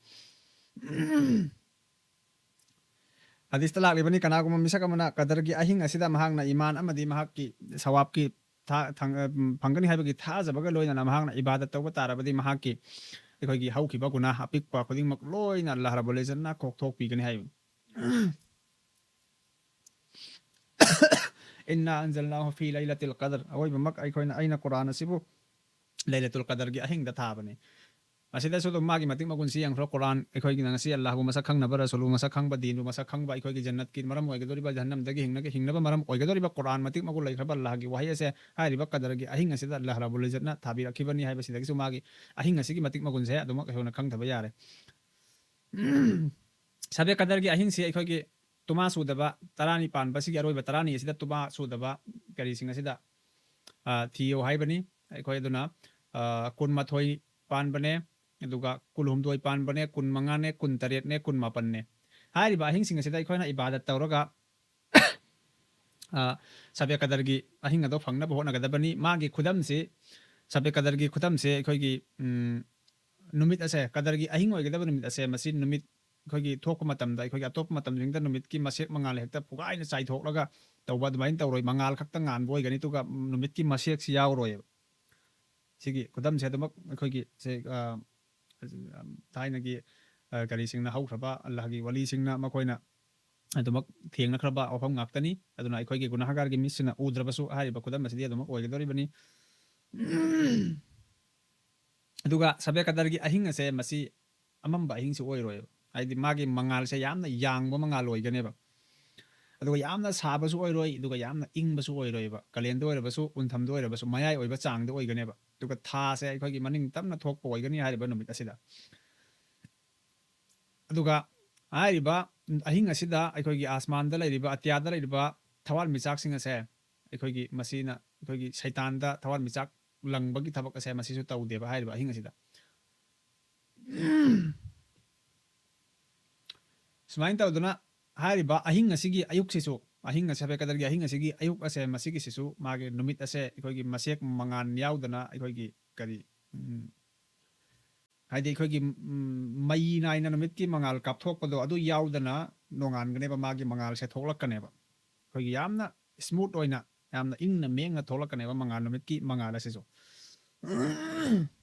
ꯍꯗꯤꯁꯇ ꯂꯥꯛꯂꯤꯕꯅꯤ, ꯀꯅꯥꯒꯨꯝꯕ ꯃꯤꯁꯛ ꯑꯃꯅ ꯀꯗꯔꯒꯤ ꯑꯍꯤꯡ ꯑꯁꯤꯗ ꯃꯍꯥꯛꯅ ꯏꯃꯥꯟ ꯑꯃꯗꯤ ꯃꯍꯥꯛꯀꯤ ꯁꯋꯥꯕꯀꯤ ꯊꯥ-, ꯊꯪ-, ꯑ, ꯐꯪꯒꯅꯤ ꯍꯥꯏꯕꯒꯤ ꯊꯥꯖꯕꯒ ꯂꯣꯏꯅꯅ ꯃꯍꯥꯛꯅ ꯏꯕꯥꯗꯠ ꯇꯧꯕ ꯇꯥꯔꯕꯗꯤ ꯃꯍꯥꯛꯀꯤ ꯑꯩꯈꯣꯏꯒꯤ ꯍꯧꯈꯤꯕ ꯒꯨꯅꯥꯍ ꯑꯄꯤꯛꯄ ꯈꯨꯗꯤꯡꯃꯛ ꯂꯣꯏꯅ ꯑꯜꯂꯥꯍ ꯔꯕꯨꯜ ꯏꯖꯠꯅ ꯀꯣꯛꯊꯣꯛꯄꯤꯒꯅꯤ ꯍꯥꯏꯕꯅꯤ꯫ "ꯏꯟꯅꯥ ꯑꯟꯖꯜꯅꯥꯍꯨ ꯐꯤ ꯂꯩꯂꯇꯤꯜ ꯀꯗꯔ", ꯑꯋꯣꯏꯕꯃꯛ ꯑꯩꯈꯣꯏꯅ, ꯑꯩꯅ ꯀꯨꯔꯥꯟ ꯑꯁꯤꯕꯨ ꯂꯩꯂꯇꯨꯜ ꯀꯗꯔꯒꯤ ꯑꯍꯤꯡꯗ ꯊꯥꯕꯅꯤ꯫ ꯃꯁꯤꯗꯁꯨ ꯑꯗꯨꯝ ꯃꯥꯒꯤ ꯃꯇꯤꯛ ꯃꯒꯨꯟꯁꯤ ꯌꯦꯡꯈ꯭ꯔꯣ꯫ ꯀꯨꯔꯥꯟ, ꯑꯩꯈꯣꯏꯒꯤꯅ ꯉꯁꯤ ꯑꯜꯂꯥꯍꯕꯨ ꯃꯁꯛ ꯈꯪꯅꯕ, ꯔꯁꯨꯜꯕꯨ ꯃꯁꯛ ꯈꯪꯕ, ꯗꯤꯟꯕꯨ ꯃꯁꯛ ꯈꯪꯕ, ꯑꯩꯈꯣꯏꯒꯤ ꯖꯟꯅꯠꯀꯤ ꯃꯔꯝ ꯑꯣꯏꯒꯗꯧꯔꯤꯕ, ꯖꯍꯟꯅꯝꯗꯒꯤ ꯍꯤꯡꯅꯒ-, ꯍꯤꯡꯅꯕ ꯃꯔꯝ ꯑꯣꯏꯒꯗꯧꯔꯤꯕ ꯀꯨꯔꯥꯟ ꯃꯇꯤꯛ ꯃꯒꯨꯟ ꯂꯩꯈ꯭ꯔꯕ ꯑꯜꯂꯥꯍꯒꯤ ꯋꯥꯍꯩ ꯑꯁꯦ ꯍꯥꯏꯔꯤꯕ ꯀꯗꯔꯒꯤ ꯑꯍꯤꯡ ꯑꯁꯤꯗ ꯑꯜꯂꯥꯍ ꯔꯕꯨꯜ ꯏꯖꯠꯅ ꯊꯥꯕꯤꯔꯛꯈꯤꯕꯅꯤ ꯍꯥꯏꯕꯁꯤꯗꯒꯤꯁꯨ ꯃꯥꯒꯤ ꯑꯍꯤꯡ ꯑꯁꯤꯒꯤ ꯃꯇꯤꯛ ꯃꯒꯨꯟꯁꯦ ꯑꯗꯨꯃꯛ ꯑꯩꯈꯣꯏꯅ ꯈꯪꯊꯕ ꯌꯥꯔꯦ꯫ ꯁꯕꯦ ꯀꯗꯔꯒꯤ ꯑꯍꯤꯡꯁꯤ ꯑꯩꯈꯣꯏꯒꯤ ꯇꯨꯃꯥ ꯁꯨꯗꯕ ꯇꯔꯥꯅꯤ ꯄꯥꯟꯕꯁꯤꯒꯤ ꯑꯔꯣꯏꯕ ꯇꯔꯥꯅꯤ ꯑꯁꯤꯗ ꯇꯨꯃꯥ ꯁꯨꯗꯕ ꯀꯔꯤꯁꯤꯡ ꯑꯁꯤꯗ, ꯑ, ꯊꯤꯌꯣ ꯍꯥꯏꯕꯅꯤ꯫ ꯑꯩꯈꯣꯏ ꯑꯗꯨꯅ, ꯑ, ꯀꯨꯟꯃꯥꯊꯣꯏ ꯄꯥꯟꯕꯅꯦ, ꯑꯗꯨꯒ ꯀꯨꯟꯍꯨꯝꯗꯣꯏ ꯄꯥꯟꯕꯅꯦ, ꯀꯨꯟꯃꯉꯥꯅꯦ, ꯀꯨꯟꯇꯔꯦꯠꯅꯦ, ꯀꯨꯟꯃꯥꯄꯟꯅꯦ꯫ ꯍꯥꯏꯔꯤꯕ ꯑꯍꯤꯡꯁꯤꯡ ꯑꯁꯤꯗ ꯑꯩꯈꯣꯏꯅ ꯏꯕꯥꯗꯠ ꯇꯧꯔꯒ ꯑ, ꯁꯕꯦ ꯀꯗꯔꯒꯤ ꯑꯍꯤꯡ ꯑꯗꯣ ꯐꯪꯅꯕ ꯍꯣꯠꯅꯒꯗꯕꯅꯤ꯫ ꯃꯥꯒꯤ ꯈꯨꯗꯝꯁꯤ, ꯁꯕꯦ ꯀꯗꯔꯒꯤ ꯈꯨꯗꯝꯁꯦ ꯑꯩꯈꯣꯏꯒꯤ, ꯎꯝ, ꯅꯨꯃꯤꯠ ꯑꯁꯦ, ꯀꯗꯔꯒꯤ ꯑꯍꯤꯡ ꯑꯣꯏꯒꯗꯕ ꯅꯨꯃꯤꯠ ꯑꯁꯦ, ꯃꯁꯤ ꯅꯨꯃꯤꯠ ꯑꯩꯈꯣꯏꯒꯤ ꯊꯣꯛꯄ ꯃꯇꯝꯗ, ꯑꯩꯈꯣꯏꯒꯤ ꯑꯇꯣꯞꯄ ꯃꯇꯝꯁꯤꯡꯗ ꯅꯨꯃꯤꯠꯀꯤ ꯃꯁꯦꯛ ꯃꯉꯥꯜ ꯍꯦꯛꯇ ꯐꯨꯒꯥꯏꯅ ꯆꯥꯏꯊꯣꯛꯂꯒ ꯇꯧꯕ ꯑꯗꯨꯃꯥꯏꯅ ꯇꯧꯔꯣꯏ꯫ ꯃꯉꯥꯜ ꯈꯛꯇ ꯉꯥꯟꯕ ꯑꯣꯏꯒꯅꯤ, ꯑꯗꯨꯒ ꯅꯨꯃꯤꯠꯀꯤ ꯃꯁꯦꯛꯁꯤ ꯌꯥꯎꯔꯣꯏꯕ꯫ ꯁꯤꯒꯤ ꯈꯨꯗꯝꯁꯦ ꯑꯗꯨꯃꯛ ꯑꯩꯈꯣꯏꯒꯤ ꯁꯦ, ꯑ, ꯊꯥꯏꯅꯒꯤ, ꯑ, ꯀꯔꯤꯁꯤꯡꯅ ꯍꯧꯈ꯭ꯔꯕ ꯑꯜꯂꯥꯍꯒꯤ ꯋꯥꯂꯤꯁꯤꯡꯅ ꯃꯈꯣꯏꯅ ꯑꯗꯨꯃꯛ ꯊꯦꯡꯅꯈ꯭ꯔꯕ ꯋꯥꯐꯝ ꯉꯥꯛꯇꯅꯤ꯫ ꯑꯗꯨꯅ ꯑꯩꯈꯣꯏꯒꯤ ꯒꯨꯅꯥꯍꯒꯥꯔꯒꯤ ꯃꯤꯠꯁꯤꯅ ꯎꯗ꯭ꯔꯕꯁꯨ ꯍꯥꯏꯔꯤꯕ ꯈꯨꯗꯝ ꯑꯁꯤꯗꯤ ꯑꯗꯨꯃꯛ ꯑꯣꯏꯒꯗꯧꯔꯤꯕꯅꯤ꯫ ꯑꯗꯨꯒ ꯁꯕꯦ ꯀꯗꯔꯒꯤ ꯑꯍꯤꯡ ꯑꯁꯦ ꯃꯁꯤ ꯑꯃꯝꯕ ꯑꯍꯤꯡꯁꯨ ꯑꯣꯏꯔꯣꯏꯕ꯫ ꯍꯥꯏꯗꯤ ꯃꯥꯒꯤ ꯃꯉꯥꯜꯁꯦ ꯌꯥꯝꯅ ꯌꯥꯡꯕ ꯃꯉꯥꯜ ꯑꯣꯏꯒꯅꯦꯕ꯫ ꯑꯗꯨꯒ ꯌꯥꯝꯅ ꯁꯥꯕꯁꯨ ꯑꯣꯏꯔꯣꯏ, ꯑꯗꯨꯒ ꯌꯥꯝꯅ ꯏꯪꯕꯁꯨ ꯑꯣꯏꯔꯣꯏꯕ꯫ ꯀꯥꯂꯦꯟꯗ ꯑꯣꯏꯔꯕꯁꯨ, ꯎꯟꯊꯝꯗ ꯑꯣꯏꯔꯕꯁꯨ, ꯃꯌꯥꯏ ꯑꯣꯏꯕ ꯆꯥꯡꯗ ꯑꯣꯏꯒꯅꯦꯕ꯫ ꯑꯗꯨꯒ ꯊꯥꯁꯦ ꯑꯩꯈꯣꯏꯒꯤ ꯃꯅꯤꯡ ꯇꯝꯅ ꯊꯣꯛꯄ ꯑꯣꯏꯒꯅꯤ ꯍꯥꯏꯔꯤꯕ ꯅꯨꯃꯤꯠ ꯑꯁꯤꯗ꯫ ꯑꯗꯨꯒ ꯍꯥꯏꯔꯤꯕ ꯑꯍꯤꯡ ꯑꯁꯤꯗ ꯑꯩꯈꯣꯏꯒꯤ ꯑꯁꯃꯥꯟꯗ ꯂꯩꯔꯤꯕ, ꯑꯇꯤꯌꯥꯗ ꯂꯩꯔꯤꯕ ꯊꯋꯥꯟꯃꯤꯆꯥꯛꯁꯤꯡ ꯑꯁꯦ ꯑꯩꯈꯣꯏꯒꯤ, ꯃꯁꯤꯅ ꯑꯩꯈꯣꯏꯒꯤ ꯁꯩꯇꯥꯟꯗ ꯊꯋꯥꯟꯃꯤꯆꯥꯛ ꯂꯪꯕꯒꯤ ꯊꯕꯛ ꯑꯁꯦ ꯃꯁꯤꯁꯨ ꯇꯧꯗꯦꯕ ꯍꯥꯏꯔꯤꯕ ꯑꯍꯤꯡ ꯑꯁꯤꯗ꯫ ꯁꯨꯃꯥꯏꯅ ꯇꯧꯗꯅ ꯍꯥꯏꯔꯤꯕ ꯑꯍꯤꯡ ꯑꯁꯤꯒꯤ ꯑꯌꯨꯛꯁꯤꯁꯨ, ꯑꯍꯤꯡ ꯑꯁꯤ, ꯁꯕꯦ ꯀꯗꯔꯒꯤ ꯑꯍꯤꯡ ꯑꯁꯤꯒꯤ ꯑꯌꯨꯛ ꯑꯁꯦ, ꯃꯁꯤꯒꯤꯁꯤꯁꯨ ꯃꯥꯒꯤ ꯅꯨꯃꯤꯠ ꯑꯁꯦ ꯑꯩꯈꯣꯏꯒꯤ ꯃꯁꯦꯛ ꯃꯉꯥꯜ ꯌꯥꯎꯗꯅ ꯑꯩꯈꯣꯏꯒꯤ ꯀꯔꯤ, ꯎꯝ, ꯍꯥꯏꯗꯤ ꯑꯩꯈꯣꯏꯒꯤ, ꯎꯝ, ꯃꯩ ꯅꯥꯏꯅ ꯅꯨꯃꯤꯠꯀꯤ ꯃꯉꯥꯜ ꯀꯥꯞꯊꯣꯛꯄꯗꯣ ꯑꯗꯨ ꯌꯥꯎꯗꯅ ꯅꯣꯡꯉꯥꯟꯒꯅꯦꯕ, ꯃꯥꯒꯤ ꯃꯉꯥꯜꯁꯦ ꯊꯣꯛꯂꯛꯀꯅꯦꯕ꯫ ꯑꯩꯈꯣꯏꯒꯤ ꯌꯥꯝꯅ smooth ꯑꯣꯏꯅ, ꯌꯥꯝꯅ ꯏꯪꯅ ꯃꯦꯡꯅ ꯊꯣꯛꯂꯛꯀꯅꯦꯕ ꯃꯉꯥꯜ, ꯅꯨꯃꯤꯠꯀꯤ ꯃꯉꯥꯜ ꯑꯁꯤꯁꯨ꯫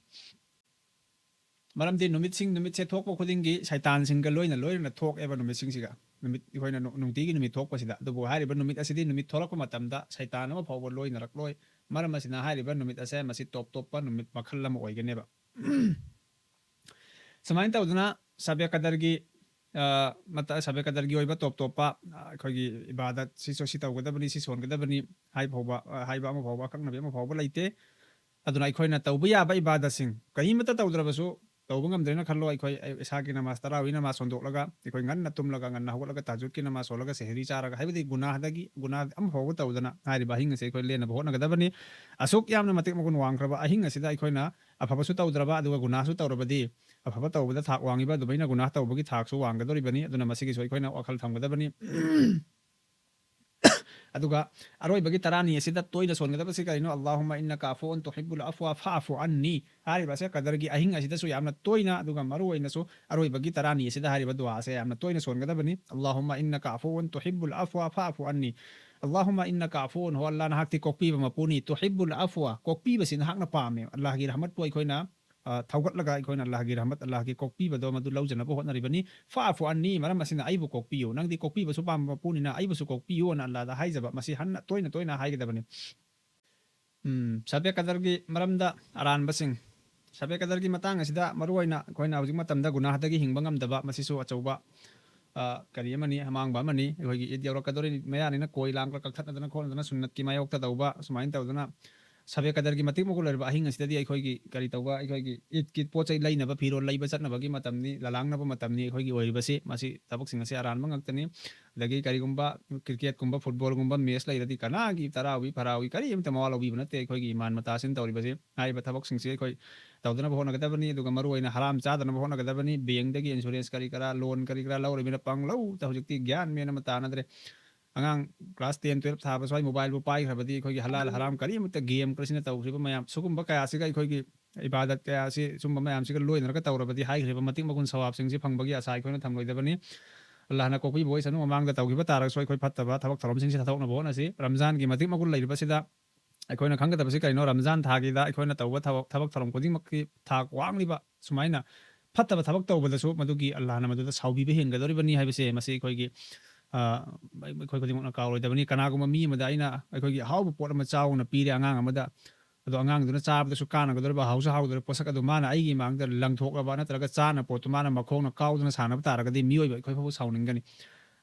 ꯃꯔꯝꯗꯤ ꯅꯨꯃꯤꯠꯁꯤꯡ, ꯅꯨꯃꯤꯠꯁꯦ ꯊꯣꯛꯄ ꯈꯨꯗꯤꯡꯒꯤ ꯁꯩꯇꯥꯟꯁꯤꯡꯒ ꯂꯣꯏꯅ ꯂꯣꯏꯅꯅ ꯊꯣꯛꯑꯦꯕ ꯅꯨꯃꯤꯠꯁꯤꯡꯁꯤꯒ꯫ ꯅꯨꯃꯤꯠ, ꯑꯩꯈꯣꯏꯅ ꯅꯨ-, ꯅꯨꯡꯇꯤꯒꯤ ꯅꯨꯃꯤꯠ ꯊꯣꯛꯄꯁꯤꯗ꯫ ꯑꯗꯨꯕꯨ ꯍꯥꯏꯔꯤꯕ ꯅꯨꯃꯤꯠ ꯑꯁꯤꯗꯤ ꯅꯨꯃꯤꯠ ꯊꯣꯛꯂꯛꯄ ꯃꯇꯝꯗ ꯁꯩꯇꯥꯟ ꯑꯃ ꯐꯥꯎꯕ ꯂꯣꯏꯅꯔꯛꯂꯣꯏ꯫ ꯃꯔꯝ ꯑꯁꯤꯅ ꯍꯥꯏꯔꯤꯕ ꯅꯨꯃꯤꯠ ꯑꯁꯦ ꯃꯁꯤ ꯇꯣꯞ ꯇꯣꯞꯄ ꯅꯨꯃꯤꯠ ꯃꯈꯜ ꯑꯃ ꯑꯣꯏꯒꯅꯦꯕ꯫ ꯁꯨꯃꯥꯏꯅ ꯇꯧꯗꯅ ꯁꯕꯦ ꯀꯗꯔꯒꯤ, ꯑ, ꯃꯇ-, ꯁꯕꯦ ꯀꯗꯔꯒꯤ ꯑꯣꯏꯕ ꯇꯣꯞ ꯇꯣꯞꯄ, ꯑ, ꯑꯩꯈꯣꯏꯒꯤ ꯏꯕꯥꯗꯠ, ꯁꯤꯁꯨ ꯁꯤ ꯇꯧꯒꯗꯕꯅꯤ, ꯁꯤ ꯁꯣꯟꯒꯗꯕꯅꯤ ꯍꯥꯏꯕ ꯐꯥꯎꯕ, ꯑ, ꯍꯥꯏꯕ ꯑꯃ ꯐꯥꯎꯕ, ꯑꯀꯛꯅꯕꯤ ꯑꯃ ꯐꯥꯎꯕ ꯂꯩꯇꯦ꯫ ꯑꯗꯨꯅ ꯑꯩꯈꯣꯏꯅ ꯇꯧꯕ ꯌꯥꯕ ꯏꯕꯥꯗꯠꯁꯤꯡ ꯀꯔꯤꯃꯠꯇ ꯇꯧꯗ꯭ꯔꯕꯁꯨ, ꯇꯧꯕ ꯉꯝꯗ꯭ꯔꯦꯅ ꯈꯜꯂꯣ, ꯑꯩꯈꯣꯏ, ꯑꯩ ꯏꯁꯥꯒꯤ ꯅꯃꯥꯖ, ꯇꯔꯥꯋꯤ ꯅꯃꯥꯖ ꯁꯣꯟꯗꯣꯛꯂꯒ, ꯑꯩꯈꯣꯏ ꯉꯟꯅ ꯇꯨꯝꯂꯒ, ꯉꯟꯅ ꯍꯧꯒꯠꯂꯒ, ꯇꯍꯖꯨꯗꯀꯤ ꯅꯃꯥꯖ ꯁꯣꯜꯂꯒ, ꯁꯦꯍꯔꯤ ꯆꯥꯔꯒ, ꯍꯥꯏꯕꯗꯤ ꯒꯨꯅꯥꯍꯗꯒꯤ, ꯒꯨꯅꯥꯍ ꯑꯃ ꯐꯥꯎꯕ ꯇꯧꯗꯅ ꯍꯥꯏꯔꯤꯕ ꯑꯍꯤꯡ ꯑꯁꯦ ꯑꯩꯈꯣꯏ ꯂꯦꯟꯅꯕ ꯍꯣꯠꯅꯒꯗꯕꯅꯤ꯫ ꯑꯁꯨꯛ ꯌꯥꯝꯅ ꯃꯇꯤꯛ ꯃꯒꯨꯟ ꯋꯥꯡꯈ꯭ꯔꯕ ꯑꯍꯤꯡ ꯑꯁꯤꯗ ꯑꯩꯈꯣꯏꯅ ꯑꯐꯕꯁꯨ ꯇꯧꯗ꯭ꯔꯕ, ꯑꯗꯨꯒ ꯒꯨꯅꯥꯍꯁꯨ ꯇꯧꯔꯕꯗꯤ, ꯑꯐꯕ ꯇꯧꯕꯗ ꯊꯥꯛ ꯋꯥꯡꯉꯤꯕ ꯑꯗꯨꯃꯥꯏꯅ ꯒꯨꯅꯥꯍ ꯇꯧꯕꯒꯤ ꯊꯥꯛꯁꯨ ꯋꯥꯡꯒꯗꯧꯔꯤꯕꯅꯤ꯫ ꯑꯗꯨꯅ ꯃꯁꯤꯒꯤꯁꯨ ꯑꯩꯈꯣꯏꯅ ꯋꯥꯈꯜ ꯊꯝꯒꯗꯕꯅꯤ꯫ ꯑꯗꯨꯒ ꯑꯔꯣꯏꯕꯒꯤ ꯇꯔꯥꯅꯤ ꯑꯁꯤꯗ ꯇꯣꯏꯅ ꯁꯣꯟꯒꯗꯕꯁꯤ ꯀꯔꯤꯅꯣ? "اللهم إنك عفو تحب العفو فاعف عني" ꯍꯥꯏꯔꯤꯕ ꯑꯁꯦ ꯀꯗꯔꯒꯤ ꯑꯍꯤꯡ ꯑꯁꯤꯗꯁꯨ ꯌꯥꯝꯅ ꯇꯣꯏꯅ, ꯑꯗꯨꯒ ꯃꯔꯨ ꯑꯣꯏꯅꯁꯨ ꯑꯔꯣꯏꯕꯒꯤ ꯇꯔꯥꯅꯤ ꯑꯁꯤꯗ ꯍꯥꯏꯔꯤꯕ ꯗꯨꯋꯥ ꯑꯁꯦ ꯌꯥꯝꯅ ꯇꯣꯏꯅ ꯁꯣꯟꯒꯗꯕꯅꯤ꯫ "اللهم إنك عفو تحب العفو فاعف عني"꯫ "اللهم إنك عفو", ꯍꯣ ꯑꯜꯂꯥ, ꯅꯍꯥꯛꯇꯤ ꯀꯣꯛꯄꯤꯕ ꯃꯄꯨꯅꯤ, "تحب العفو", ꯀꯣꯛꯄꯤꯕꯁꯤ ꯅꯍꯥꯛꯅ ꯄꯥꯝꯃꯦ꯫ ꯑꯜꯂꯥꯍꯒꯤ ꯔꯍꯃꯠꯄꯨ ꯑꯩꯈꯣꯏꯅ, ꯑ, ꯊꯧꯒꯠꯂꯒ ꯑꯩꯈꯣꯏꯅ ꯑꯜꯂꯥꯍꯒꯤ ꯔꯍꯃꯠ, ꯑꯜꯂꯥꯍꯒꯤ ꯀꯣꯛꯄꯤꯕꯗꯣ ꯃꯗꯨ ꯂꯧꯖꯅꯕ ꯍꯣꯠꯅꯔꯤꯕꯅꯤ꯫ "فاعف عني", ꯃꯔꯝ ꯑꯁꯤꯅ ꯑꯩꯕꯨ ꯀꯣꯛꯄꯤꯌꯨ, ꯅꯪꯗꯤ ꯀꯣꯛꯄꯤꯕꯁꯨ ꯄꯥꯝꯕ ꯃꯄꯨꯅꯤꯅ ꯑꯩꯕꯨꯁꯨ ꯀꯣꯛꯄꯤꯌꯨꯅ ꯑꯜꯂꯥꯗ ꯍꯥꯏꯖꯕ, ꯃꯁꯤ ꯍꯟꯅ ꯇꯣꯏꯅ ꯇꯣꯏꯅ ꯍꯥꯏꯒꯗꯕꯅꯤ꯫ ꯎꯝ, ꯁꯕꯦ ꯀꯗꯔꯒꯤ ꯃꯔꯝꯗ ꯑꯔꯥꯟꯕꯁꯤꯡ꯫ ꯁꯕꯦ ꯀꯗꯔꯒꯤ ꯃꯇꯥꯡ ꯑꯁꯤꯗ ꯃꯔꯨꯑꯣꯏꯅ ꯑꯩꯈꯣꯏꯅ ꯍꯧꯖꯤꯛ ꯃꯇꯝꯗ ꯒꯨꯅꯥꯍꯗꯒꯤ ꯍꯤꯡꯕ ꯉꯝꯗꯕ, ꯃꯁꯤꯁꯨ ꯑꯆꯧꯕ, ꯑ, ꯀꯔꯤ ꯑꯃꯅꯤ, ꯑꯃꯥꯡꯕ ꯑꯃꯅꯤ꯫ ꯑꯩꯈꯣꯏꯒꯤ ꯏꯗ ꯌꯧꯔꯛꯀꯗꯧꯔꯤ ꯃꯌꯥꯅꯤꯅ ꯀꯣꯏ ꯂꯥꯡ ꯀꯛꯊꯠꯅꯗꯅ ꯈꯣꯠꯅꯗꯅ ꯁꯨꯟꯅꯠꯀꯤ ꯃꯥꯌꯣꯛꯇ ꯇꯧꯕ, ꯁꯨꯃꯥꯏꯅ ꯇꯧꯗꯅ ꯁꯕꯦ ꯀꯗꯔꯒꯤ ꯃꯇꯤꯛ ꯃꯒꯨꯟ ꯂꯩꯔꯕ ꯑꯍꯤꯡ ꯑꯁꯤꯗꯗꯤ ꯑꯩꯈꯣꯏꯒꯤ ꯀꯔꯤ ꯇꯧꯕ, ꯑꯩꯈꯣꯏꯒꯤ ꯏꯗꯀꯤ ꯄꯣꯠ ꯆꯩ ꯂꯩꯅꯕ, ꯐꯤꯔꯣꯜ ꯂꯩꯕ ꯆꯠꯅꯕꯒꯤ ꯃꯇꯝꯅꯤ, ꯂꯂꯥꯡꯅꯕ ꯃꯇꯝꯅꯤ ꯑꯩꯈꯣꯏꯒꯤ ꯑꯣꯏꯔꯤꯕꯁꯤ꯫ ꯃꯁꯤ ꯊꯕꯛꯁꯤꯡ ꯑꯁꯤ ꯑꯔꯥꯟꯕ ꯉꯥꯛꯇꯅꯤ꯫ ꯑꯗꯒꯤ ꯀꯔꯤꯒꯨꯝꯕ ꯀ꯭ꯔꯤꯀꯦꯠꯀꯨꯝꯕ, ꯐꯨꯠꯕꯣꯜꯒꯨꯝꯕ ꯃꯦꯠꯆ ꯂꯩꯔꯗꯤ ꯀꯅꯥꯒꯤ ꯇꯔꯥꯎꯏ ꯐꯔꯥꯎꯏ ꯀꯔꯤꯝꯇ ꯃꯋꯥ ꯂꯧꯕꯤꯕ ꯅꯠꯇꯦ ꯑꯩꯈꯣꯏꯒꯤ ꯏꯃꯥꯟ ꯃꯇꯥꯁꯤꯅ ꯇꯧꯔꯤꯕꯁꯤ꯫ ꯍꯥꯏꯔꯤꯕ ꯊꯕꯛꯁꯤꯡꯁꯤ ꯑꯩꯈꯣꯏ ꯇꯧꯗꯅꯕ ꯍꯣꯠꯅꯒꯗꯕꯅꯤ, ꯑꯗꯨꯒ ꯃꯔꯨꯑꯣꯏꯅ ꯍꯔꯥꯝ ꯆꯥꯗꯅꯕ ꯍꯣꯠꯅꯒꯗꯕꯅꯤ꯫ ꯕꯦꯡꯗꯒꯤ ꯏꯟꯁꯨꯔꯦꯟꯁ ꯀꯔꯤ ꯀꯔꯥ, ꯂꯣꯟ ꯀꯔꯤ ꯀꯔꯥ ꯂꯧꯔꯤꯕꯅꯤꯅ ꯄꯪꯂꯧꯗ ꯍꯧꯖꯤꯛꯇꯤ ꯒ꯭ꯌꯥꯟ ꯃꯦꯟ ꯑꯃ ꯇꯥꯅꯗ꯭ꯔꯦ꯫ ꯑꯉꯥꯡ ꯀ꯭ꯂꯥꯁ ꯇꯦꯟ, ꯇꯨꯌꯦꯜꯞ ꯊꯥꯕ ꯁ꯭ꯋꯥꯏ ꯃꯣꯕꯥꯏꯜꯕꯨ ꯄꯥꯏꯈ꯭ꯔꯕꯗꯤ ꯑꯩꯈꯣꯏꯒꯤ ꯍꯂꯥꯜ ꯍꯔꯥꯝ ꯀꯔꯤꯃꯠꯇ, ꯒꯦꯝ ꯀꯔꯤꯁꯤꯅ ꯇꯧꯈ꯭ꯔꯤꯕ ꯃꯌꯥꯝ, ꯁꯤꯒꯨꯝꯕ ꯀꯌꯥꯁꯤꯒ ꯑꯩꯈꯣꯏꯒꯤ ꯏꯕꯥꯗꯠ ꯀꯌꯥ ꯑꯁꯤ ꯁꯨꯝꯕ ꯃꯌꯥꯝꯁꯤꯒ ꯂꯣꯏꯅꯔꯒ ꯇꯧꯔꯕꯗꯤ ꯍꯥꯏꯈ꯭ꯔꯤꯕ ꯃꯇꯤꯛ ꯃꯒꯨꯟ ꯁꯋꯥꯕꯁꯤꯡꯁꯤ ꯐꯪꯕꯒꯤ ꯑꯁꯥ ꯑꯩꯈꯣꯏꯅ ꯊꯝꯂꯣꯏꯗꯕꯅꯤ꯫ ꯑꯜꯂꯥꯍꯅ ꯀꯣꯛꯄꯤꯕ ꯑꯣꯏꯁꯅꯨ, ꯃꯃꯥꯡꯗ ꯇꯧꯈꯤꯕ ꯇꯥꯔꯒꯁꯨ ꯑꯩꯈꯣꯏ ꯐꯠꯇꯕ ꯊꯕꯛ ꯊꯧꯔꯝꯁꯤꯡꯁꯤ ꯊꯥꯗꯣꯛꯅꯕ ꯍꯣꯠꯅꯁꯤ꯫ ꯔꯝꯖꯥꯟꯒꯤ ꯃꯇꯤꯛ ꯃꯒꯨꯟ ꯂꯩꯔꯤꯕꯁꯤꯗ ꯑꯩꯈꯣꯏꯅ ꯈꯪꯒꯗꯕꯁꯤ ꯀꯔꯤꯅꯣ? ꯔꯝꯖꯥꯟ ꯊꯥꯒꯤꯗ ꯑꯩꯈꯣꯏꯅ ꯇꯧꯕ ꯊꯕꯛ, ꯊꯕꯛ ꯊꯧꯔꯝ ꯈꯨꯗꯤꯡꯃꯛꯀꯤ ꯊꯥꯛ ꯋꯥꯡꯂꯤꯕ ꯁꯨꯃꯥꯏꯅ ꯐꯠꯇꯕ ꯊꯕꯛ ꯇꯧꯕꯗꯁꯨ ꯃꯗꯨꯒꯤ ꯑꯜꯂꯥꯍꯅ ꯃꯗꯨꯗ ꯁꯥꯎꯕꯤꯕ ꯍꯦꯟꯒꯗꯧꯔꯤꯕꯅꯤ ꯍꯥꯏꯕꯁꯦ ꯃꯁꯤ ꯑꯩꯈꯣꯏꯒꯤ, ꯑ, ꯑꯩꯈꯣꯏ ꯈꯨꯗꯤꯡꯃꯛꯅ ꯀꯥꯎꯔꯣꯏꯗꯕꯅꯤ꯫ ꯀꯅꯥꯒꯨꯝꯕ ꯃꯤ ꯑꯃꯗ ꯑꯩꯅ ꯑꯩꯈꯣꯏꯒꯤ ꯑꯍꯥꯎꯕ ꯄꯣꯠ ꯑꯃ ꯆꯥꯎꯅ ꯄꯤꯔꯦ ꯑꯉꯥꯡ ꯑꯃꯗ, ꯑꯗꯣ ꯑꯉꯥꯡꯗꯨꯅ ꯆꯥꯕꯗꯁꯨ ꯀꯥꯟꯅꯒꯗꯧꯔꯤꯕ, ꯍꯥꯎꯁꯨ ꯍꯥꯎꯗꯧꯔꯤꯕ ꯄꯣꯠꯁꯛ ꯑꯗꯨ ꯃꯥꯅ ꯑꯩꯒꯤ ꯃꯥꯡꯗ ꯂꯪꯊꯣꯛꯂꯕ ꯅꯠꯇ꯭ꯔꯒ ꯆꯥꯅ ꯄꯣꯠꯇꯨ ꯃꯥꯅ ꯃꯈꯣꯡꯅ ꯀꯥꯎꯗꯨꯅ ꯁꯥꯟꯅꯕ ꯇꯥꯔꯒꯗꯤ ꯃꯤꯑꯣꯏꯕ ꯑꯩꯈꯣꯏ ꯐꯥꯎꯕ ꯁꯥꯎꯅꯤꯡꯒꯅꯤ꯫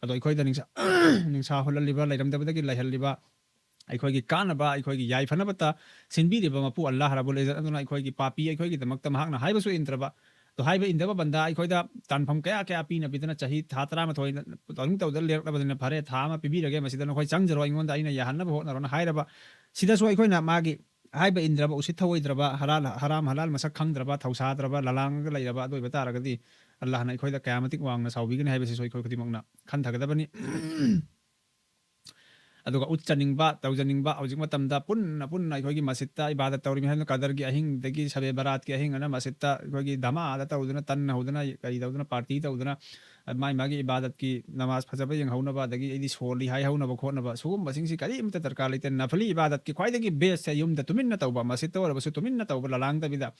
ꯑꯗꯣ ꯑꯩꯈꯣꯏꯗ ꯅꯤꯡꯁꯥ, ꯅꯤꯡꯁꯥ ꯍꯨꯜꯍꯜꯂꯤꯕ, ꯂꯩꯔꯝꯗꯕꯗꯒꯤ ꯂꯩꯍꯜꯂꯤꯕ, ꯑꯩꯈꯣꯏꯒꯤ ꯀꯥꯟꯅꯕ, ꯑꯩꯈꯣꯏꯒꯤ ꯌꯥꯏꯐꯅꯕꯇ ꯁꯤꯟꯕꯤꯔꯤꯕ ꯃꯄꯨ ꯑꯜꯂꯥꯍ ꯔꯕꯨꯜ ꯏꯖꯠ ꯑꯗꯨꯅ ꯑꯩꯈꯣꯏꯒꯤ ꯄꯥꯄꯤ ꯑꯩꯈꯣꯏꯒꯤꯗꯃꯛꯇ ꯃꯍꯥꯛꯅ ꯍꯥꯏꯕꯁꯨ ꯏꯟꯗ꯭ꯔꯕ, ꯑꯗꯣ ꯍꯥꯏꯕ ꯏꯟꯗꯕ ꯕꯟꯗꯥ ꯑꯩꯈꯣꯏꯗ ꯇꯥꯟꯐꯝ ꯀꯌꯥ ꯀꯌꯥ ꯄꯤꯅ ꯄꯤꯗꯅ ꯆꯍꯤ ꯊꯥ ꯇꯔꯥꯃꯥꯊꯣꯏ ꯇꯧꯅꯤꯡ ꯇꯧꯗꯅ ꯂꯩꯔꯛꯂꯕꯅꯤꯅ ꯐꯔꯦ, ꯊꯥ ꯑꯃ ꯄꯤꯕꯤꯔꯒꯦ, ꯃꯁꯤꯗ ꯅꯈꯣꯏ ꯆꯪꯖꯔꯣ, ꯑꯩꯉꯣꯟꯗ ꯑꯩꯅ ꯌꯥꯍꯟꯅꯕ ꯍꯣꯠꯅꯔꯣꯅ ꯍꯥꯏꯔꯕ, ꯁꯤꯗꯁꯨ ꯑꯩꯈꯣꯏꯅ ꯃꯥꯒꯤ ꯍꯥꯏꯕ ꯏꯟꯗ꯭ꯔꯕ, ꯎꯁꯤꯠ ꯊꯑꯣꯏꯗ꯭ꯔꯕ, ꯍꯔꯥꯜ-, ꯍꯔꯥꯝ ꯍꯂꯥꯜ ꯃꯁꯛ ꯈꯪꯗ꯭ꯔꯕ, ꯊꯧꯁꯥꯗ꯭ꯔꯕ, ꯂꯂꯥꯡꯉꯒ ꯂꯩꯔꯕ ꯑꯗꯨ ꯑꯣꯏꯕ ꯇꯥꯔꯒꯗꯤ ꯑꯜꯂꯥꯍꯅ ꯑꯩꯈꯣꯏꯗ ꯀꯌꯥꯃꯇꯤꯛ ꯋꯥꯡꯅ ꯁꯥꯎꯕꯤꯒꯅꯤ ꯍꯥꯏꯕꯁꯤꯁꯨ ꯑꯩꯈꯣꯏ ꯈꯨꯗꯤꯡꯃꯛꯅ ꯈꯟꯊꯒꯗꯕꯅꯤ꯫ ꯑꯗꯨꯒ ꯎꯠꯆꯅꯤꯡꯕ, ꯇꯧꯖꯅꯤꯡꯕ, ꯍꯧꯖꯤꯛ ꯃꯇꯝꯗ ꯄꯨꯟꯅ ꯄꯨꯟꯅ ꯑꯩꯈꯣꯏꯒꯤ ꯃꯁꯖꯤꯠꯇ ꯏꯕꯥꯗꯠ ꯇꯧꯔꯤꯃꯤ ꯍꯥꯏꯅ ꯀꯗꯔꯒꯤ ꯑꯍꯤꯡꯗꯒꯤ ꯁꯕꯦ ꯕꯔꯥꯠꯀꯤ ꯑꯍꯤꯡ ꯑꯅ ꯃꯁꯖꯤꯠꯇ ꯑꯩꯈꯣꯏꯒꯤ ꯙꯃꯥꯗ ꯇꯧꯗꯨꯅ, ꯇꯟ ꯍꯧꯗꯅ, ꯀꯔꯤ ꯇꯧꯗꯅ, ꯄꯥꯔꯇꯤ ꯇꯧꯗꯅ, ꯃꯥꯏ ꯃꯥꯒꯤ ꯏꯕꯥꯗꯠꯀꯤ ꯅꯃꯥꯖ ꯐꯖꯕ ꯌꯦꯡꯍꯧꯅꯕ, ꯑꯗꯒꯤ ꯑꯩꯗꯤ ꯁꯣꯜꯂꯤ ꯍꯥꯏꯍꯧꯅꯕ ꯈꯣꯠꯅꯕ, ꯁꯤꯒꯨꯝꯕꯁꯤꯡꯁꯤ ꯀꯔꯤꯝꯇ ꯗꯔꯀꯥꯔ ꯂꯩꯇꯦ꯫ ꯅꯐꯂꯤ ꯏꯕꯥꯗꯠꯀꯤ ꯈ꯭ꯋꯥꯏꯗꯒꯤ ꯕꯦꯁꯁꯦ ꯌꯨꯝꯗ ꯇꯨꯃꯤꯟꯅ ꯇꯧꯕ, ꯃꯁꯖꯤꯠꯇ ꯑꯣꯏꯔꯕꯁꯨ ꯇꯨꯃꯤꯟꯅ ꯇꯧꯕ, ꯂꯂꯥꯡꯗꯕꯤꯗ,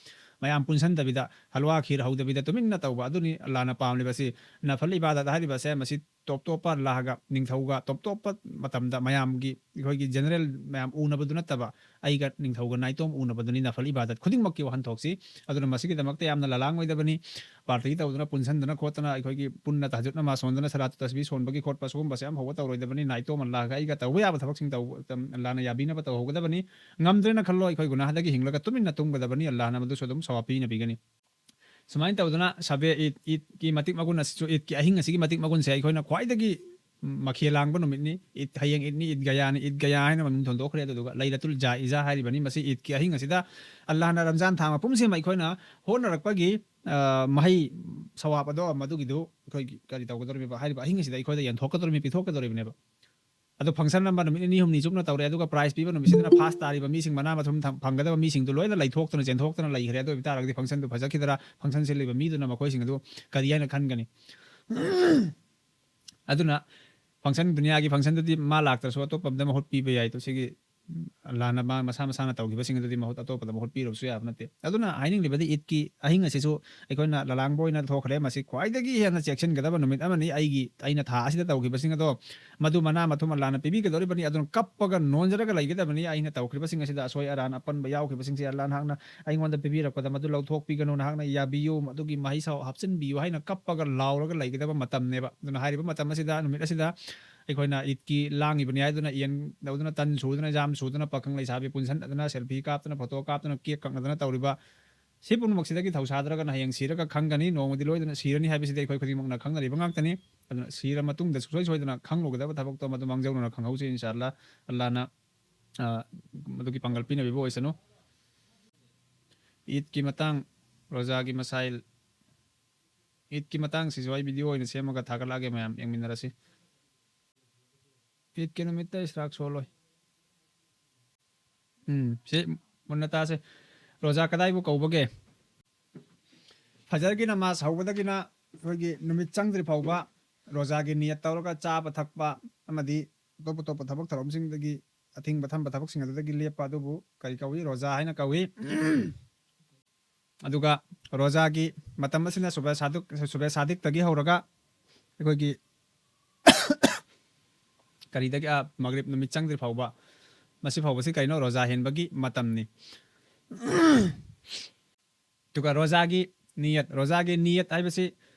ꯃꯌꯥꯝ ꯄꯨꯟꯁꯤꯟꯗꯕꯤꯗ, ꯍꯜꯋꯥ ꯈꯤꯔ ꯍꯧꯗꯕꯤꯗ ꯇꯨꯃꯤꯟꯅ ꯇꯧꯕ, ꯑꯗꯨꯅꯤ ꯑꯜꯂꯥꯍꯅ ꯄꯥꯝꯂꯤꯕꯁꯤ꯫ ꯅꯐꯜ ꯏꯕꯥꯗꯠ ꯍꯥꯏꯔꯤꯕꯁꯦ ꯃꯁꯤ ꯇꯣꯞ ꯇꯣꯞꯄ ꯑꯜꯂꯥꯍꯒ ꯅꯤꯡꯊꯧꯒ ꯇꯣꯞ ꯇꯣꯞꯄ ꯃꯇꯝꯗ ꯃꯌꯥꯝꯒꯤ, ꯑꯩꯈꯣꯏꯒꯤ ꯖꯦꯅꯔꯦꯜ ꯃꯌꯥꯝ ꯎꯅꯕꯗꯨ ꯅꯠꯇꯕ, ꯑꯩꯒ ꯅꯤꯡꯊꯧꯒ ꯅꯥꯏꯇꯣꯝ ꯎꯅꯕꯗꯨꯅꯤ ꯅꯐꯜ ꯏꯕꯥꯗꯠ ꯈꯨꯗꯤꯡꯃꯛꯀꯤ ꯋꯥꯍꯟꯊꯣꯛꯁꯤ꯫ ꯑꯗꯨꯅ ꯃꯁꯤꯒꯤꯗꯃꯛꯇ ꯌꯥꯝꯅ ꯂꯂꯥꯡꯉꯣꯏꯗꯕꯅꯤ꯫ ꯄꯥꯔꯇꯤ ꯇꯧꯗꯅ, ꯄꯨꯟꯁꯤꯟꯗꯅ ꯈꯣꯠꯇꯅ, ꯑꯩꯈꯣꯏꯒꯤ ꯄꯨꯟꯅ ꯇꯍꯖꯨꯗ ꯅꯃꯥꯖ ꯁꯣꯟꯗꯅ, ꯁꯂꯥꯇꯨ ꯇꯁꯕꯤ ꯁꯣꯟꯕꯒꯤ ꯈꯣꯠꯄ, ꯁꯤꯒꯨꯝꯕꯁꯦ ꯑꯃꯐꯥꯎꯕ ꯇꯧꯔꯣꯏꯗꯕꯅꯤ꯫ ꯅꯥꯏꯇꯣꯝ ꯑꯜꯂꯥꯍꯒ ꯑꯩꯒ ꯇꯧꯕ ꯌꯥꯕ ꯊꯕꯛꯁꯤꯡ ꯇꯧꯕ, ꯑꯜꯂꯥꯍꯅ ꯌꯥꯕꯤꯅꯕ ꯇꯧꯍꯧꯒꯗꯕꯅꯤ꯫ ꯉꯝꯗ꯭ꯔꯦꯅ ꯈꯜꯂꯣ, ꯑꯩꯈꯣꯏ ꯒꯨꯅꯥꯍꯗꯒꯤ ꯍꯤꯡꯂꯒ ꯇꯨꯃꯤꯟꯅ ꯇꯨꯝꯒꯗꯕꯅꯤ꯫ ꯑꯜꯂꯥꯍꯅ ꯃꯗꯨꯁꯨ ꯑꯗꯨꯝ ꯁꯋꯥꯕ ꯄꯤꯅꯕꯤꯒꯅꯤ꯫ ꯁꯨꯃꯥꯏꯅ ꯇꯧꯗꯅ ꯁꯕꯦ ꯏꯗ, ꯏꯗꯀꯤ ꯃꯇꯤꯛ ꯃꯒꯨꯟ ꯑꯁꯤꯁꯨ, ꯏꯗꯀꯤ ꯑꯍꯤꯡ ꯑꯁꯤꯒꯤ ꯃꯇꯤꯛ ꯃꯒꯨꯟꯁꯦ ꯑꯩꯈꯣꯏꯅ ꯈ꯭ꯋꯥꯏꯗꯒꯤ ꯃꯈꯦꯜ ꯂꯥꯡꯕ ꯅꯨꯃꯤꯠꯅꯤ꯫ ꯏꯗ, ꯍꯌꯦꯡ ꯏꯗꯅꯤ, ꯏꯗ ꯒꯌꯥꯅꯤ, ꯏꯗ ꯒꯌꯥ ꯍꯥꯏꯅ ꯃꯃꯤꯡ ꯊꯣꯟꯗꯣꯛꯈ꯭ꯔꯦ꯫ ꯑꯗꯨꯗꯨꯒ ꯂꯩꯂꯇꯨꯜ ꯖꯥꯏꯖꯥ ꯍꯥꯏꯔꯤꯕꯅꯤ꯫ ꯃꯁꯤ ꯏꯗꯀꯤ ꯑꯍꯤꯡ ꯑꯁꯤꯗ ꯑꯜꯂꯥꯍꯅ ꯔꯝꯖꯥꯟ ꯊꯥ ꯃꯄꯨꯝꯁꯤꯃ ꯑꯩꯈꯣꯏꯅ ꯍꯣꯠꯅꯔꯛꯄꯒꯤ, ꯑ, ꯃꯍꯩ ꯁꯋꯥꯕ ꯑꯗꯣ, ꯃꯗꯨꯒꯤꯗꯨ ꯑꯩꯈꯣꯏꯒꯤ ꯀꯔꯤ ꯇꯧꯒꯗꯧꯔꯤꯕ? ꯍꯥꯏꯔꯤꯕ ꯑꯍꯤꯡ ꯑꯁꯤꯗ ꯑꯩꯈꯣꯏꯗ ꯌꯦꯟꯊꯣꯛꯀꯗꯧꯔꯤꯕꯅꯤ, ꯄꯤꯊꯣꯛꯀꯗꯧꯔꯤꯕꯅꯦꯕ꯫ ꯑꯗꯣ ꯐꯪꯁꯟ ꯑꯃ ꯅꯨꯃꯤꯠ ꯅꯤꯅꯤ ꯍꯨꯝꯅꯤ ꯆꯨꯞꯅ ꯇꯧꯔꯦ, ꯑꯗꯨꯒ ꯄ꯭ꯔꯥꯏꯖ ꯄꯤꯕ ꯅꯨꯃꯤꯠꯁꯤꯗꯅ ꯐꯥꯁ ꯇꯥꯔꯤꯕ ꯃꯤꯁꯤꯡ, ꯃꯅꯥ ꯃꯊꯨꯝ ꯊꯝ-, ꯐꯪꯒꯗꯕ ꯃꯤꯁꯤꯡꯗꯨ ꯂꯣꯏꯅ ꯂꯩꯊꯣꯛꯇꯅ, ꯆꯦꯟꯊꯣꯛꯇꯅ ꯂꯩꯈ꯭ꯔꯦ꯫ ꯑꯗꯨ ꯑꯣꯏꯕ ꯇꯥꯔꯒꯗꯤ ꯐꯪꯁꯟꯗꯨ ꯐꯖꯈꯤꯗꯔꯥ? ꯐꯪꯁꯟ ꯁꯤꯜꯂꯤꯕ ꯃꯤꯗꯨꯅ ꯃꯈꯣꯏꯁꯤꯡ ꯑꯗꯨ ꯀꯔꯤ ꯍꯥꯏꯅ ꯈꯟꯒꯅꯤ? ꯑꯗꯨꯅ ꯐꯪꯁꯟ, ꯗꯨꯅꯤꯌꯥꯒꯤ ꯐꯪꯁꯟꯗꯨꯗꯤ ꯃꯥ ꯂꯥꯛꯇ꯭ꯔꯁꯨ ꯑꯇꯣꯞꯄ ꯑꯝꯗ ꯃꯍꯨꯠ ꯄꯤꯕ ꯌꯥꯏ꯫ ꯑꯗꯣ ꯁꯤꯒꯤ, ꯎꯝ, ꯑꯜꯂꯥꯍꯅ ꯃꯥ ꯃꯁꯥ ꯃꯁꯥꯅ ꯇꯧꯈꯤꯕꯁꯤꯡ ꯑꯗꯨꯗꯤ ꯃꯍꯨꯠ ꯑꯇꯣꯞꯄꯗ ꯃꯍꯨꯠ ꯄꯤꯔꯨꯕꯁꯨ ꯌꯥꯕ ꯅꯠꯇꯦ꯫ ꯑꯗꯨꯅ ꯍꯥꯏꯅꯤꯡꯂꯤꯕꯗꯤ ꯏꯗꯀꯤ ꯑꯍꯤꯡ ꯑꯁꯤꯁꯨ ꯑꯩꯈꯣꯏꯅ ꯂꯂꯥꯡꯕ ꯑꯣꯏꯅ ꯊꯣꯛꯈ꯭ꯔꯦ꯫ ꯃꯁꯤ ꯈ꯭ꯋꯥꯏꯗꯒꯤ ꯍꯦꯟꯅ ꯆꯦꯛꯁꯤꯟꯒꯗꯕ ꯅꯨꯃꯤꯠ ꯑꯃꯅꯤ꯫ ꯑꯩꯒꯤ, ꯑꯩꯅ ꯊꯥ ꯑꯁꯤꯗ ꯇꯧꯈꯤꯕꯁꯤꯡ ꯑꯗꯣ ꯃꯗꯨ ꯃꯅꯥ ꯃꯊꯨꯝ ꯑꯜꯂꯥꯍꯅ ꯄꯤꯕꯤꯒꯗꯧꯔꯤꯕꯅꯤ꯫ ꯑꯗꯨꯅ ꯀꯞꯄꯒ ꯅꯣꯟꯖꯔꯒ ꯂꯩꯒꯗꯕꯅꯤ꯫ ꯑꯩꯅ ꯇꯧꯈ꯭ꯔꯤꯕꯁꯤꯡ ꯑꯁꯤꯗ ꯑꯁꯣꯏ ꯑꯔꯥꯟ, ꯑꯄꯟꯕ ꯌꯥꯎꯈꯤꯕꯁꯤꯡꯁꯦ ꯑꯜꯂꯥꯍ ꯅꯍꯥꯛꯅ ꯑꯩꯉꯣꯟꯗ ꯄꯤꯕꯤꯔꯛꯄꯗ ꯃꯗꯨ ꯂꯧꯊꯣꯛꯄꯤꯒꯅꯨ, ꯅꯍꯥꯛꯅ ꯌꯥꯕꯤꯌꯨ, ꯃꯗꯨꯒꯤ ꯃꯍꯩ ꯁꯥꯎ ꯍꯥꯞꯆꯤꯟꯕꯤꯌꯨ ꯍꯥꯏꯅ ꯀꯞꯄꯒ ꯂꯥꯎꯔꯒ ꯂꯩꯒꯗꯕ ꯃꯇꯝꯅꯦꯕ꯫ ꯑꯗꯨꯅ ꯍꯥꯏꯔꯤꯕ ꯃꯇꯝ ꯑꯁꯤꯗ, ꯅꯨꯃꯤꯠ ꯑꯁꯤꯗ ꯑꯩꯈꯣꯏꯅ ꯏꯗꯀꯤ ꯂꯥꯡꯉꯤꯕꯅꯤ ꯍꯥꯏꯗꯨꯅ ꯌꯦꯟ ꯂꯧꯗꯨꯅ, ꯇꯟ ꯁꯨꯗꯨꯅ, ꯖꯥꯝ ꯁꯨꯗꯨꯅ, ꯄꯥꯈꯪ ꯂꯩꯁꯥꯕꯤ ꯄꯨꯟꯁꯤꯟꯅꯗꯅ, ꯁꯦꯜꯐꯤ ꯀꯥꯞꯇꯅ, ꯐꯣꯇꯣ ꯀꯥꯞꯇꯅ, ꯀꯦꯛ ꯀꯛꯅꯗꯅ ꯇꯧꯔꯤꯕ ꯁꯤ ꯄꯨꯝꯅꯃꯛꯁꯤꯗꯒꯤ ꯊꯧꯁꯥꯗ꯭ꯔꯒꯅ ꯍꯌꯦꯡ ꯁꯤꯔꯒ ꯈꯪꯒꯅꯤ꯫ ꯅꯣꯡꯃꯗꯤ ꯂꯣꯏꯗꯅ ꯁꯤꯔꯅꯤ ꯍꯥꯏꯕꯁꯤꯗꯤ ꯑꯩꯈꯣꯏ ꯈꯨꯗꯤꯡꯃꯛꯅ ꯈꯪꯅꯔꯤꯕ ꯉꯥꯛꯇꯅꯤ꯫ ꯑꯗꯨꯅ ꯁꯤꯔ ꯃꯇꯨꯡꯗ ꯁꯨꯡꯁꯣꯏ ꯁꯣꯏꯗꯅ ꯈꯪꯂꯨꯒꯗꯕ ꯊꯕꯛꯇꯣ ꯃꯗꯨ ꯃꯥꯡꯖꯧꯅꯅ ꯈꯪꯍꯧꯁꯤ, ꯏꯟꯁꯥ ꯑꯜꯂꯥ꯫ ꯑꯜꯂꯥꯅ, ꯑ, ꯃꯗꯨꯒꯤ ꯄꯥꯡꯒꯜ ꯄꯤꯅꯕꯤꯕ ꯑꯣꯏꯁꯅꯨ꯫ ꯏꯗꯀꯤ ꯃꯇꯥꯡ, ꯔꯣꯖꯥꯒꯤ ꯃꯁꯥꯏꯜ, ꯏꯗꯀꯤ ꯃꯇꯥꯡꯁꯤꯁꯨ ꯑꯩ ꯚꯤꯗꯤꯑꯣ ꯑꯣꯏꯅ ꯁꯦꯝꯃꯒ ꯊꯥꯒꯠꯂꯛꯑꯒꯦ, ꯃꯌꯥꯝ ꯌꯦꯡꯃꯤꯟꯅꯔꯁꯤ꯫ ꯏꯗꯀꯤ ꯅꯨꯃꯤꯠꯇ ꯏꯁ꯭ꯔꯥꯛ ꯁꯣꯜꯂꯣꯏ꯫ ꯎꯝ, ꯁꯤ ꯃꯨꯟꯅ ꯇꯥꯁꯦ꯫ ꯔꯣꯖꯥ ꯀꯗꯥꯏꯕꯨ ꯀꯧꯕꯒꯦ? ꯐꯖꯔꯒꯤ ꯅꯃꯥꯖ ꯍꯧꯕꯗꯒꯤꯅ ꯑꯩꯈꯣꯏꯒꯤ ꯅꯨꯃꯤꯠ ꯆꯪꯗ꯭ꯔꯤ ꯐꯥꯎꯕ ꯔꯣꯖꯥꯒꯤ ꯅꯤꯌꯠ ꯇꯧꯔꯒ ꯆꯥꯕ ꯊꯛꯄ ꯑꯃꯗꯤ ꯑꯇꯣꯞ ꯑꯇꯣꯞꯄ ꯊꯕꯛ ꯊꯧꯔꯝꯁꯤꯡꯗꯒꯤ ꯑꯊꯤꯡꯕ ꯊꯝꯕ ꯊꯕꯛꯁꯤꯡ ꯑꯗꯨꯗꯒꯤ ꯂꯦꯞꯄ ꯑꯗꯨꯕꯨ ꯀꯔꯤ ꯀꯧꯏ? ꯔꯣꯖꯥ ꯍꯥꯏꯅ ꯀꯧꯏ꯫ ꯑꯗꯨꯒ ꯔꯣꯖꯥꯒꯤ ꯃꯇꯝ ꯑꯁꯤꯅ ꯁꯨꯕꯦ ꯁꯥꯗꯨꯛ-, ꯁꯨꯕꯦ ꯁꯥꯗꯤꯛꯇꯒꯤ ꯍꯧꯔꯒ ꯑꯩꯈꯣꯏꯒꯤ ꯀꯔꯤꯗꯒꯤ, ꯑ, ꯃꯒ꯭ꯔꯤꯕ ꯅꯨꯃꯤꯠ ꯆꯪꯗ꯭ꯔꯤ ꯐꯥꯎꯕ, ꯃꯁꯤ ꯐꯥꯎꯕꯁꯤ ꯀꯩꯅꯣ? ꯔꯣꯖꯥ ꯍꯦꯟꯕꯒꯤ ꯃꯇꯝꯅꯤ꯫ ꯑꯗꯨꯒ ꯔꯣꯖꯥꯒꯤ ꯅꯤꯌꯠ, ꯔꯣꯖꯥꯒꯤ ꯅꯤꯌꯠ ꯍꯥꯏꯕꯁꯤ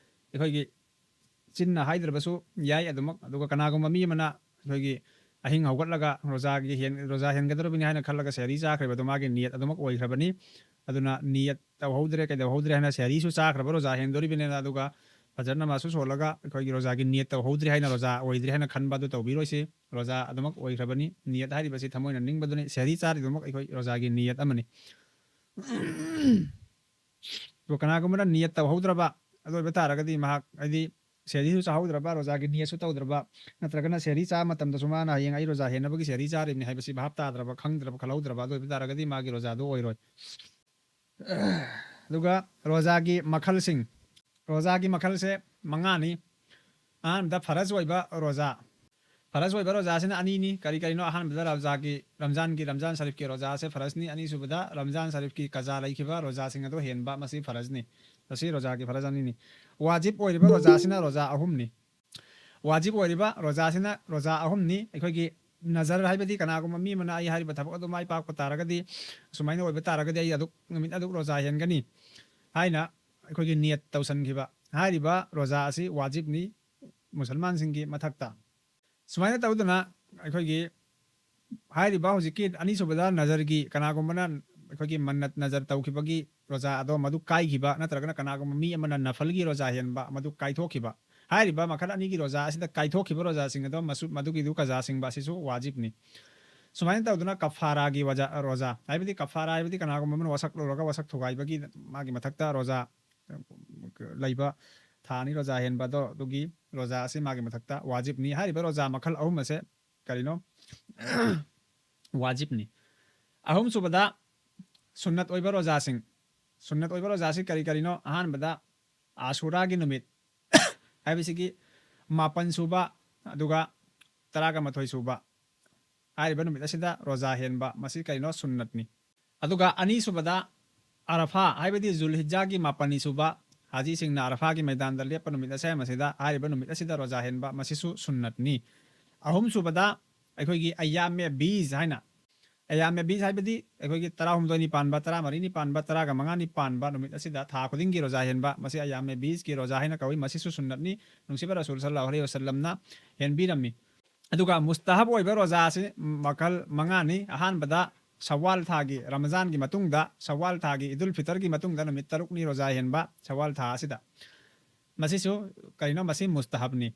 ꯑꯩꯈꯣꯏꯒꯤ ꯆꯤꯟꯅ ꯍꯥꯏꯗ꯭ꯔꯕꯁꯨ ꯌꯥꯏ ꯑꯗꯨꯃꯛ꯫ ꯑꯗꯨꯒ ꯀꯅꯥꯒꯨꯝꯕ ꯃꯤ ꯑꯃꯅ ꯑꯩꯈꯣꯏꯒꯤ ꯑꯍꯤꯡ ꯍꯧꯒꯠꯂꯒ ꯔꯣꯖꯥꯒꯤ ꯍꯦꯟ-, ꯔꯣꯖꯥ ꯍꯦꯟꯒꯗꯧꯔꯕꯅꯤ ꯍꯥꯏꯅ ꯈꯜꯂꯒ ꯁꯦꯍꯔꯤ ꯆꯥꯈ꯭ꯔꯤꯕ ꯑꯗꯨ ꯃꯥꯒꯤ ꯅꯤꯌꯠ ꯑꯗꯨꯃꯛ ꯑꯣꯏꯈ꯭ꯔꯕꯅꯤ꯫ ꯑꯗꯨꯅ ꯅꯤꯌꯠ ꯇꯧꯍꯧꯗ꯭ꯔꯦ, ꯀꯩꯗꯧꯍꯧꯗ꯭ꯔꯦ ꯍꯥꯏꯅ ꯁꯦꯍꯔꯤꯁꯨ ꯆꯥꯈ꯭ꯔꯕ ꯔꯣꯖꯥ ꯍꯦꯟꯗꯣꯔꯤꯕꯅꯤꯅ, ꯑꯗꯨꯒ ꯐꯖꯔ ꯅꯃꯥꯖꯁꯨ ꯁꯣꯜꯂꯒ ꯑꯩꯈꯣꯏꯒꯤ ꯔꯣꯖꯥꯒꯤ ꯅꯤꯌꯠ ꯇꯧꯍꯧꯗ꯭ꯔꯦ ꯍꯥꯏꯅ ꯔꯣꯖꯥ ꯑꯣꯏꯗ꯭ꯔꯦ ꯍꯥꯏꯅ ꯈꯟꯕ ꯑꯗꯨ ꯇꯧꯕꯤꯔꯣꯏꯁꯤ꯫ ꯔꯣꯖꯥ ꯑꯗꯨꯃꯛ ꯑꯣꯏꯈ꯭ꯔꯕꯅꯤ꯫ ꯅꯤꯌꯠ ꯍꯥꯏꯔꯤꯕꯁꯤ ꯊꯃꯣꯏꯅ ꯅꯤꯡꯕꯗꯨꯅꯤ꯫ ꯁꯦꯍꯔꯤ ꯆꯥꯔꯤꯗꯨꯃꯛ ꯑꯩꯈꯣꯏ ꯔꯣꯖꯥꯒꯤ ꯅꯤꯌꯠ ꯑꯃꯅꯤ꯫ ꯑꯗꯨ ꯀꯅꯥꯒꯨꯝꯕꯅ ꯅꯤꯌꯠ ꯇꯧꯍꯧꯗ꯭ꯔꯕ, ꯑꯗꯨ ꯑꯣꯏꯕ ꯇꯥꯔꯒꯗꯤ ꯃꯍꯥꯛ, ꯍꯥꯏꯗꯤ ꯁꯦꯍꯔꯤꯁꯨ ꯆꯥꯍꯧꯗ꯭ꯔꯕ, ꯔꯣꯖꯥꯒꯤ ꯅꯤꯌꯠꯁꯨ ꯇꯧꯗ꯭ꯔꯕ, ꯅꯠꯇ꯭ꯔꯒꯅ ꯁꯦꯍꯔꯤ ꯆꯥꯕ ꯃꯇꯝꯗꯁꯨ ꯃꯥꯅ ꯍꯌꯦꯡ ꯑꯩ ꯔꯣꯖꯥ ꯍꯦꯟꯅꯕꯒꯤ ꯁꯦꯍꯔꯤ ꯆꯥꯔꯤꯕꯅꯤ ꯍꯥꯏꯕꯁꯤ ꯚꯥꯞ ꯇꯥꯗ꯭ꯔꯕ, ꯈꯪꯗ꯭ꯔꯕ, ꯈꯜꯍꯧꯗ꯭ꯔꯕ, ꯑꯗꯨ ꯑꯣꯏꯕ ꯇꯥꯔꯒꯗꯤ ꯃꯥꯒꯤ ꯔꯣꯖꯥꯗꯨ ꯑꯣꯏꯔꯣꯏ꯫ ꯑꯗꯨꯒ ꯔꯣꯖꯥꯒꯤ ꯃꯈꯜꯁꯤꯡ, ꯔꯣꯖꯥꯒꯤ ꯃꯈꯜꯁꯦ ꯃꯉꯥꯅꯤ꯫ ꯑꯍꯥꯟꯕꯗ ꯐꯔꯖ ꯑꯣꯏꯕ ꯔꯣꯖꯥ꯫ ꯐꯔꯖ ꯑꯣꯏꯕ ꯔꯣꯖꯥꯁꯤꯅ ꯑꯅꯤꯅꯤ꯫ ꯀꯔꯤ ꯀꯔꯤꯅꯣ? ꯑꯍꯥꯟꯕꯗ ꯔꯣꯖꯥꯒꯤ, ꯔꯝꯖꯥꯟꯒꯤ, ꯔꯝꯖꯥꯟ ꯁꯔꯤꯐꯀꯤ ꯔꯣꯖꯥꯁꯦ ꯐꯔꯖꯅꯤ꯫ ꯑꯅꯤꯁꯨꯕꯗ ꯔꯝꯖꯥꯟ ꯁꯔꯤꯐꯀꯤ ꯀꯖꯥ ꯂꯩꯈꯤꯕ ꯔꯣꯖꯥꯁꯤꯡ ꯑꯗꯨ ꯍꯦꯟꯕ, ꯃꯁꯤ ꯐꯔꯖꯅꯤ꯫ ꯃꯁꯤ ꯔꯣꯖꯥꯒꯤ ꯐꯔꯖ ꯑꯅꯤꯅꯤ꯫ ꯋꯥꯖꯤꯕ ꯑꯣꯏꯔꯤꯕ ꯔꯣꯖꯥꯁꯤꯅ ꯔꯣꯖꯥ ꯑꯍꯨꯝꯅꯤ꯫ ꯋꯥꯖꯤꯕ ꯑꯣꯏꯔꯤꯕ ꯔꯣꯖꯥꯁꯤꯅ ꯔꯣꯖꯥ ꯑꯍꯨꯝꯅꯤ꯫ ꯑꯩꯈꯣꯏꯒꯤ ꯅꯖꯔ ꯍꯥꯏꯕꯗꯤ ꯀꯅꯥꯒꯨꯝꯕ ꯃꯤ ꯑꯃꯅ ꯑꯩ ꯍꯥꯏꯔꯤꯕ ꯊꯕꯛ ꯑꯗꯨ ꯃꯥꯏ ꯄꯥꯛꯄ ꯇꯥꯔꯒꯗꯤ, ꯁꯨꯃꯥꯏꯅ ꯑꯣꯏꯕ ꯇꯥꯔꯒꯗꯤ ꯑꯩ ꯑꯗꯨꯛ, ꯅꯨꯃꯤꯠ ꯑꯗꯨꯛ ꯔꯣꯖꯥ ꯍꯦꯟꯒꯅꯤ ꯍꯥꯏꯅ ꯑꯩꯈꯣꯏꯒꯤ ꯅꯤꯌꯠ ꯇꯧꯁꯟꯈꯤꯕ꯫ ꯍꯥꯏꯔꯤꯕ ꯔꯣꯖꯥ ꯑꯁꯤ ꯋꯥꯖꯤꯕꯅꯤ ꯃꯨꯁꯜꯃꯥꯟꯁꯤꯡꯒꯤ ꯃꯊꯛꯇ꯫ ꯁꯨꯃꯥꯏꯅ ꯇꯧꯗꯅ ꯑꯩꯈꯣꯏꯒꯤ ꯍꯥꯏꯔꯤꯕ ꯍꯧꯖꯤꯛꯀꯤ ꯑꯅꯤꯁꯨꯕꯗ ꯅꯖꯔꯒꯤ, ꯀꯅꯥꯒꯨꯝꯕꯅ ꯑꯩꯈꯣꯏꯒꯤ ꯃꯟꯅꯠ ꯅꯖꯔ ꯇꯧꯈꯤꯕꯒꯤ ꯔꯣꯖꯥ ꯑꯗꯣ ꯃꯗꯨ ꯀꯥꯏꯈꯤꯕ, ꯅꯠꯇ꯭ꯔꯒꯅ ꯀꯅꯥꯒꯨꯝꯕ ꯃꯤ ꯑꯃꯅ ꯅꯐꯜꯒꯤ ꯔꯣꯖꯥ ꯍꯦꯟꯕ, ꯃꯗꯨ ꯀꯥꯏꯊꯣꯛꯈꯤꯕ꯫ ꯍꯥꯏꯔꯤꯕ ꯃꯈꯜ ꯑꯅꯤꯒꯤ ꯔꯣꯖꯥ ꯑꯁꯤꯗ ꯀꯥꯏꯊꯣꯛꯈꯤꯕ ꯔꯣꯖꯥꯁꯤꯡ ꯑꯗꯣ ꯃꯁꯨ-, ꯃꯗꯨꯒꯤꯗꯨ ꯀꯖꯥ ꯁꯤꯡꯕ ꯑꯁꯤꯁꯨ ꯋꯥꯖꯤꯕꯅꯤ꯫ ꯁꯨꯃꯥꯏꯅ ꯇꯧꯗꯅ ꯀꯐꯥꯔꯥꯒꯤ ꯋꯥꯖꯥ-, ꯔꯣꯖꯥ, ꯍꯥꯏꯕꯗꯤ ꯀꯐꯥꯔꯥ ꯍꯥꯏꯕꯗꯤ ꯀꯅꯥꯒꯨꯝꯕ ꯑꯃꯅ ꯋꯥꯁꯛ ꯂꯧꯔꯒ ꯋꯥꯁꯛ ꯊꯨꯒꯥꯏꯕꯒꯤ ꯃꯥꯒꯤ ꯃꯊꯛꯇ ꯔꯣꯖꯥ ꯂꯩꯕ, ꯊꯥ ꯑꯅꯤ ꯔꯣꯖꯥ ꯍꯦꯟꯕ ꯑꯗꯣ ꯑꯗꯨꯒꯤ ꯔꯣꯖꯥ ꯑꯁꯤ ꯃꯥꯒꯤ ꯃꯊꯛꯇ ꯋꯥꯖꯤꯕꯅꯤ꯫ ꯍꯥꯏꯔꯤꯕ ꯔꯣꯖꯥ ꯃꯈꯜ ꯑꯍꯨꯝ ꯑꯁꯦ ꯀꯔꯤꯅꯣ? ꯋꯥꯖꯤꯕꯅꯤ꯫ ꯑꯍꯨꯝꯁꯨꯕꯗ ꯁꯨꯟꯅꯠ ꯑꯣꯏꯕ ꯔꯣꯖꯥꯁꯤꯡ꯫ ꯁꯨꯟꯅꯠ ꯑꯣꯏꯕ ꯔꯣꯖꯥꯁꯤ ꯀꯔꯤ ꯀꯔꯤꯅꯣ? ꯑꯍꯥꯟꯕꯗ ꯑꯥꯁꯨꯔꯥꯒꯤ ꯅꯨꯃꯤꯠ ꯍꯥꯏꯕꯁꯤꯒꯤ ꯃꯥꯄꯟ ꯁꯨꯕ, ꯑꯗꯨꯒ ꯇꯔꯥꯒ ꯃꯥꯊꯣꯏ ꯁꯨꯕ ꯍꯥꯏꯔꯤꯕ ꯅꯨꯃꯤꯠ ꯑꯁꯤꯗ ꯔꯣꯖꯥ ꯍꯦꯟꯕ, ꯃꯁꯤ ꯀꯔꯤꯅꯣ? ꯁꯨꯟꯅꯠꯅꯤ꯫ ꯑꯗꯨꯒ ꯑꯅꯤꯁꯨꯕꯗ ꯑꯔꯐꯥ, ꯍꯥꯏꯕꯗꯤ ꯖꯨꯜꯍꯤꯖꯥꯒꯤ ꯃꯥꯄꯟꯅꯤ ꯁꯨꯕ, ꯍꯥꯖꯤꯁꯤꯡꯅ ꯑꯔꯐꯥꯒꯤ ꯃꯩꯗꯥꯟꯗ ꯂꯦꯞꯄ ꯅꯨꯃꯤꯠ ꯑꯁꯦ, ꯃꯁꯤꯗ, ꯍꯥꯏꯔꯤꯕ ꯅꯨꯃꯤꯠ ꯑꯁꯤꯗ ꯔꯣꯖꯥ ꯍꯦꯟꯕ, ꯃꯁꯤꯁꯨ ꯁꯨꯟꯅꯠꯅꯤ꯫ ꯑꯍꯨꯝꯁꯨꯕꯗ ꯑꯩꯈꯣꯏꯒꯤ ꯑꯌꯥꯃꯦ ꯕꯤꯖ ꯍꯥꯏꯅ, ꯑꯌꯥꯃꯦ ꯕꯤꯖ ꯍꯥꯏꯕꯗꯤ ꯑꯩꯈꯣꯏꯒꯤ ꯇꯔꯥꯍꯨꯝꯗꯣꯏꯅꯤ ꯄꯥꯟꯕ, ꯇꯔꯥꯃꯔꯤꯅꯤ ꯄꯥꯟꯕ, ꯇꯔꯥꯒ ꯃꯉꯥꯅꯤ ꯄꯥꯟꯕ ꯅꯨꯃꯤꯠ ꯑꯁꯤꯗ ꯊꯥ ꯈꯨꯗꯤꯡꯒꯤ ꯔꯣꯖꯥ ꯍꯦꯟꯕ, ꯃꯁꯤ ꯑꯌꯥꯃꯦ ꯕꯤꯖꯀꯤ ꯔꯣꯖꯥ ꯍꯥꯏꯅ ꯀꯧꯏ꯫ ꯃꯁꯤꯁꯨ ꯁꯨꯟꯅꯠꯅꯤ, ꯅꯨꯡꯁꯤꯕ ꯔꯁꯨꯜ ꯁꯜꯂꯜꯂꯥꯍꯨ ꯑꯂꯩꯍꯤ ꯋꯁꯜꯂꯝꯅ ꯍꯦꯟꯕꯤꯔꯝꯃꯤ꯫ ꯑꯗꯨꯒ ꯃꯨꯁꯇꯍꯕ ꯑꯣꯏꯕ ꯔꯣꯖꯥ ꯑꯁꯤ ꯃꯈꯜ ꯃꯉꯥꯅꯤ꯫ ꯑꯍꯥꯟꯕꯗ ꯁꯋꯥꯜ ꯊꯥꯒꯤ, ꯔꯃꯖꯥꯟꯒꯤ ꯃꯇꯨꯡꯗ, ꯁꯋꯥꯜ ꯊꯥꯒꯤ ꯏꯗꯨꯜ ꯐꯤꯇꯔꯒꯤ ꯃꯇꯨꯡꯗ ꯅꯨꯃꯤꯠ ꯇꯔꯨꯛꯅꯤ ꯔꯣꯖꯥ ꯍꯦꯟꯕ ꯁꯋꯥꯜ ꯊꯥ ꯑꯁꯤꯗ꯫ ꯃꯁꯤꯁꯨ ꯀꯔꯤꯅꯣ? ꯃꯁꯤ ꯃꯨꯁꯇꯍꯕꯅꯤ꯫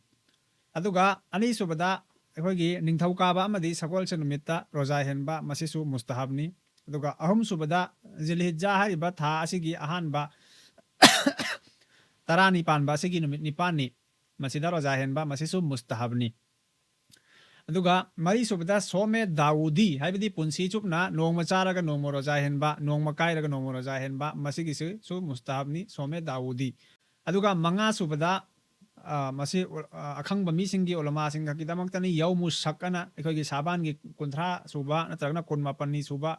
ꯑꯗꯨꯒ ꯑꯅꯤꯁꯨꯕꯗ ꯑꯩꯈꯣꯏꯒꯤ ꯅꯤꯡꯊꯧꯀꯥꯕ ꯑꯃꯗꯤ ꯁꯒꯣꯜꯁꯦꯟ ꯅꯨꯃꯤꯠꯇ ꯔꯣꯖꯥ ꯍꯦꯟꯕ, ꯃꯁꯤꯁꯨ ꯃꯨꯁꯇꯍꯕꯅꯤ꯫ ꯑꯗꯨꯒ ꯑꯍꯨꯝꯁꯨꯕꯗ ꯖꯤꯜꯍꯤꯖꯥ ꯍꯥꯏꯔꯤꯕ ꯊꯥ ꯑꯁꯤꯒꯤ ꯑꯍꯥꯟꯕ ꯇꯔꯥꯅꯤ ꯄꯥꯟꯕ ꯑꯁꯤꯒꯤ ꯅꯨꯃꯤꯠ ꯅꯤꯄꯥꯟꯅꯤ, ꯃꯁꯤꯗ ꯔꯣꯖꯥ ꯍꯦꯟꯕ, ꯃꯁꯤꯁꯨ ꯃꯨꯁꯇꯍꯕꯅꯤ꯫ ꯑꯗꯨꯒ ꯃꯔꯤꯁꯨꯕꯗ ꯁꯣꯃꯦ ꯗꯥꯎꯗꯤ, ꯍꯥꯏꯕꯗꯤ ꯄꯨꯟꯁꯤ ꯆꯨꯞꯅ ꯅꯣꯡꯃ ꯆꯥꯔꯒ ꯅꯣꯡꯃ ꯔꯣꯖꯥ ꯍꯦꯟꯕ, ꯅꯣꯡꯃ ꯀꯥꯏꯔꯒ ꯅꯣꯡꯃ ꯔꯣꯖꯥ ꯍꯦꯟꯕ, ꯃꯁꯤꯒꯤꯁꯤꯁꯨ ꯃꯨꯁꯇꯍꯕꯅꯤ, ꯁꯣꯃꯦ ꯗꯥꯎꯗꯤ꯫ ꯑꯗꯨꯒ ꯃꯉꯥꯁꯨꯕꯗ, ꯑ, ꯃꯁꯤ ꯎ-, ꯑ, ꯑꯈꯪꯕ ꯃꯤꯁꯤꯡꯒꯤ, ꯎꯂꯃꯥꯁꯤꯡ ꯈꯛꯀꯤꯗꯃꯛꯇꯅꯤ, ꯌꯧꯃꯨ ꯁꯛ ꯑꯅ ꯑꯩꯈꯣꯏꯒꯤ ꯁꯥꯕꯥꯟꯒꯤ ꯀꯨꯟꯊ꯭ꯔꯥ ꯁꯨꯕ ꯅꯠꯇ꯭ꯔꯒꯅ ꯀꯨꯟꯃꯥꯄꯟꯅꯤ ꯁꯨꯕ,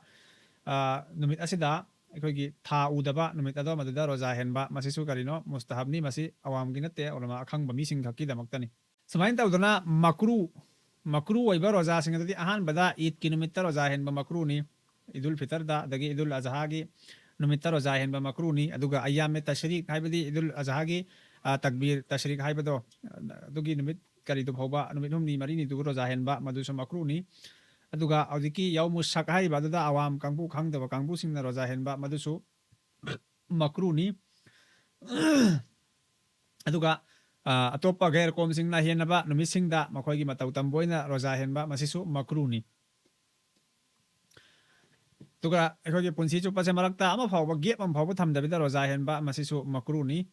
ꯑ, ꯅꯨꯃꯤꯠ ꯑꯁꯤꯗ ꯑꯩꯈꯣꯏꯒꯤ ꯊꯥ ꯎꯗꯕ ꯅꯨꯃꯤꯠ ꯑꯗꯣ ꯃꯗꯨꯗ ꯔꯣꯖꯥ ꯍꯦꯟꯕ, ꯃꯁꯤꯁꯨ ꯀꯔꯤꯅꯣ? ꯃꯨꯁꯇꯍꯕꯅꯤ, ꯃꯁꯤ ꯑꯋꯥꯝꯒꯤ ꯅꯠꯇꯦ, ꯎꯂꯃꯥ ꯑꯈꯪꯕ ꯃꯤꯁꯤꯡ ꯈꯛꯀꯤꯗꯃꯛꯇꯅꯤ꯫ ꯁꯨꯃꯥꯏꯅ ꯇꯧꯗꯅ ꯃꯀ꯭ꯔꯨ, ꯃꯀ꯭ꯔꯨ ꯑꯣꯏꯕ ꯔꯣꯖꯥꯁꯤꯡ ꯑꯗꯨꯗꯤ ꯑꯍꯥꯟꯕꯗ ꯏꯗꯀꯤ ꯅꯨꯃꯤꯠꯇ ꯔꯣꯖꯥ ꯍꯦꯟꯕ ꯃꯀ꯭ꯔꯨꯅꯤ, ꯏꯗꯨꯜ ꯐꯤꯇꯔꯗ, ꯑꯗꯒꯤ ꯏꯗꯨꯜ ꯑꯖꯍꯥꯒꯤ ꯅꯨꯃꯤꯠꯇ ꯔꯣꯖꯥ ꯍꯦꯟꯕ ꯃꯀ꯭ꯔꯨꯅꯤ꯫ ꯑꯗꯨꯒ ꯑꯌꯥꯃꯦ ꯇꯁꯔꯤꯛ ꯍꯥꯏꯕꯗꯤ ꯏꯗꯨꯜ ꯑꯖꯍꯥꯒꯤ, ꯑ, ꯇꯛꯕꯤꯔ ꯇꯁꯔꯤꯛ ꯍꯥꯏꯕꯗꯣ, ꯑꯗꯨꯒꯤ ꯅꯨꯃꯤꯠ ꯀꯔꯤꯗꯨ ꯐꯥꯎꯕ, ꯅꯨꯃꯤꯠ ꯍꯨꯝꯅꯤ ꯃꯔꯤꯅꯤꯗꯨ ꯔꯣꯖꯥ ꯍꯦꯟꯕ, ꯃꯗꯨꯁꯨ ꯃꯀ꯭ꯔꯨꯅꯤ꯫ ꯑꯗꯨꯒ ꯍꯧꯖꯤꯛꯀꯤ ꯌꯧꯃꯨ ꯁꯛ ꯍꯥꯏꯔꯤꯕ ꯑꯗꯨꯗ ꯑꯋꯥꯝ ꯀꯥꯡꯕꯨ, ꯈꯪꯗꯕ ꯀꯥꯡꯕꯨꯁꯤꯡꯅ ꯔꯣꯖꯥ ꯍꯦꯟꯕ, ꯃꯗꯨꯁꯨ ꯃꯀ꯭ꯔꯨꯅꯤ꯫ ꯑꯗꯨꯒ, ꯑ, ꯑꯇꯣꯞꯄ ꯒꯩꯔ ꯀꯣꯝꯁꯤꯡꯅ ꯍꯦꯟꯅꯕ ꯅꯨꯃꯤꯠꯁꯤꯡꯗ ꯃꯈꯣꯏꯒꯤ ꯃꯇꯧ ꯇꯝꯕ ꯑꯣꯏꯅ ꯔꯣꯖꯥ ꯍꯦꯟꯕ, ꯃꯁꯤꯁꯨ ꯃꯀ꯭ꯔꯨꯅꯤ꯫ ꯑꯗꯨꯒ ꯑꯩꯈꯣꯏꯒꯤ ꯄꯨꯟꯁꯤ ꯆꯨꯞꯄꯁꯦ ꯃꯔꯛꯇ ꯑꯃ ꯐꯥꯎꯕ, ꯒꯦꯞ ꯑꯃ ꯐꯥꯎꯕ ꯊꯝꯗꯕꯤꯗ ꯔꯣꯖꯥ ꯍꯦꯟꯕ, ꯃꯁꯤꯁꯨ ꯃꯀ꯭ꯔꯨꯅꯤ꯫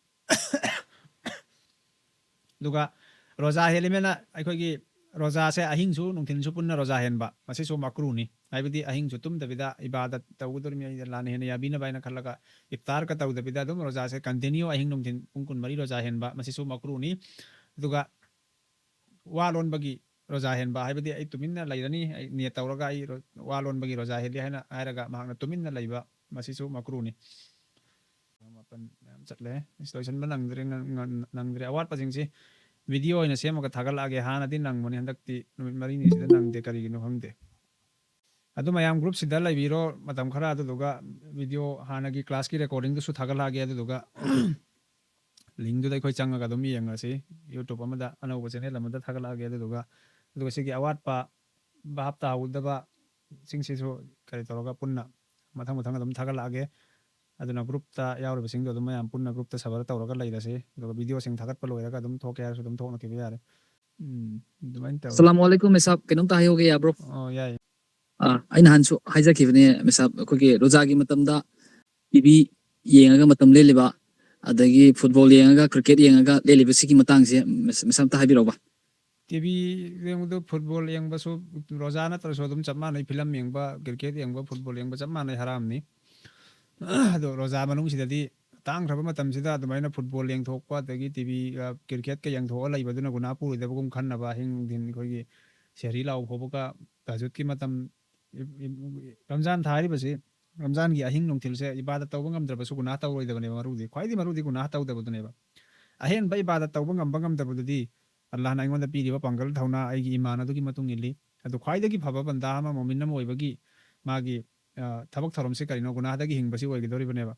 ꯑꯗꯨꯒ ꯔꯣꯖꯥ ꯍꯦꯜꯂꯤꯃꯦꯅ ꯑꯩꯈꯣꯏꯒꯤ, ꯔꯣꯖꯥꯁꯦ ꯑꯍꯤꯡꯁꯨ ꯅꯨꯡꯊꯤꯜꯁꯨ ꯄꯨꯟꯅ ꯔꯣꯖꯥ ꯍꯦꯟꯕ, ꯃꯁꯤꯁꯨ ꯃꯀ꯭ꯔꯨꯅꯤ꯫ ꯍꯥꯏꯕꯗꯤ ꯑꯍꯤꯡꯁꯨ ꯇꯨꯝꯗꯕꯤꯗ ꯏꯕꯥꯗꯠ ꯇꯧꯒꯗꯧꯔꯤꯕꯅꯤ, ꯑꯩ ꯑꯜꯂꯥꯅ ꯍꯦꯟꯅ ꯌꯥꯕꯤꯅꯕ ꯍꯥꯏꯅ ꯈꯜꯂꯒ ꯏꯐꯇꯥꯔꯒ ꯇꯧꯗꯕꯤꯗ ꯑꯗꯨꯝ ꯔꯣꯖꯥꯁꯦ continue ꯑꯍꯤꯡ ꯅꯨꯡꯊꯤꯜ ꯄꯨꯡ ꯀꯨꯟꯃꯔꯤ ꯔꯣꯖꯥ ꯍꯦꯟꯕ, ꯃꯁꯤꯁꯨ ꯃꯀ꯭ꯔꯨꯅꯤ꯫ ꯑꯗꯨꯒ ꯋꯥ ꯂꯣꯟꯕꯒꯤ ꯔꯣꯖꯥ ꯍꯦꯟꯕ, ꯍꯥꯏꯕꯗꯤ ꯑꯩ ꯇꯨꯃꯤꯟꯅ ꯂꯩꯔꯅꯤ, ꯑꯩ ꯅꯤꯌꯠ ꯇꯧꯔꯒ ꯑꯩ ꯔꯣ-, ꯋꯥ ꯂꯣꯟꯕꯒꯤ ꯔꯣꯖꯥ ꯍꯦꯜꯂꯤ ꯍꯥꯏꯅ ꯍꯥꯏꯔꯒ ꯃꯍꯥꯛꯅ ꯇꯨꯃꯤꯟꯅ ꯂꯩꯕ, ꯃꯁꯤꯁꯨ ꯃꯀ꯭ꯔꯨꯅꯤ꯫ ꯃꯥꯄꯟ ꯃꯌꯥꯝ ꯆꯠꯂꯦ꯫ ꯑꯁ, ꯂꯣꯏꯁꯤꯟꯕ ꯅꯪꯗ꯭ꯔꯦ, ꯉ-, ꯉ-, ꯅꯪꯗ꯭ꯔꯦ꯫ ꯑꯋꯥꯠꯄꯁꯤꯡꯁꯤ ꯚꯤꯗꯤꯑꯣ ꯑꯣꯏꯅ ꯁꯦꯝꯃꯒ ꯊꯥꯒꯠꯂꯛꯑꯒꯦ꯫ ꯍꯥꯟꯅꯗꯤ ꯅꯪꯕꯅꯤ, ꯍꯟꯗꯛꯇꯤ ꯅꯨꯃꯤꯠ ꯃꯔꯤꯅꯤꯁꯤꯗ ꯅꯪꯗꯦ, ꯀꯔꯤꯒꯤꯅꯣ ꯈꯪꯗꯦ꯫ ꯑꯗꯨ ꯃꯌꯥꯝ ꯒ꯭ꯔꯨꯞꯁꯤꯗ ꯂꯩꯕꯤꯔꯣ ꯃꯇꯝ ꯈꯔ, ꯑꯗꯨꯗꯨꯒ ꯚꯤꯗꯤꯑꯣ ꯍꯥꯟꯅꯒꯤ ꯀ꯭ꯂꯥꯁꯀꯤ ꯔꯦꯀꯣꯔꯗꯤꯡꯗꯨꯁꯨ ꯊꯥꯒꯠꯂꯛꯑꯒꯦ, ꯑꯗꯨꯗꯨꯒ ꯂꯤꯡꯗꯨꯗ ꯑꯩꯈꯣꯏ ꯆꯪꯉꯒ ꯑꯗꯨꯝ ꯌꯦꯡꯉꯁꯤ꯫ YouTube ꯑꯃꯗ ꯑꯅꯧꯕ ꯆꯦꯅꯦꯜ ꯑꯃꯗ ꯊꯥꯒꯠꯂꯛꯑꯒꯦ, ꯑꯗꯨꯗꯨꯒ, ꯑꯗꯨꯒ ꯁꯤꯒꯤ ꯑꯋꯥꯠꯄ ꯚꯥꯞ ꯇꯥꯍꯧꯗꯕꯁꯤꯡꯁꯤꯁꯨ ꯀꯔꯤ ꯇꯧꯔꯒ ꯄꯨꯟꯅ ꯃꯊꯪ ꯃꯊꯪ ꯑꯗꯨꯝ ꯊꯥꯒꯠꯂꯛꯑꯒꯦ꯫ ꯑꯗꯨꯅ ꯒ꯭ꯔꯨꯞꯇ ꯌꯥꯎꯔꯤꯕꯁꯤꯡꯗꯣ ꯑꯗꯨꯝ ꯃꯌꯥꯝ ꯄꯨꯟꯅ ꯒ꯭ꯔꯨꯞꯇ ꯁꯕꯔ ꯇꯧꯔꯒ ꯂꯩꯔꯁꯤ꯫ ꯑꯗꯨꯒ ꯚꯤꯗꯤꯑꯣꯁꯤꯡ ꯊꯥꯒꯠꯄ ꯂꯣꯏꯔꯒ ꯑꯗꯨꯝ ꯊꯣꯛꯀꯦ ꯍꯥꯏꯔꯁꯨ ꯑꯗꯨꯝ ꯊꯣꯛꯅꯈꯤꯕ ꯌꯥꯔꯦ꯫ ꯎꯝ, ꯑꯗꯨꯃꯥꯏꯅ ꯇꯧꯋꯤ꯫ ꯑꯁꯂꯥꯃꯨ ꯑꯂꯥꯏꯀꯨꯝ ꯃꯦꯁꯥꯕ, ꯀꯩꯅꯣꯝꯇ ꯍꯥꯏꯍꯧꯒꯦ ꯌꯥꯕ꯭ꯔꯣ? ꯑꯣ, ꯌꯥꯏ꯫ ꯑꯥ, ꯑꯩ ꯅꯍꯥꯟꯁꯨ ꯍꯥꯏꯖꯈꯤꯕꯅꯦ ꯃꯦꯁꯥꯕ, ꯑꯩꯈꯣꯏꯒꯤ ꯔꯣꯖꯥꯒꯤ ꯃꯇꯝꯗ ꯇꯤꯚꯤ ꯌꯦꯡꯉꯒ ꯃꯇꯝ ꯂꯦꯜꯂꯤꯕ, ꯑꯗꯒꯤ ꯐꯨꯠꯕꯣꯜ ꯌꯦꯡꯉꯒ ꯀ꯭ꯔꯤꯀꯦꯠ ꯌꯦꯡꯉꯒ ꯂꯦꯜꯂꯤꯕ ꯁꯤꯒꯤ ꯃꯇꯥꯡꯁꯦ ꯃꯦꯁꯥꯕ ꯑꯝꯇ ꯍꯥꯏꯕꯤꯔꯛꯎꯕ꯫ ꯇꯤꯚꯤ ꯌꯦꯡꯕꯗꯨ, ꯐꯨꯠꯕꯣꯜ ꯌꯦꯡꯕꯁꯨ ꯔꯣꯖꯥ ꯅꯠꯇ꯭ꯔꯁꯨ ꯑꯗꯨꯝ ꯆꯞ ꯃꯥꯟꯅꯩ꯫ ꯐꯤꯂꯝ ꯌꯦꯡꯕ, ꯀ꯭ꯔꯤꯀꯦꯠ ꯌꯦꯡꯕ, ꯐꯨꯠꯕꯣꯜ ꯌꯦꯡꯕ ꯆꯞ ꯃꯥꯟꯅꯩ, ꯍꯔꯥꯝꯅꯤ꯫ ꯑꯗꯣ ꯔꯣꯖꯥ ꯃꯅꯨꯡꯁꯤꯗꯗꯤ ꯇꯥꯡꯈ꯭ꯔꯕ ꯃꯇꯝꯁꯤꯗ ꯑꯗꯨꯃꯥꯏꯅ ꯐꯨꯠꯕꯣꯜ ꯌꯦꯡꯊꯣꯛꯄ, ꯑꯗꯒꯤ ꯇꯤꯚꯤꯒ ꯀ꯭ꯔꯤꯀꯦꯠꯀ ꯌꯦꯡꯊꯣꯛꯑ ꯂꯩꯕꯗꯨꯅ ꯒꯨꯅꯥ ꯄꯨꯔꯣꯏꯗꯕꯒꯨꯝ ꯈꯟꯅꯕ, ꯑꯍꯤꯡ ꯅꯨꯡꯊꯤꯟ ꯑꯩꯈꯣꯏꯒꯤ ꯁꯦꯍꯔꯤ ꯂꯥꯎ ꯐꯥꯎꯕꯒ ꯇꯍꯖꯨꯗꯀꯤ ꯃꯇꯝ, ꯏ-, ꯏ-, ꯔꯝꯖꯥꯟ ꯊꯥ ꯍꯥꯏꯔꯤꯕꯁꯤ, ꯔꯝꯖꯥꯟꯒꯤ ꯑꯍꯤꯡ ꯅꯨꯡꯊꯤꯜꯁꯦ ꯏꯕꯥꯗꯠ ꯇꯧꯕ ꯉꯝꯗ꯭ꯔꯕꯁꯨ ꯒꯨꯅꯥ ꯇꯧꯔꯣꯏꯗꯕꯅꯦꯕ ꯃꯔꯨꯗꯤ꯫ ꯈ꯭ꯋꯥꯏꯗꯒꯤ ꯃꯔꯨꯗꯤ ꯒꯨꯅꯥ ꯇꯧꯗꯕꯗꯨꯅꯦꯕ꯫ ꯑꯍꯦꯟꯕ ꯏꯕꯥꯗꯠ ꯇꯧꯕ ꯉꯝꯕ ꯉꯝꯗꯕꯗꯨꯗꯤ ꯑꯜꯂꯥꯍꯅ ꯑꯩꯉꯣꯟꯗ ꯄꯤꯔꯤꯕ ꯄꯥꯡꯒꯜ ꯊꯧꯅꯥ, ꯑꯩꯒꯤ ꯏꯃꯥꯟ ꯑꯗꯨꯒꯤ ꯃꯇꯨꯡ ꯏꯜꯂꯤ꯫ ꯑꯗꯨ ꯈ꯭ꯋꯥꯏꯗꯒꯤ ꯐꯕ ꯕꯟꯗꯥ ꯑꯃ, ꯃꯣꯃꯤꯟ ꯑꯃ ꯑꯣꯏꯕꯒꯤ ꯃꯥꯒꯤ, ꯑ, ꯊꯕꯛ ꯊꯧꯔꯝꯁꯦ ꯀꯔꯤꯅꯣ? ꯒꯨꯅꯥꯍꯗꯒꯤ ꯍꯤꯡꯕꯁꯤ ꯑꯣꯏꯒꯗꯧꯔꯤꯕꯅꯦꯕ꯫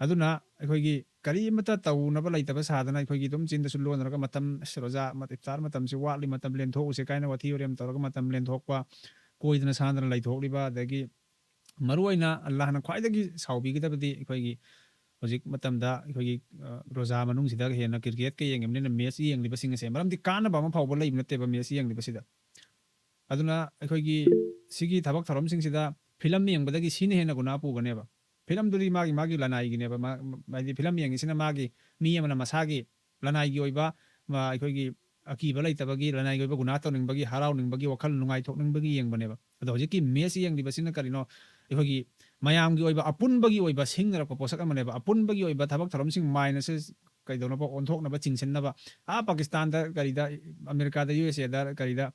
ꯑꯗꯨꯅ ꯑꯩꯈꯣꯏꯒꯤ ꯀꯔꯤꯃꯠꯇ ꯇꯧꯅꯕ ꯂꯩꯇꯕ ꯁꯥꯗꯅ ꯑꯩꯈꯣꯏꯒꯤ ꯑꯗꯨꯝ ꯆꯤꯟꯗꯁꯨ ꯂꯣꯟꯅꯔꯒ ꯃꯇꯝ, ꯑꯁ, ꯔꯣꯖꯥ ꯃ-, ꯏꯐꯇꯥꯔ ꯃꯇꯝꯁꯤ ꯋꯥꯠꯂꯤ, ꯃꯇꯝ ꯂꯦꯟꯊꯣꯛꯎꯁꯦ ꯀꯥꯏꯅ ꯋꯥꯊꯤ ꯋꯥꯔꯦꯝ ꯇꯧꯔꯒ ꯃꯇꯝ ꯂꯦꯟꯊꯣꯛꯄ, ꯀꯣꯏꯗꯅ ꯁꯥꯟꯗꯅ ꯂꯩꯊꯣꯛꯂꯤꯕ, ꯑꯗꯒꯤ ꯃꯔꯨꯑꯣꯏꯅ ꯑꯜꯂꯥꯍꯅ ꯈ꯭ꯋꯥꯏꯗꯒꯤ ꯁꯥꯎꯕꯤꯒꯗꯕꯗꯤ ꯑꯩꯈꯣꯏꯒꯤ ꯍꯧꯖꯤꯛ ꯃꯇꯝꯗ ꯑꯩꯈꯣꯏꯒꯤ, ꯑ, ꯔꯣꯖꯥ ꯃꯅꯨꯡꯁꯤꯗ ꯍꯦꯟꯅ ꯀ꯭ꯔꯤꯀꯦꯠꯀ ꯌꯦꯡꯉꯤꯕꯅꯤꯅ ꯃꯦꯠꯆ ꯌꯦꯡꯂꯤꯕꯁꯤꯡ ꯑꯁꯦ ꯃꯔꯝꯗꯤ ꯀꯥꯟꯅꯕ ꯑꯃ ꯐꯥꯎꯕ ꯂꯩꯕ ꯅꯠꯇꯦꯕ ꯃꯦꯠꯆ ꯌꯦꯡꯂꯤꯕꯁꯤꯗ꯫ ꯑꯗꯨꯅ ꯑꯩꯈꯣꯏꯒꯤ ꯁꯤꯒꯤ ꯊꯕꯛ ꯊꯧꯔꯝꯁꯤꯡꯁꯤꯗ ꯐꯤꯂꯝ ꯌꯦꯡꯕꯗꯒꯤ ꯁꯤꯅ ꯍꯦꯟꯅ ꯒꯨꯅꯥ ꯄꯨꯒꯅꯦꯕ꯫ ꯐꯤꯂꯝꯗꯨꯗꯤ ꯃꯥꯒꯤ, ꯃꯥꯒꯤ ꯂꯅꯥꯏꯒꯤꯅꯦꯕ꯫ ꯃꯥ-, ꯍꯥꯏꯗꯤ ꯐꯤꯂꯝ ꯌꯦꯡꯉꯤꯁꯤꯅ ꯃꯥꯒꯤ, ꯃꯤ ꯑꯃꯅ ꯃꯁꯥꯒꯤ ꯂꯅꯥꯏꯒꯤ ꯑꯣꯏꯕ, ꯃꯥ-, ꯑꯩꯈꯣꯏꯒꯤ, ꯑꯀꯤꯕ ꯂꯩꯇꯕꯒꯤ, ꯂꯅꯥꯏꯒꯤ ꯑꯣꯏꯕ ꯒꯨꯅꯥ ꯇꯧꯅꯤꯡꯕꯒꯤ, ꯍꯔꯥꯎꯅꯤꯡꯕꯒꯤ, ꯋꯥꯈꯜ ꯅꯨꯡꯉꯥꯏꯊꯣꯛꯅꯤꯡꯕꯒꯤ ꯌꯦꯡꯕꯅꯦꯕ꯫ ꯑꯗꯣ ꯍꯧꯖꯤꯛꯀꯤ ꯃꯦꯠꯁ ꯌꯦꯡꯂꯤꯕꯁꯤꯅ ꯀꯔꯤꯅꯣ? ꯑꯩꯈꯣꯏꯒꯤ ꯃꯌꯥꯝꯒꯤ ꯑꯣꯏꯕ, ꯑꯄꯨꯟꯕꯒꯤ ꯑꯣꯏꯕ ꯁꯤꯡꯅꯔꯛꯄ ꯄꯣꯠꯁꯛ ꯑꯃꯅꯦꯕ꯫ ꯑꯄꯨꯟꯕꯒꯤ ꯑꯣꯏꯕ ꯊꯕꯛ ꯊꯧꯔꯝꯁꯤꯡ ꯃꯥꯏꯟ ꯑꯁꯦ ꯀꯩꯗꯧꯅꯕ, ꯑꯣꯟꯊꯣꯛꯅꯕ, ꯆꯤꯡꯁꯤꯟꯅꯕ, ꯑꯥ ꯄꯥꯀꯤꯁꯇꯥꯟꯗ, ꯀꯔꯤꯗ, ꯑꯃꯦꯔꯤꯀꯥꯗ, ꯌꯨ ꯑꯦꯁ ꯑꯦꯗ, ꯀꯔꯤꯗ,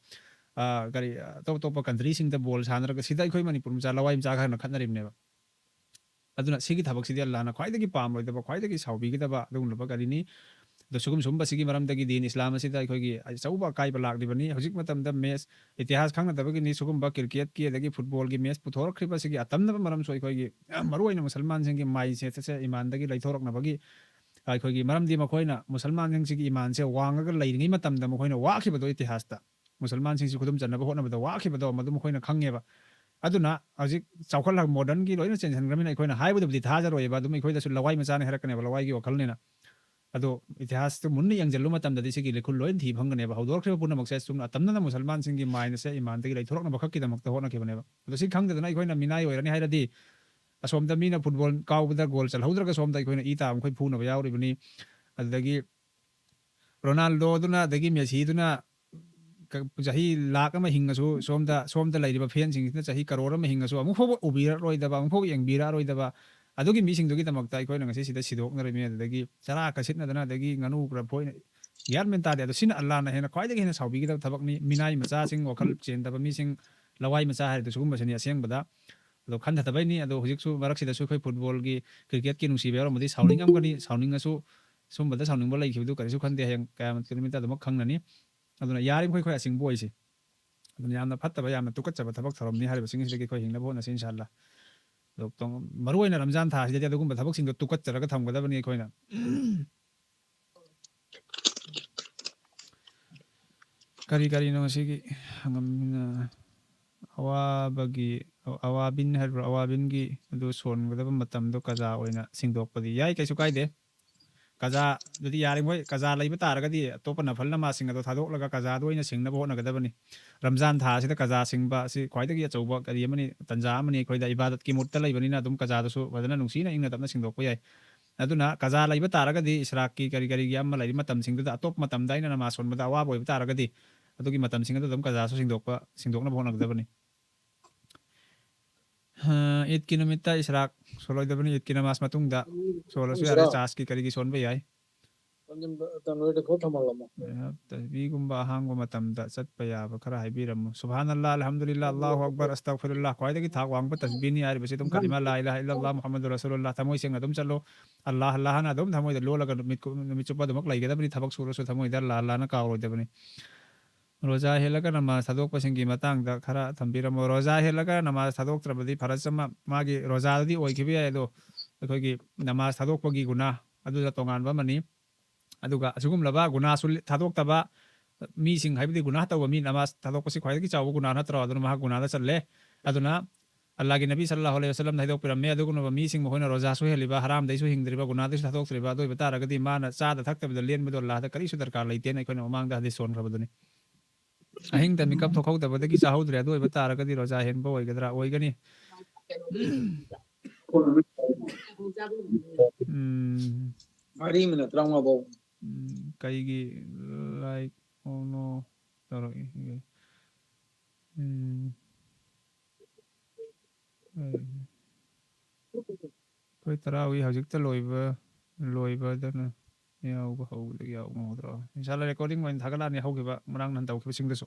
ꯑ, ꯀꯔꯤ, ꯑꯇꯣꯞ ꯑꯇꯣꯞꯄ ꯀꯟꯇ꯭ꯔꯤꯁꯤꯡꯗ ꯕꯣꯜ ꯁꯥꯟꯅꯔꯒ ꯁꯤꯗ ꯑꯩꯈꯣꯏ ꯃꯅꯤꯄꯨꯔ ꯃꯆꯥ, ꯂꯋꯥꯏ ꯃꯆꯥ ꯈꯔꯅ ꯈꯠꯅꯔꯤꯕꯅꯦꯕ꯫ ꯑꯗꯨꯅ ꯁꯤꯒꯤ ꯊꯕꯛꯁꯤꯗꯤ ꯑꯜꯂꯥꯍꯅ ꯈ꯭ꯋꯥꯏꯗꯒꯤ ꯄꯥꯝꯂꯣꯏꯗꯕ, ꯈ꯭ꯋꯥꯏꯗꯒꯤ ꯁꯥꯎꯕꯤꯒꯗꯕ ꯑꯗꯨꯒꯨꯝꯂꯕ ꯀꯔꯤꯅꯤ꯫ ꯑꯗꯣ ꯁꯤꯒꯨꯝ ꯁꯨꯝꯕꯁꯤꯒꯤ ꯃꯔꯝꯗꯒꯤ ꯗꯤꯟ ꯏꯁꯂꯥꯝ ꯑꯁꯤꯗ ꯑꯩꯈꯣꯏꯒꯤ ꯑꯆꯧꯕ ꯑꯀꯥꯏꯕ ꯂꯥꯛꯂꯤꯕꯅꯤ꯫ ꯍꯧꯖꯤꯛ ꯃꯇꯝꯗ ꯃꯦꯠꯁ, ꯏꯇꯤꯍꯥꯁ ꯈꯪꯅꯗꯕꯒꯤꯅꯤ꯫ ꯁꯤꯒꯨꯝꯕ ꯀ꯭ꯔꯤꯀꯦꯠꯀꯤ ꯑꯗꯒꯤ ꯐꯨꯠꯕꯣꯜꯒꯤ ꯃꯦꯠꯁ ꯄꯨꯊꯣꯔꯛꯈ꯭ꯔꯤꯕꯁꯤꯒꯤ ꯑꯇꯝꯅꯕ ꯃꯔꯝꯁꯨ ꯑꯩꯈꯣꯏꯒꯤ, ꯃꯔꯨꯑꯣꯏꯅ ꯃꯨꯁꯜꯃꯥꯟꯁꯤꯡꯒꯤ ꯃꯥꯏꯟꯁꯦꯠꯁꯦ ꯏꯃꯥꯟꯗꯒꯤ ꯂꯩꯊꯣꯔꯛꯅꯕꯒꯤ ꯑꯩꯈꯣꯏꯒꯤ, ꯃꯔꯝꯗꯤ ꯃꯈꯣꯏꯅ, ꯃꯨꯁꯜꯃꯥꯟꯁꯤꯡꯁꯤꯒꯤ ꯏꯃꯥꯟꯁꯦ ꯋꯥꯡꯉꯒ ꯂꯩꯔꯤꯉꯩ ꯃꯇꯝꯗ ꯃꯈꯣꯏꯅ ꯋꯥꯈꯤꯕꯗꯣ ꯏꯇꯤꯍꯥꯁꯇ, ꯃꯨꯁꯜꯃꯥꯟꯁꯤꯡꯁꯤ ꯈꯨꯗꯨꯝ ꯆꯟꯅꯕ ꯍꯣꯠꯅꯕꯗ ꯋꯥꯈꯤꯕꯗꯣ ꯃꯗꯨ ꯃꯈꯣꯏꯅ ꯈꯪꯉꯦꯕ꯫ ꯑꯗꯨꯅ ꯍꯧꯖꯤꯛ ꯆꯥꯎꯈꯠꯂ ꯃꯣꯗꯔꯟꯒꯤ ꯂꯣꯏꯅ ꯆꯦꯟꯁꯤꯟꯈ꯭ꯔꯕꯅꯤꯅ ꯑꯩꯈꯣꯏꯅ ꯍꯥꯏꯕꯗꯨꯕꯨꯗꯤ ꯊꯥꯖꯔꯣꯏꯕ, ꯑꯗꯨꯝ ꯑꯩꯈꯣꯏꯗꯁꯨ ꯂꯋꯥꯏ ꯃꯆꯥꯅ ꯍꯥꯏꯔꯛꯀꯅꯦꯕ, ꯂꯋꯥꯏꯒꯤ ꯋꯥꯈꯜꯅꯤꯅ꯫ ꯑꯗꯣ ꯏꯇꯤꯍꯥꯁꯇꯨ ꯃꯨꯟꯅ ꯌꯦꯡꯁꯤꯜꯂꯨ ꯃꯇꯝꯗꯗꯤ ꯁꯤꯒꯤ ꯂꯤꯈꯨꯜ ꯂꯣꯏꯅ ꯊꯤꯕ ꯐꯪꯒꯅꯦꯕ꯫ ꯍꯧꯗꯣꯔꯛꯈ꯭ꯔꯤꯕ ꯄꯨꯝꯅꯃꯛꯁꯦ ꯆꯨꯝꯅ ꯑꯇꯝꯅꯅ ꯃꯨꯁꯜꯃꯥꯟꯁꯤꯡꯒꯤ ꯃꯥꯏꯟ ꯑꯁꯦ ꯏꯃꯥꯟꯗꯒꯤ ꯂꯩꯊꯣꯔꯛꯅꯕ ꯈꯛꯀꯤꯗꯃꯛꯇ ꯍꯣꯠꯅꯈꯤꯕꯅꯦꯕ꯫ ꯑꯗꯣ ꯁꯤ ꯈꯪꯗꯗꯅ ꯑꯩꯈꯣꯏꯅ ꯃꯤꯅꯥꯏ ꯑꯣꯏꯔꯅꯤ ꯍꯥꯏꯔꯗꯤ, ꯑꯁꯣꯝꯗ ꯃꯤꯅ ꯐꯨꯠꯕꯣꯜ ꯀꯥꯎꯕꯗ ꯒꯣꯜ ꯆꯜꯍꯧꯗ꯭ꯔꯒ ꯁꯣꯝꯗ ꯑꯩꯈꯣꯏꯅ ꯏ ꯇꯥꯕ ꯃꯈꯣꯏ ꯐꯨꯅꯕ ꯌꯥꯎꯔꯤꯕꯅꯤ꯫ ꯑꯗꯨꯗꯒꯤ ꯔꯣꯅꯥꯜꯗꯣꯗꯨꯅ ꯑꯗꯒꯤ ꯃꯦꯁꯤꯗꯨꯅ ꯆꯍꯤ ꯂꯥꯛ ꯑꯃ ꯍꯤꯡꯉꯁꯨ ꯁꯣꯝꯗ, ꯁꯣꯝꯗ ꯂꯩꯔꯤꯕ ꯐꯦꯟꯁꯤꯡꯁꯤꯅ ꯆꯍꯤ ꯀꯔꯣꯔ ꯑꯃ ꯍꯤꯡꯉꯁꯨ ꯑꯃꯨꯛ ꯐꯥꯎꯕ ꯎꯕꯤꯔꯛꯂꯣꯏꯗꯕ, ꯑꯃꯨꯛ ꯐꯥꯎꯕ ꯌꯦꯡꯕꯤꯔꯛꯂꯣꯏꯗꯕ ꯑꯗꯨꯒꯤ ꯃꯤꯁꯤꯡꯗꯨꯒꯤꯗꯃꯛꯇ ꯑꯩꯈꯣꯏꯅ ꯉꯁꯤ ꯁꯤꯗ ꯁꯤꯗꯣꯛꯅꯔꯤꯕꯅꯤ꯫ ꯑꯗꯨꯗꯒꯤ ꯆꯔꯥ ꯈꯔ ꯁꯤꯠꯅꯗꯅ, ꯑꯗꯒꯤ ꯉꯥꯅꯨ ꯈꯔ ꯐꯣꯏꯅ, ꯒ꯭ꯌꯥꯟ ꯃꯦꯟ ꯇꯥꯗꯦ꯫ ꯑꯗꯣ ꯁꯤꯅ ꯑꯜꯂꯥꯅ ꯍꯦꯟꯅ, ꯈ꯭ꯋꯥꯏꯗꯒꯤ ꯍꯦꯟꯅ ꯁꯥꯎꯕꯤꯒꯗꯕ ꯊꯕꯛꯅꯤ꯫ ꯃꯤꯅꯥꯏ ꯃꯆꯥꯁꯤꯡ, ꯋꯥꯈꯜ ꯆꯦꯟꯗꯕ ꯃꯤꯁꯤꯡ, ꯂꯋꯥꯏ ꯃꯆꯥ ꯍꯥꯏꯔꯤꯗꯣ ꯁꯤꯒꯨꯝꯕꯁꯤꯅꯤ ꯑꯁꯦꯡꯕꯗ꯫ ꯑꯗꯣ ꯈꯟꯊꯗꯕꯩꯅꯤ꯫ ꯑꯗꯣ ꯍꯧꯖꯤꯛꯁꯨ ꯃꯔꯛꯁꯤꯗꯁꯨ ꯑꯩꯈꯣꯏ ꯐꯨꯠꯕꯣꯜꯒꯤ, ꯀ꯭ꯔꯤꯀꯦꯠꯀꯤ ꯅꯨꯡꯁꯤꯕ ꯌꯥꯎꯔꯝꯃꯗꯤ ꯁꯥꯎꯅꯤꯡꯉꯝꯒꯅꯤ꯫ ꯁꯥꯎꯅꯤꯡꯉꯁꯨ ꯁꯨꯝꯕꯗ ꯁꯥꯎꯅꯤꯡꯕ ꯂꯩꯈꯤꯕꯗꯨ ꯀꯔꯤꯁꯨ ꯈꯟꯗꯦ꯫ ꯍꯌꯦꯡ ꯀꯌꯥꯃꯠꯀꯤ ꯅꯨꯃꯤꯠꯇ ꯑꯗꯨꯃꯛ ꯈꯪꯅꯅꯤ꯫ ꯑꯗꯨꯅ ꯌꯥꯔꯤꯕꯃꯈꯩ ꯑꯩꯈꯣꯏ ꯑꯁꯤꯡꯕ ꯑꯣꯏꯁꯤ꯫ ꯑꯗꯨꯅ ꯌꯥꯝꯅ ꯐꯠꯇꯕ, ꯌꯥꯝꯅ ꯇꯨꯀꯠꯆꯕ ꯊꯕꯛ ꯊꯧꯔꯝꯅꯤ ꯍꯥꯏꯔꯤꯕꯁꯤꯡꯁꯤꯗꯒꯤ ꯑꯩꯈꯣꯏ ꯍꯤꯡꯅꯕ ꯍꯣꯠꯅꯁꯤ, ꯏꯟꯁꯥ ꯑꯜꯂꯥ꯫ ꯑꯗꯣ ꯇꯣꯡ-, ꯃꯔꯨꯑꯣꯏꯅ ꯔꯝꯖꯥꯟ ꯊꯥꯁꯤꯗꯗꯤ ꯑꯗꯨꯒꯨꯝꯕ ꯊꯕꯛꯁꯤꯡꯗꯣ ꯇꯨꯀꯠꯆꯔꯒ ꯊꯝꯒꯗꯕꯅꯤ ꯑꯩꯈꯣꯏꯅ꯫ ꯀꯔꯤ ꯀꯔꯤꯅꯣ ꯉꯁꯤꯒꯤ ꯍꯪꯉꯝꯃꯤꯅ? ꯑꯋꯥꯕꯒꯤ, ꯑꯋꯥꯕꯤꯟ ꯍꯥꯏꯕ꯭ꯔꯣ? ꯑꯋꯥꯕꯤꯟꯒꯤ ꯑꯗꯨ ꯁꯣꯟꯒꯗꯕ ꯃꯇꯝꯗꯣ ꯀꯖꯥ ꯑꯣꯏꯅ ꯁꯤꯡꯗꯣꯛꯄꯗꯤ ꯌꯥꯏ, ꯀꯩꯁꯨ ꯀꯥꯏꯗꯦ꯫ ꯀꯖꯥ, ꯑꯗꯨꯗꯤ ꯌꯥꯔꯤꯉꯣꯏ ꯀꯖꯥ ꯂꯩꯕ ꯇꯥꯔꯒꯗꯤ ꯑꯇꯣꯞꯄ ꯅꯐꯜ ꯅꯃꯥꯖꯁꯤꯡ ꯑꯗꯣ ꯊꯥꯗꯣꯛꯂꯒ ꯀꯖꯥꯗ ꯑꯣꯏꯅ ꯁꯤꯡꯅꯕ ꯍꯣꯠꯅꯒꯗꯕꯅꯤ꯫ ꯔꯝꯖꯥꯟ ꯊꯥ ꯑꯁꯤꯗ ꯀꯖꯥ ꯁꯤꯡꯕ ꯑꯁꯤ ꯈ꯭ꯋꯥꯏꯗꯒꯤ ꯑꯆꯧꯕ ꯀꯔꯤ ꯑꯃꯅꯤ, ꯇꯟꯖꯥ ꯑꯃꯅꯤ꯫ ꯑꯩꯈꯣꯏꯗ ꯏꯕꯥꯗꯠꯀꯤ ꯃꯨꯠꯇ ꯂꯩꯕꯅꯤꯅ ꯑꯗꯨꯝ ꯀꯖꯥꯗꯁꯨ ꯐꯖꯅ ꯅꯨꯡꯁꯤꯅ ꯏꯪꯅ ꯇꯞꯅ ꯁꯤꯡꯗꯣꯛꯄ ꯌꯥꯏ꯫ ꯑꯗꯨꯅ ꯀꯖꯥ ꯂꯩꯕ ꯇꯥꯔꯒꯗꯤ ꯏꯁ꯭ꯔꯥꯛꯀꯤ ꯀꯔꯤ ꯀꯔꯤꯒꯤ ꯑꯃ ꯂꯩꯔꯤ ꯃꯇꯝꯁꯤꯡꯗꯨꯗ, ꯑꯇꯣꯞꯄ ꯃꯇꯝꯗ ꯑꯩꯅ ꯅꯃꯥꯖ ꯁꯣꯟꯕꯗ ꯑꯋꯥꯕ ꯑꯣꯏꯕ ꯇꯥꯔꯒꯗꯤ, ꯑꯗꯨꯒꯤ ꯃꯇꯝꯁꯤꯡ ꯑꯗꯨ ꯑꯗꯨꯝ ꯀꯖꯥꯁꯨ ꯁꯤꯡꯗꯣꯛꯄ, ꯁꯤꯡꯗꯣꯛꯅꯕ ꯍꯣꯠꯅꯒꯗꯕꯅꯤ꯫ ꯑ, ꯏꯗꯀꯤ ꯅꯨꯃꯤꯠꯇ ꯏꯁ꯭ꯔꯥꯛ ꯁꯣꯜꯂꯣꯏꯗꯕꯅꯤ꯫ ꯏꯗꯀꯤ ꯅꯃꯥꯖ ꯃꯇꯨꯡꯗ ꯁꯣꯜꯂꯁꯨ ꯌꯥꯔꯦ, ꯏꯁ꯭ꯔꯥꯛ꯫ ꯆꯥꯔꯖꯀꯤ ꯀꯔꯤꯒꯤ ꯁꯣꯟꯕ ꯌꯥꯏ꯫ ꯅꯣꯏꯗ ꯈꯔ ꯊꯝꯍꯜꯂꯝꯃꯣ꯫ ꯑ, ꯇꯁꯕꯤꯒꯨꯝꯕ ꯑꯍꯥꯡꯕ ꯃꯇꯝꯗ ꯆꯠꯄ ꯌꯥꯕ ꯈꯔ ꯍꯥꯏꯕꯤꯔꯝꯃꯨ꯫ ꯁꯨꯕꯍꯥꯅꯜꯂꯥꯍ, ꯑꯜꯍꯝꯗꯨꯂꯤꯜꯂꯥꯍ, ꯑꯜꯂꯥꯍꯨ ꯑꯛꯕꯔ, ꯑꯁꯇꯒꯐꯤꯔꯨꯜꯂꯥꯍ꯫ ꯈ꯭ꯋꯥꯏꯗꯒꯤ ꯊꯥꯛ ꯋꯥꯡꯕ ꯇꯁꯕꯤꯅꯤ ꯍꯥꯏꯔꯤꯕꯁꯤ ꯑꯗꯨꯝ ꯀꯂꯤꯃꯥ ꯂꯥ ꯏꯂꯥꯍ ꯏꯜꯂꯜꯂꯥꯍ ꯃꯨꯍꯝꯃꯗꯨꯔ ꯔꯁꯨꯂꯨꯜꯂꯥꯍ꯫ ꯊꯃꯣꯏ ꯁꯦꯡꯅ ꯑꯗꯨꯝ ꯆꯠꯂꯣ꯫ ꯑꯜꯂꯥꯍ, ꯑꯜꯂꯥꯍꯅ ꯑꯗꯨꯝ ꯊꯃꯣꯏꯗ ꯂꯣꯜꯂꯒ ꯅꯨꯃꯤꯠ ꯀꯨ-, ꯅꯨꯃꯤꯠ ꯆꯨꯞꯄ ꯑꯗꯨꯃꯛ ꯂꯩꯒꯗꯕꯅꯤ꯫ ꯊꯕꯛ ꯁꯨꯔꯁꯨ ꯊꯃꯣꯏꯗ ꯑꯜꯂꯥꯍ, ꯑꯜꯂꯥꯍꯅ ꯀꯥꯎꯔꯣꯏꯗꯕꯅꯤ꯫ ꯔꯣꯖꯥ ꯍꯦꯜꯂꯒ ꯅꯃꯥꯖ ꯊꯥꯗꯣꯛꯄꯁꯤꯡꯒꯤ ꯃꯇꯥꯡꯗ ꯈꯔ ꯊꯝꯕꯤꯔꯝꯃꯣ꯫ ꯔꯣꯖꯥ ꯍꯦꯜꯂꯒ ꯅꯃꯥꯖ ꯊꯥꯗꯣꯛꯇ꯭ꯔꯕꯗꯤ ꯐꯔꯖ ꯑꯃ, ꯃꯥꯒꯤ ꯔꯣꯖꯥꯗꯤ ꯑꯣꯏꯈꯤꯕ ꯌꯥꯏ, ꯑꯗꯣ ꯑꯩꯈꯣꯏꯒꯤ ꯅꯃꯥꯖ ꯊꯥꯗꯣꯛꯄꯒꯤ ꯒꯨꯅꯥ ꯑꯗꯨꯗ ꯇꯣꯉꯥꯟꯕ ꯑꯃꯅꯤ꯫ ꯑꯗꯨꯒ ꯑꯁꯤꯒꯨꯝꯂꯕ ꯒꯨꯅꯥꯁꯨ ꯂꯤ-, ꯊꯥꯗꯣꯛꯇꯕ ꯃꯤꯁꯤꯡ, ꯍꯥꯏꯕꯗꯤ ꯒꯨꯅꯥ ꯇꯧꯕ ꯃꯤ, ꯅꯃꯥꯖ ꯊꯥꯗꯣꯛꯄꯁꯤ ꯈ꯭ꯋꯥꯏꯗꯒꯤ ꯆꯥꯎꯕ ꯒꯨꯅꯥ ꯅꯠꯇ꯭ꯔꯣ? ꯑꯗꯨꯅ ꯃꯍꯥꯛ ꯒꯨꯅꯥꯗ ꯆꯜꯂꯦ꯫ ꯑꯗꯨꯅ ꯑꯜꯂꯥꯍꯒꯤ ꯅꯕꯤ ꯁꯜꯂꯜꯂꯥꯍꯨ ꯑꯂꯩꯍꯤ ꯋꯁꯜꯂꯝꯅ ꯍꯥꯏꯗꯣꯛꯄꯤꯔꯝꯃꯦ, ꯑꯗꯨꯒꯨꯝꯂꯕ ꯃꯤꯁꯤꯡ, ꯃꯈꯣꯏꯅ ꯔꯣꯖꯥꯁꯨ ꯍꯦꯜꯂꯤꯕ, ꯍꯔꯥꯝꯗꯩꯁꯨ ꯍꯤꯡꯗ꯭ꯔꯤꯕ, ꯒꯨꯅꯥꯗꯩꯁꯨ ꯊꯥꯗꯣꯛꯇ꯭ꯔꯤꯕ, ꯑꯗꯨ ꯑꯣꯏꯕ ꯇꯥꯔꯒꯗꯤ ꯃꯥꯅ ꯆꯥꯗ ꯊꯛꯇꯕꯗ ꯂꯦꯟꯕꯗꯣ ꯑꯜꯂꯥꯍꯗ ꯀꯔꯤꯁꯨ ꯗꯔꯀꯥꯔ ꯂꯩꯇꯦꯅ ꯑꯩꯈꯣꯏꯅ ꯃꯃꯥꯡꯗ ꯍꯗꯤꯁ ꯁꯣꯟꯈ꯭ꯔꯕꯗꯨꯅꯤ꯫ ꯑꯍꯤꯡꯗ ꯃꯤꯀꯞ ꯊꯣꯛꯍꯧꯗꯕꯗꯒꯤ ꯆꯥꯍꯧꯗ꯭ꯔꯦ, ꯑꯗꯨ ꯑꯣꯏꯕ ꯇꯥꯔꯒꯗꯤ ꯔꯣꯖꯥ ꯍꯦꯟꯕ ꯑꯣꯏꯒꯗ꯭ꯔꯥ? ꯑꯣꯏꯒꯅꯤ꯫ ꯎꯝ꯫ ꯃꯔꯤ ꯃꯤꯅꯠ ꯇꯔꯥꯃꯉꯥ ꯐꯥꯎ꯫ ꯎꯝ, ꯀꯩꯒꯤ like, oh no, ꯇꯧꯔꯛꯏ? ꯎꯝ꯫ ꯎꯝ꯫ ꯑꯩꯈꯣꯏ ꯇꯔꯥꯋꯤ ꯍꯧꯖꯤꯛꯇ ꯂꯣꯏꯕ, ꯂꯣꯏꯕꯗꯅ ꯌꯥꯎꯕ ꯍꯧꯕꯗꯒꯤ ꯌꯥꯎꯕ ꯉꯝꯒꯗ꯭ꯔꯣ? ꯏꯟꯁꯥꯜꯂꯥ recording ꯑꯣꯏꯅ ꯊꯥꯒꯠꯂꯛꯑꯅꯤ ꯍꯧꯈꯤꯕ, ꯉꯔꯥꯡ ꯅꯍꯥꯟ ꯇꯧꯈꯤꯕꯁꯤꯡꯗꯨꯁꯨ꯫